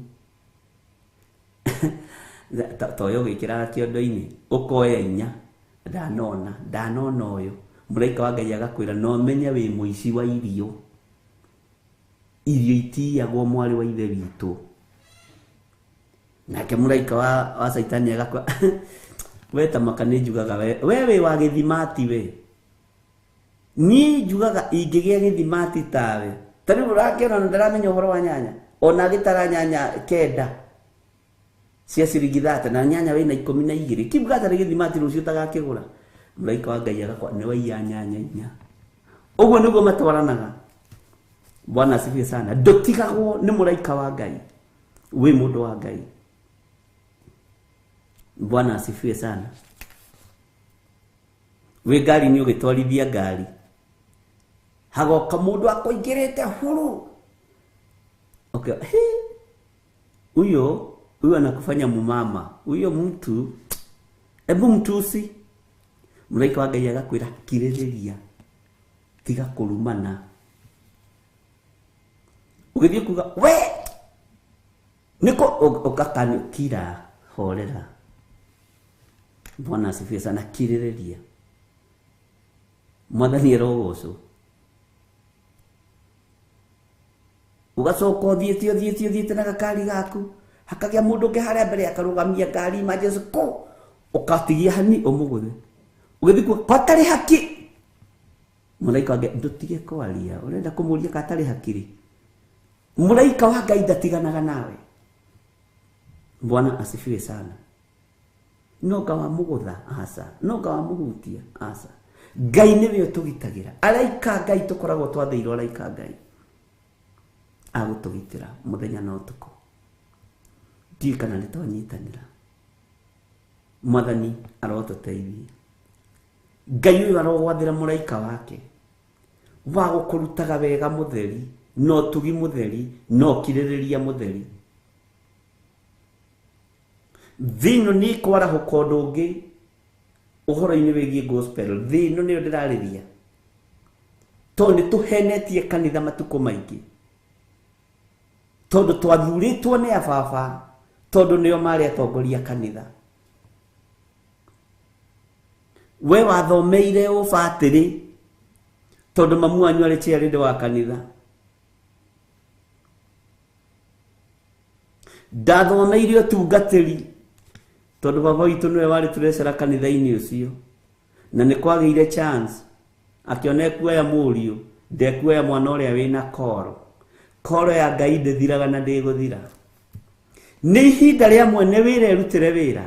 Ta ũyũ ũgĩkĩraga kĩondo-inĩ, ũkoya inya, ndanona ũyũ. Mũraika wa Ngai agakwĩra, no menye wĩ mũici wa irio. Irio itiyagwo mwarĩ wa ithe witũ. Nake mũraika wa Caitani agakwĩra, we ta maka nĩ njugaga we wĩ wa gĩthimati we. Niĩ njugaga ingĩgĩa gĩthimati tawe. Ta rĩu ũrakĩona na ndaramenya ũhoro wa nyanya. Ona agĩtara nyanya 9 cia ciringi 30 na nyanya wĩna 12. Kiuga atarĩ gĩthimati rũciũ ũtagakĩgũra. Mũraika wa Ngai agakwa nĩ waiya nyanya 4. Ũguo nĩguo matwaranaga. Bwana asifiwe sana. Ndũtigagwo nĩ mũraika wa Ngai. Wĩ mũndũ wa Ngai. Bwana asifiwe sana. Wĩ ngari nĩ ũgĩtwarithia ngari. Hagoka mũndũ akũingĩrĩte huru. Okay. Huyo anakufanya mumama. Huyo mtu, ebu mtusi. Mũraika wa Ngai agakwĩra kirĩrĩria. Tiga kũrumana. Ũgĩthiĩ kuga we nĩko ũgakani kira horera. Bwana asifiwe sana. Kirĩrĩria. Mwathani arogocwo. Ũgacoka ũthiĩte na gakari gaku. Hakagĩa mũndũ ũngĩ harĩa mbere akarũgamia ngari ma Jesu ko ũkatigia hani ũmũgũthe. Ũgĩthiĩ kuga gatarĩ haki. Mũraika wa Ngai ndũtige kwaria, ũrenda kũmũria gatarĩ haki rĩ. Mũraika wa Ngai ndatiganaga nawe. Bwana asifiwe sana. No ngawamũgũtha aca, no ngawamũhutia aca. Ngai nĩwe ũtũgitagĩra. Araika Ngai tũkoragwo twathĩirwo araika Ngai agũtũgitĩra mũthenya na ũtukũ. Ndiũĩ kana nĩ twanyitanĩra. Mwathani arotũteithia. Ngai ũyũ arogwathĩra mũraika wake wa gũkũrutaga wega mũtheri na ũtugi mũtheri na ũkirĩrĩria mũtheri. Thĩ ĩno nĩ ĩkwarahũka ũndũ ũngĩ ũhoro-inĩ wĩgiĩ gospel. Thĩ ĩno nĩyo ndĩrarĩria, tondũ nĩ tũhenetie kanitha matukũ maingĩ, tondũ twathurĩtwo nĩ ababa, tondũ nĩo marĩ atongoria kanitha. We wathomeire ũbatĩrĩ tondũ mamu wanyu arĩ chairlady wa kanitha. Ndathomeire ũtungatĩri tondũ baba witũ nĩwe warĩ tũrecera kanitha-inĩ ũcio, na nĩ kwagĩire chance akĩona ekuoya mũriũ, ndekuoya mwana ũrĩa wĩna koro. Koro ya Ngai ndĩthiraga na ndĩgũthira. Nĩ ihinda rĩa mwene wĩra erutĩre wĩra,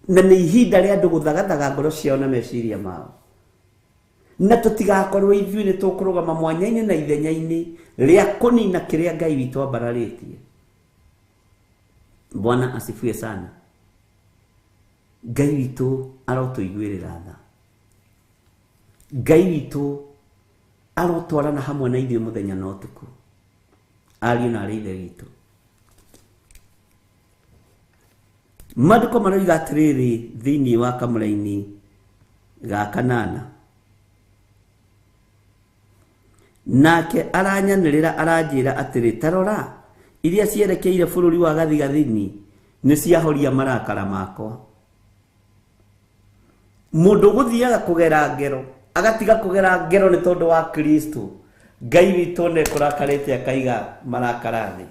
na nĩ ihinda rĩa andũ gũthagathaga ngoro ciao na meciria mao, na tũtigakorwo ithuĩ nĩ tũkũrũgama mwanya-inĩ na ithenya-inĩ rĩa kũnina kĩrĩa Ngai witũ ambararĩtie. Bwana asifiwe sana. Ngai witũ arotũiguĩrĩra tha. Ngai witũ arotwarana hamwe na ithuĩ mũthenya na ũtukũ, ariũ na arĩ ithe witũ. Maandĩko maroiga atĩrĩrĩ thĩinĩ wa kamũraini ga kanana, nake aranyanĩrĩra aranjĩra atĩrĩ, ta rora, iria cierekeire bũrũri wa gathigathini nĩ ciahoria marakara makwa. Mũndũ ũgũthiaga kũgera ngero agatiga kũgera ngero nĩ tondũ wa Kristo, Ngai witũ nĩ kũrakarĩte akaiga marakara thĩ.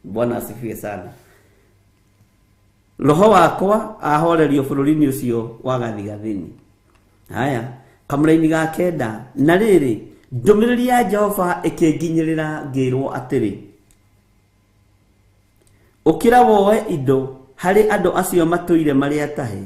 Bwana asifiwe sana. Roho wakwa ahorerio bũrũri-inĩ ũcio wa gathigathini. Haya, kamũraini ga kenda, na rĩrĩ, ndũmĩrĩri ya Jehova ĩkĩnginyĩrĩra ngĩrwo atĩrĩ, ũkĩra woe indo harĩ andũ acio matũire marĩ atahe,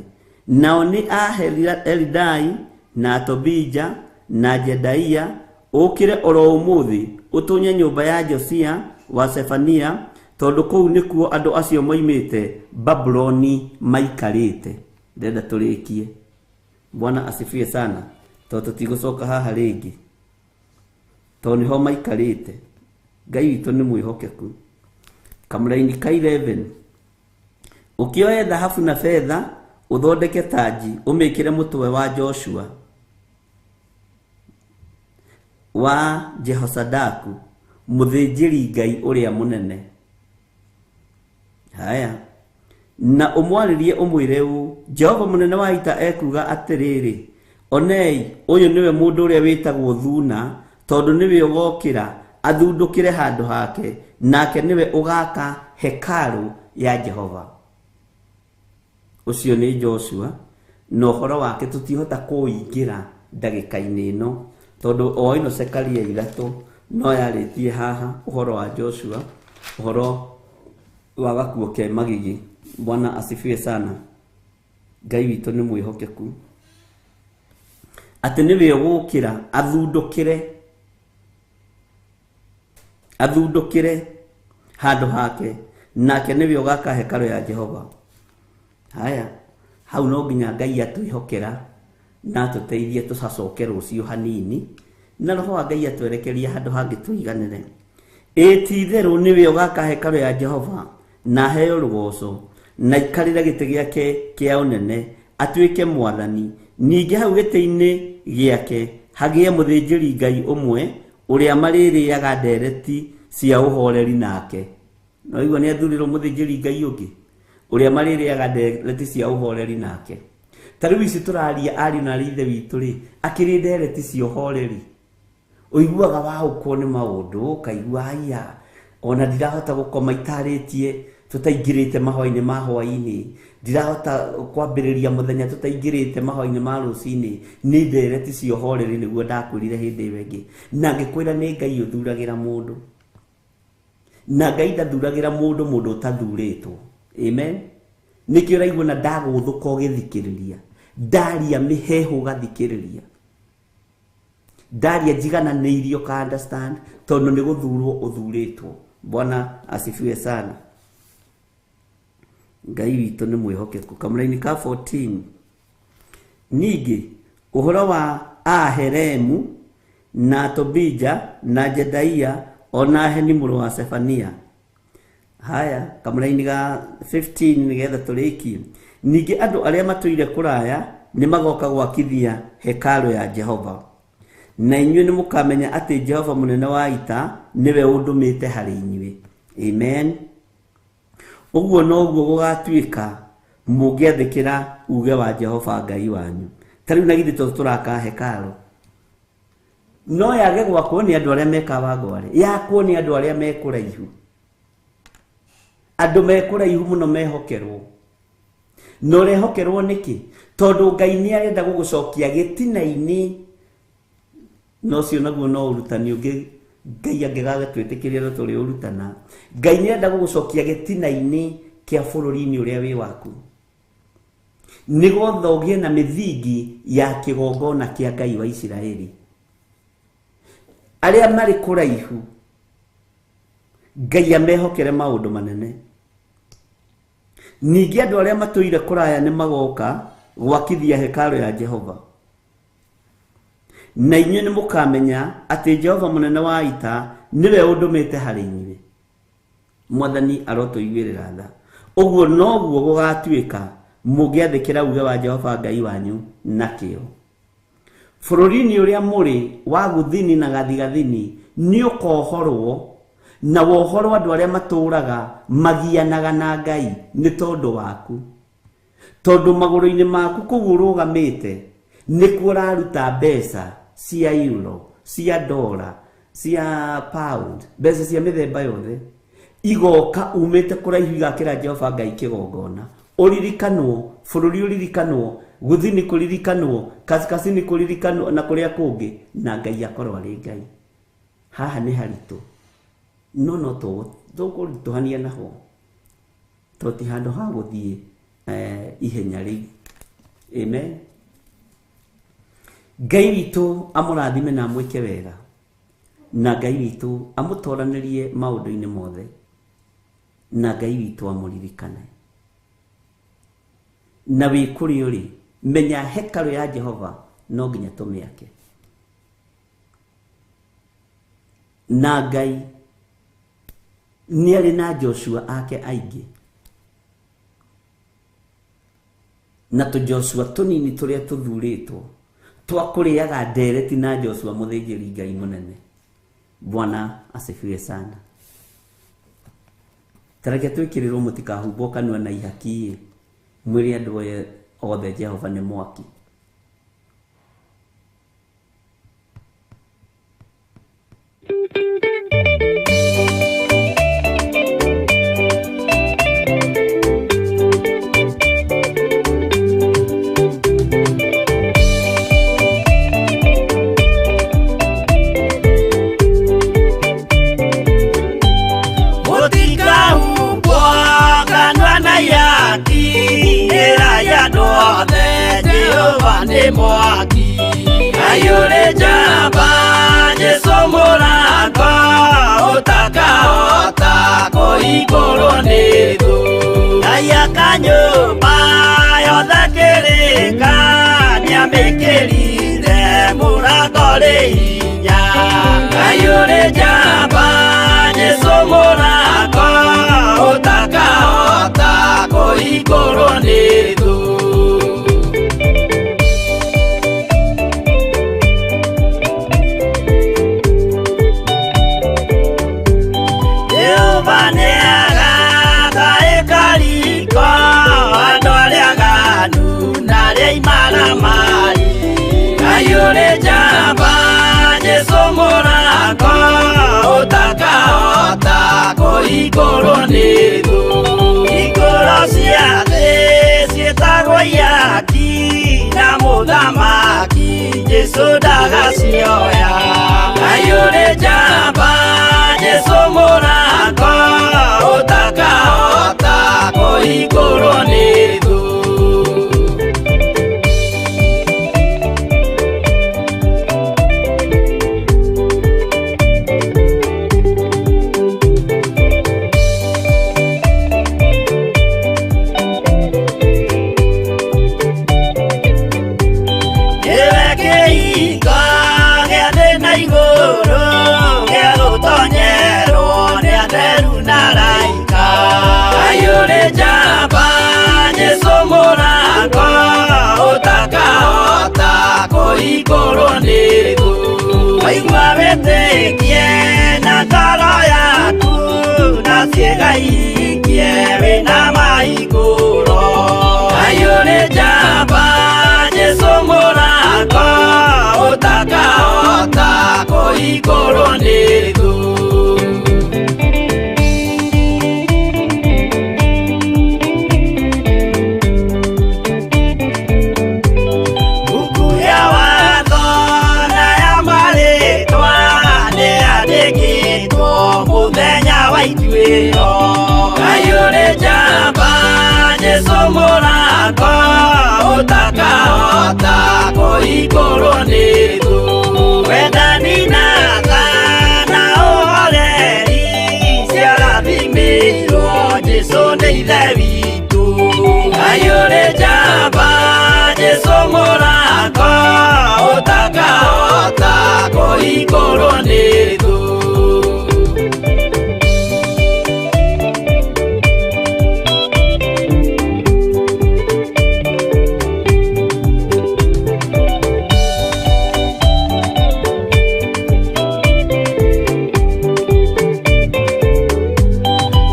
nao nĩ a Elidai na Tobija na Jedaia, ũkĩre oro ũmũthĩ ũtũnye nyũmba ya Josia wa Sefania, tondũ kũu nĩkuo andũ acio moimĩte Babuloni maikarĩte. Ndĩrenda tũrĩkie. Bwana asifiwe sana, tondũ tũtigũcoka haha rĩngĩ, tondũ nĩho maikarĩte. Ngai witũ nĩ mwĩhokeku. Kamũraini ka 11, ũkĩoe thahabu na betha ũthondeke tanji ũmĩkĩre mũtwe wa Joshua wa Jehosadaku mũthĩnjĩri Ngai ũrĩa mũnene. Haya, na ũmwarĩrie ũmwĩre ũũ, Jehova mũnene wa ita ekuuga atĩrĩrĩ, onei, ũyũ nĩwe mũndũ ũrĩa wĩtagwo Thuna, tondũ nĩwe ũgokĩra athundũkĩre handũ hake, nake nĩwe ũgaka hekarũ ya Jehova. Ũcio nĩ Joshua, na ũhoro wake tũtihota kũingĩra ndagĩka-inĩ ĩno, tondũ o ĩno Zekaria 3 no yarĩtie haha ũhoro wa Joshua, ũhoro wa gakuo ke magigi. Bwana asifiwe sana. Ngai witũ nĩ mwĩhokeku, atĩ nĩwe ũgũkĩra athundũkĩre handũ hake, nake nĩwe ũgaka hekarũ ya Jehova. Haya, hau no nginya Ngai atwĩhokera na atũteithie tũcacoke rũciũ hanini, na roho wa Ngai atwerekeria handũ hangĩ tũiganĩre. Ĩ ti-itherũ nĩwe ũgaka hekarũ ya Jehova, na aheo rũgoco, na aikarĩre gĩtĩ gĩake kĩa ũnene, atuĩke mwathani. Ningĩ hau gĩtĩ-inĩ gĩake hagĩe mũthĩnjĩri Ngai ũmwe ũrĩa marĩrĩaga ndereti cia ũhoreri nake. No igua nĩ athurirwo mũthĩnjĩri Ngai ũngĩ ũrĩa marĩrĩaga ndereti cia ũhoreri nake. Ta rĩu ici tũraria ariũ na arĩ ithe witũ rĩ, akĩrĩ ndereti cia ũhoreri. Ũiguaga waũkwo nĩ maũndũ, ũkaigua haiya, ona ndirahota gũkoma itarĩtie tũtaingĩrĩte mahoya-inĩ ma hwaĩ-inĩ, ndirahota kwambĩrĩria mũthenya tũtaingĩrĩte mahoya-inĩ ma rũcinĩ. Nĩ ndereti cia ũhoreri, nĩguo ndakwĩrire hĩndĩ ĩyo ĩngĩ. Na ngĩkwĩra nĩ Ngai ũthuragĩra mũndũ, na Ngai ndathuragĩra mũndũ mũndũ ũtathurĩtwo. Amen. Nĩkĩo ũraigua na ndagũthũka ũgĩthikĩrĩria, ndaria mĩheehũ ũgathikĩrĩria, ndaria njigananĩirio ka understand, tondũ nĩ gũthurwo ũthurĩtwo. Bwana asifiwe sana. Ngai witũ nĩ mwĩhokeku. Kamũraini ka 14, ningĩ ũhoro wa a Helemu na Tobija na Jedaia o na Heni mũrũ wa Sefania. Haya, kamũraini ga 15 nĩgetha tũrĩkie. Ningĩ andũ arĩa matũire kũraya nĩ magoka gwakithia hekarũ ya Jehova, na inyuĩ nĩ mũkamenya atĩ Jehova mũnene wa ita nĩwe ũndũmĩte harĩ inyuĩ. Amen. Ũguo noguo gũgatuĩka mũngĩathĩkĩra uge wa Jehova Ngai wanyu. Ta rĩu na githĩ to tũraka hekarũ, no yage gwakwo nĩ andũ arĩa me Kawangware, yakwo nĩ andũ arĩa me kũraihu, andũ me kũraihu mũno mehokerwo. Na ũrehokerwo nĩkĩ? Tondũ Ngai nĩ arenda gũgũcokia gĩtina-inĩ. Na ũcio naguo no ũrutani ũngĩ Ngai angĩgagatwĩtĩkĩria no tũrĩ ũrutana. Ngai nĩ arenda gũgũcokia gĩtina-inĩ kĩa bũrũri-inĩ ũrĩa wĩ waku, nĩgetha ũgĩe na mĩthingi ya kĩgongona kĩa Ngai wa Isiraeli. Arĩa marĩ kũraihu Ngai amehokere maũndũ manene. Ningĩ andũ arĩa matũire kũraya nĩ magoka gwakithia hekarũ ya Jehova, na inyuĩ nĩ mũkamenya atĩ Jehova mũnene wa ita nĩwe ũndũmĩte harĩ inyuĩ. Mwathani arotũiguĩrĩra tha. Ũguo noguo gũgatuĩka mũngĩathĩkĩra uge wa Jehova Ngai wanyu na kĩyo. Bũrũri-inĩ ũrĩa mũrĩ wa gũthini na gathigathini nĩ ũkohorwo, na wohorwo andũ arĩa matũũraga magianaga na Ngai nĩ tondũ waku. Tondũ magũrũ-inĩ maku kũu ũrũgamĩte nĩkuo ũraruta mbeca cia euro, cia dola, cia pound, mbeca cia mĩthemba yothe igoka umĩte kũraihu igakĩra Jehova Ngai kĩgongona. Ũririkanwo, bũrũri ũririkanwo, gũthini kũririkanwo, kaskazini kũririkanwo na kũrĩa kũngĩ, na Ngai akorwo arĩ Ngai. Haha nĩ haritũ, no no tũkũritũhania naho, tondũ ti handũ ha gũthiĩ ihenya rĩu. Amen. Ngai witũ amũrathime na amwĩke wega, na Ngai witũ amũtoranĩrie maũndũ-inĩ mothe, na Ngai witũ amũririkane. Na wĩ kũrĩ ũrĩ, menya hekarũ ya Jehova no nginya tũmĩake. Na Ngai nĩ arĩ na Joshua ake aingĩ, na tũ Joshua tũnini tũrĩa tũthurĩtwo twa kũrĩaga ndereti na Joshua mũthĩnjĩri Ngai mũnene. Bwana asifiwe sana. Tareke twĩkĩrĩrwo mũtikahumbwo kanua na ihaki, mwĩre andũ othe Jehova nĩ mwaki. Mwaki ayure jamba Jesu mũrango ũtakahota kũhingũrwo nĩ thũ. Ngai akanyũmba yothe kĩrĩka nĩamĩkĩrire mũrango rĩ hinya. Ayure jamba Jesu mũrango ũtakahota kũhingũrwo nĩ thũ. Ayure jamba Jesu mũrango ũtakahota kũhingũrwo nĩ thũ. Hingũro cia thĩ ciĩtagwo ihaki na mũthamaki Jesu ndagacioya. Ayure jamba Jesu mũrango ũtakahota kũhingũrwo nĩ thũ. nĩ thũ. Waigua wĩtĩkie na ngoro yaku na ciĩgaikie wĩna maigũro. Ngai ũrĩ njamba Jesũ mũrango ũtakahota kũhingũrwo nĩ thũ. Buku ya watho na ya marĩtwa nĩyandĩkĩtwo mũthenya wa ituĩro. Ngai ũrĩ njamba Jesũ mũrango ũtakahota kũhingũrwo nĩ thũ. Wendani na tha na ũhoreri ciarathimĩirwo Jesũ nĩ Ithe witũ. Ngai ũrĩ njamba Jesũ mũrango ũtakahota kũhingũrwo nĩ thũ.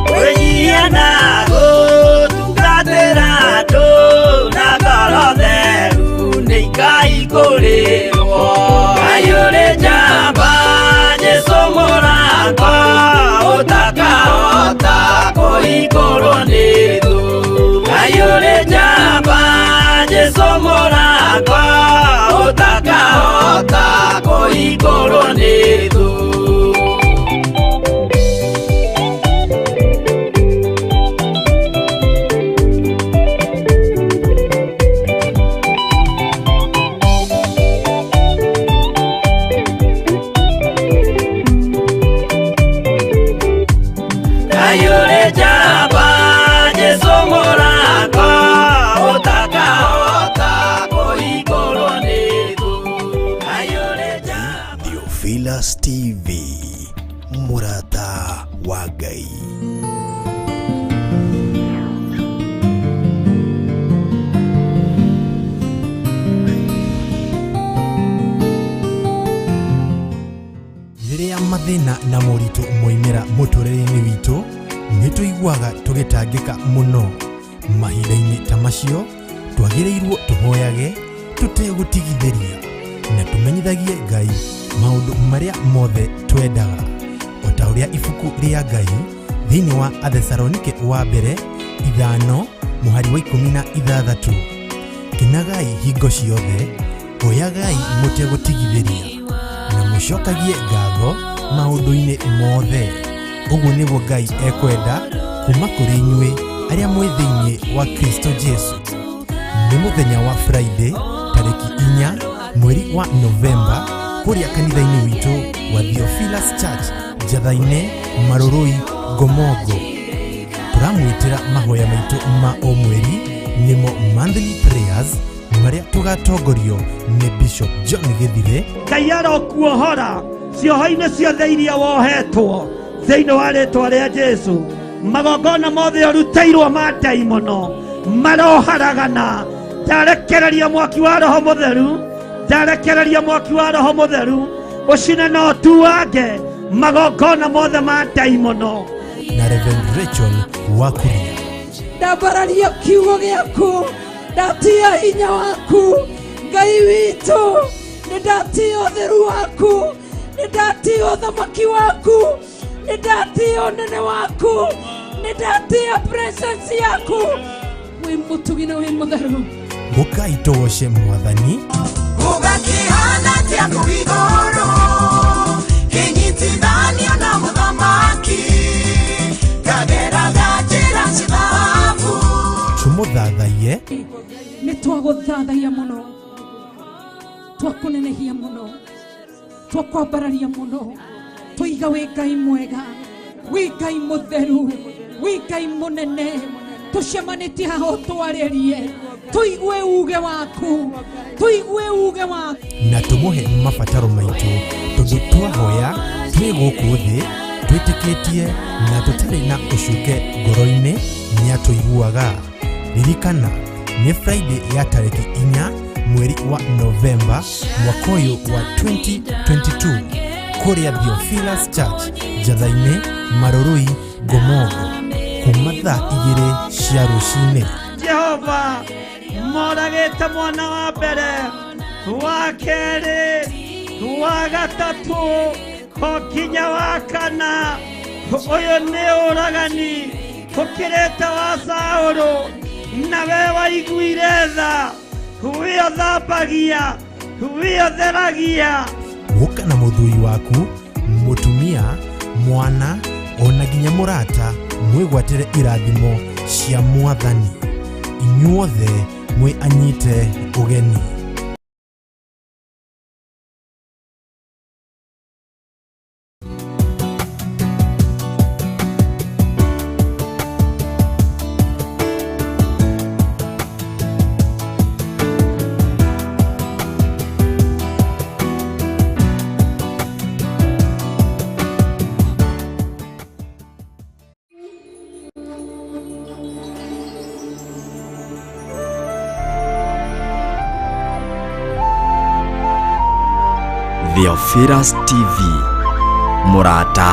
Kwĩnyihia na gũtungatĩra andũ na ngoro theru nĩikaihingũrĩrwo. Ngai ũrĩ njamba Jesũ mũrango ũtakahota kũhingũrwo nĩ thũ. Ngai ũrĩ njamba Jesũ mũrango ũtakahota kũhingũrwo nĩ thũ. Ngai ũrĩ njamba Jesũ mũrango ũtakahota kũhingũrwo nĩ thũ. Ngai ũrĩ njamba. Theophilus TV, mũrata wa Ngai. Rĩrĩa mathĩna na moritũ moimĩra mũtũrĩre-inĩ witũ, nĩ tũiguaga tũgĩtangĩka mũno. Mahinda-inĩ ta macio, twagĩrĩirwo tũhoyage tũtegũtigithĩria na tũmenyithagie Ngai maũndũ marĩa mothe twendaga, o ta ũrĩa ibuku rĩa Ngai thĩinĩ wa Athesalonike wa mbere 5 mũhari wa 16. Kenagai hingo ciothe, hoyagai mũtegũtigithĩria na mũcokagie ngatho maũndũ-inĩ mothe. Ũguo nĩguo Ngai ekwenda kuma kũrĩ inyuĩ arĩa mwĩ thĩinĩ wa Kristo Jesu. Nĩ mũthenya wa Friday tarĩki 4 mweri wa Novemba kũrĩa kanitha-inĩ witũ wa Theophilus Church Njatha-inĩ, Marũrũi, Ngomongo. Tũramwĩtĩra mahoya maitũ ma o mweri nĩmo monthly prayers marĩa tũgatongorio nĩ Bishop John Gĩthire. Ngai arokuohora cioho-inĩ ciothe iria wohetwo thĩinĩ wa rĩtwa rĩa Jesũ. Magongona mothe ũrutĩirwo ma ndaimono maroharagana. Ndarekereria mwaki wa Roho Mũtheru, ndarekereria mwaki wa Roho Mũtheru ũcine na ũtuange magongona mothe ma ndaimono. Na Reverend Rachel Wakuria. Ndambararia kiugo gĩaku, ndatia hinya waku Ngai witũ, nĩ ndatia ũtheru waku, nĩ ndatia ũthamaki waku, nĩ ndatia ũnene waku, nĩ ndatia presence yaku. Wĩ mũtugi na wĩ mũtheru. Ũkai tũgoce Mwathani. Ũgakĩhana atĩa kũu igũrũ kĩnyitithanio na mũthamaki kageraga njĩra cia thahabu. Tũmũthathaiye. Nĩ twagũthathaiya mũno, twakũnenehia mũno, twakwambararia mũno, tũiga wĩ Ngai mwega, wĩ Ngai mũtheru, wĩ Ngai mũnene. Tũcemanĩtie haha ũtwarĩrie, tũigue uge waku, tũigue uge waku. Na tũmũhe mabataro maitũ, tondũ twahoya twĩ gũkũ thĩ twĩtĩkĩtie na tũtarĩ na ũcuke ngoro-inĩ nĩatũiguaga. Ririkana nĩ Friday ya tarĩki 4 Mweri wa Novemba mwaka ũyũ wa 2022 kũrĩa Theophilus Church, Njatha-inĩ, Marurui, Ngomongo, kuma thaa 2 cia rũcinĩ. Jehova, moragĩte mwana wa mbere, wa kerĩ, wa gatatũ, o nginya wa kana. Ũyũ nĩ ũragani ũkĩrĩte wa Saũlũ, na we waiguire tha, we ũthambagia, we ũtheragia. Gũka na mũthuri waku, mũtumia, mwana ona nginya mũrata, mwĩgwatĩre irathimo cia Mwathani. Inyuothe mwĩ anyite ũgeni. Theophilus TV, mũrata.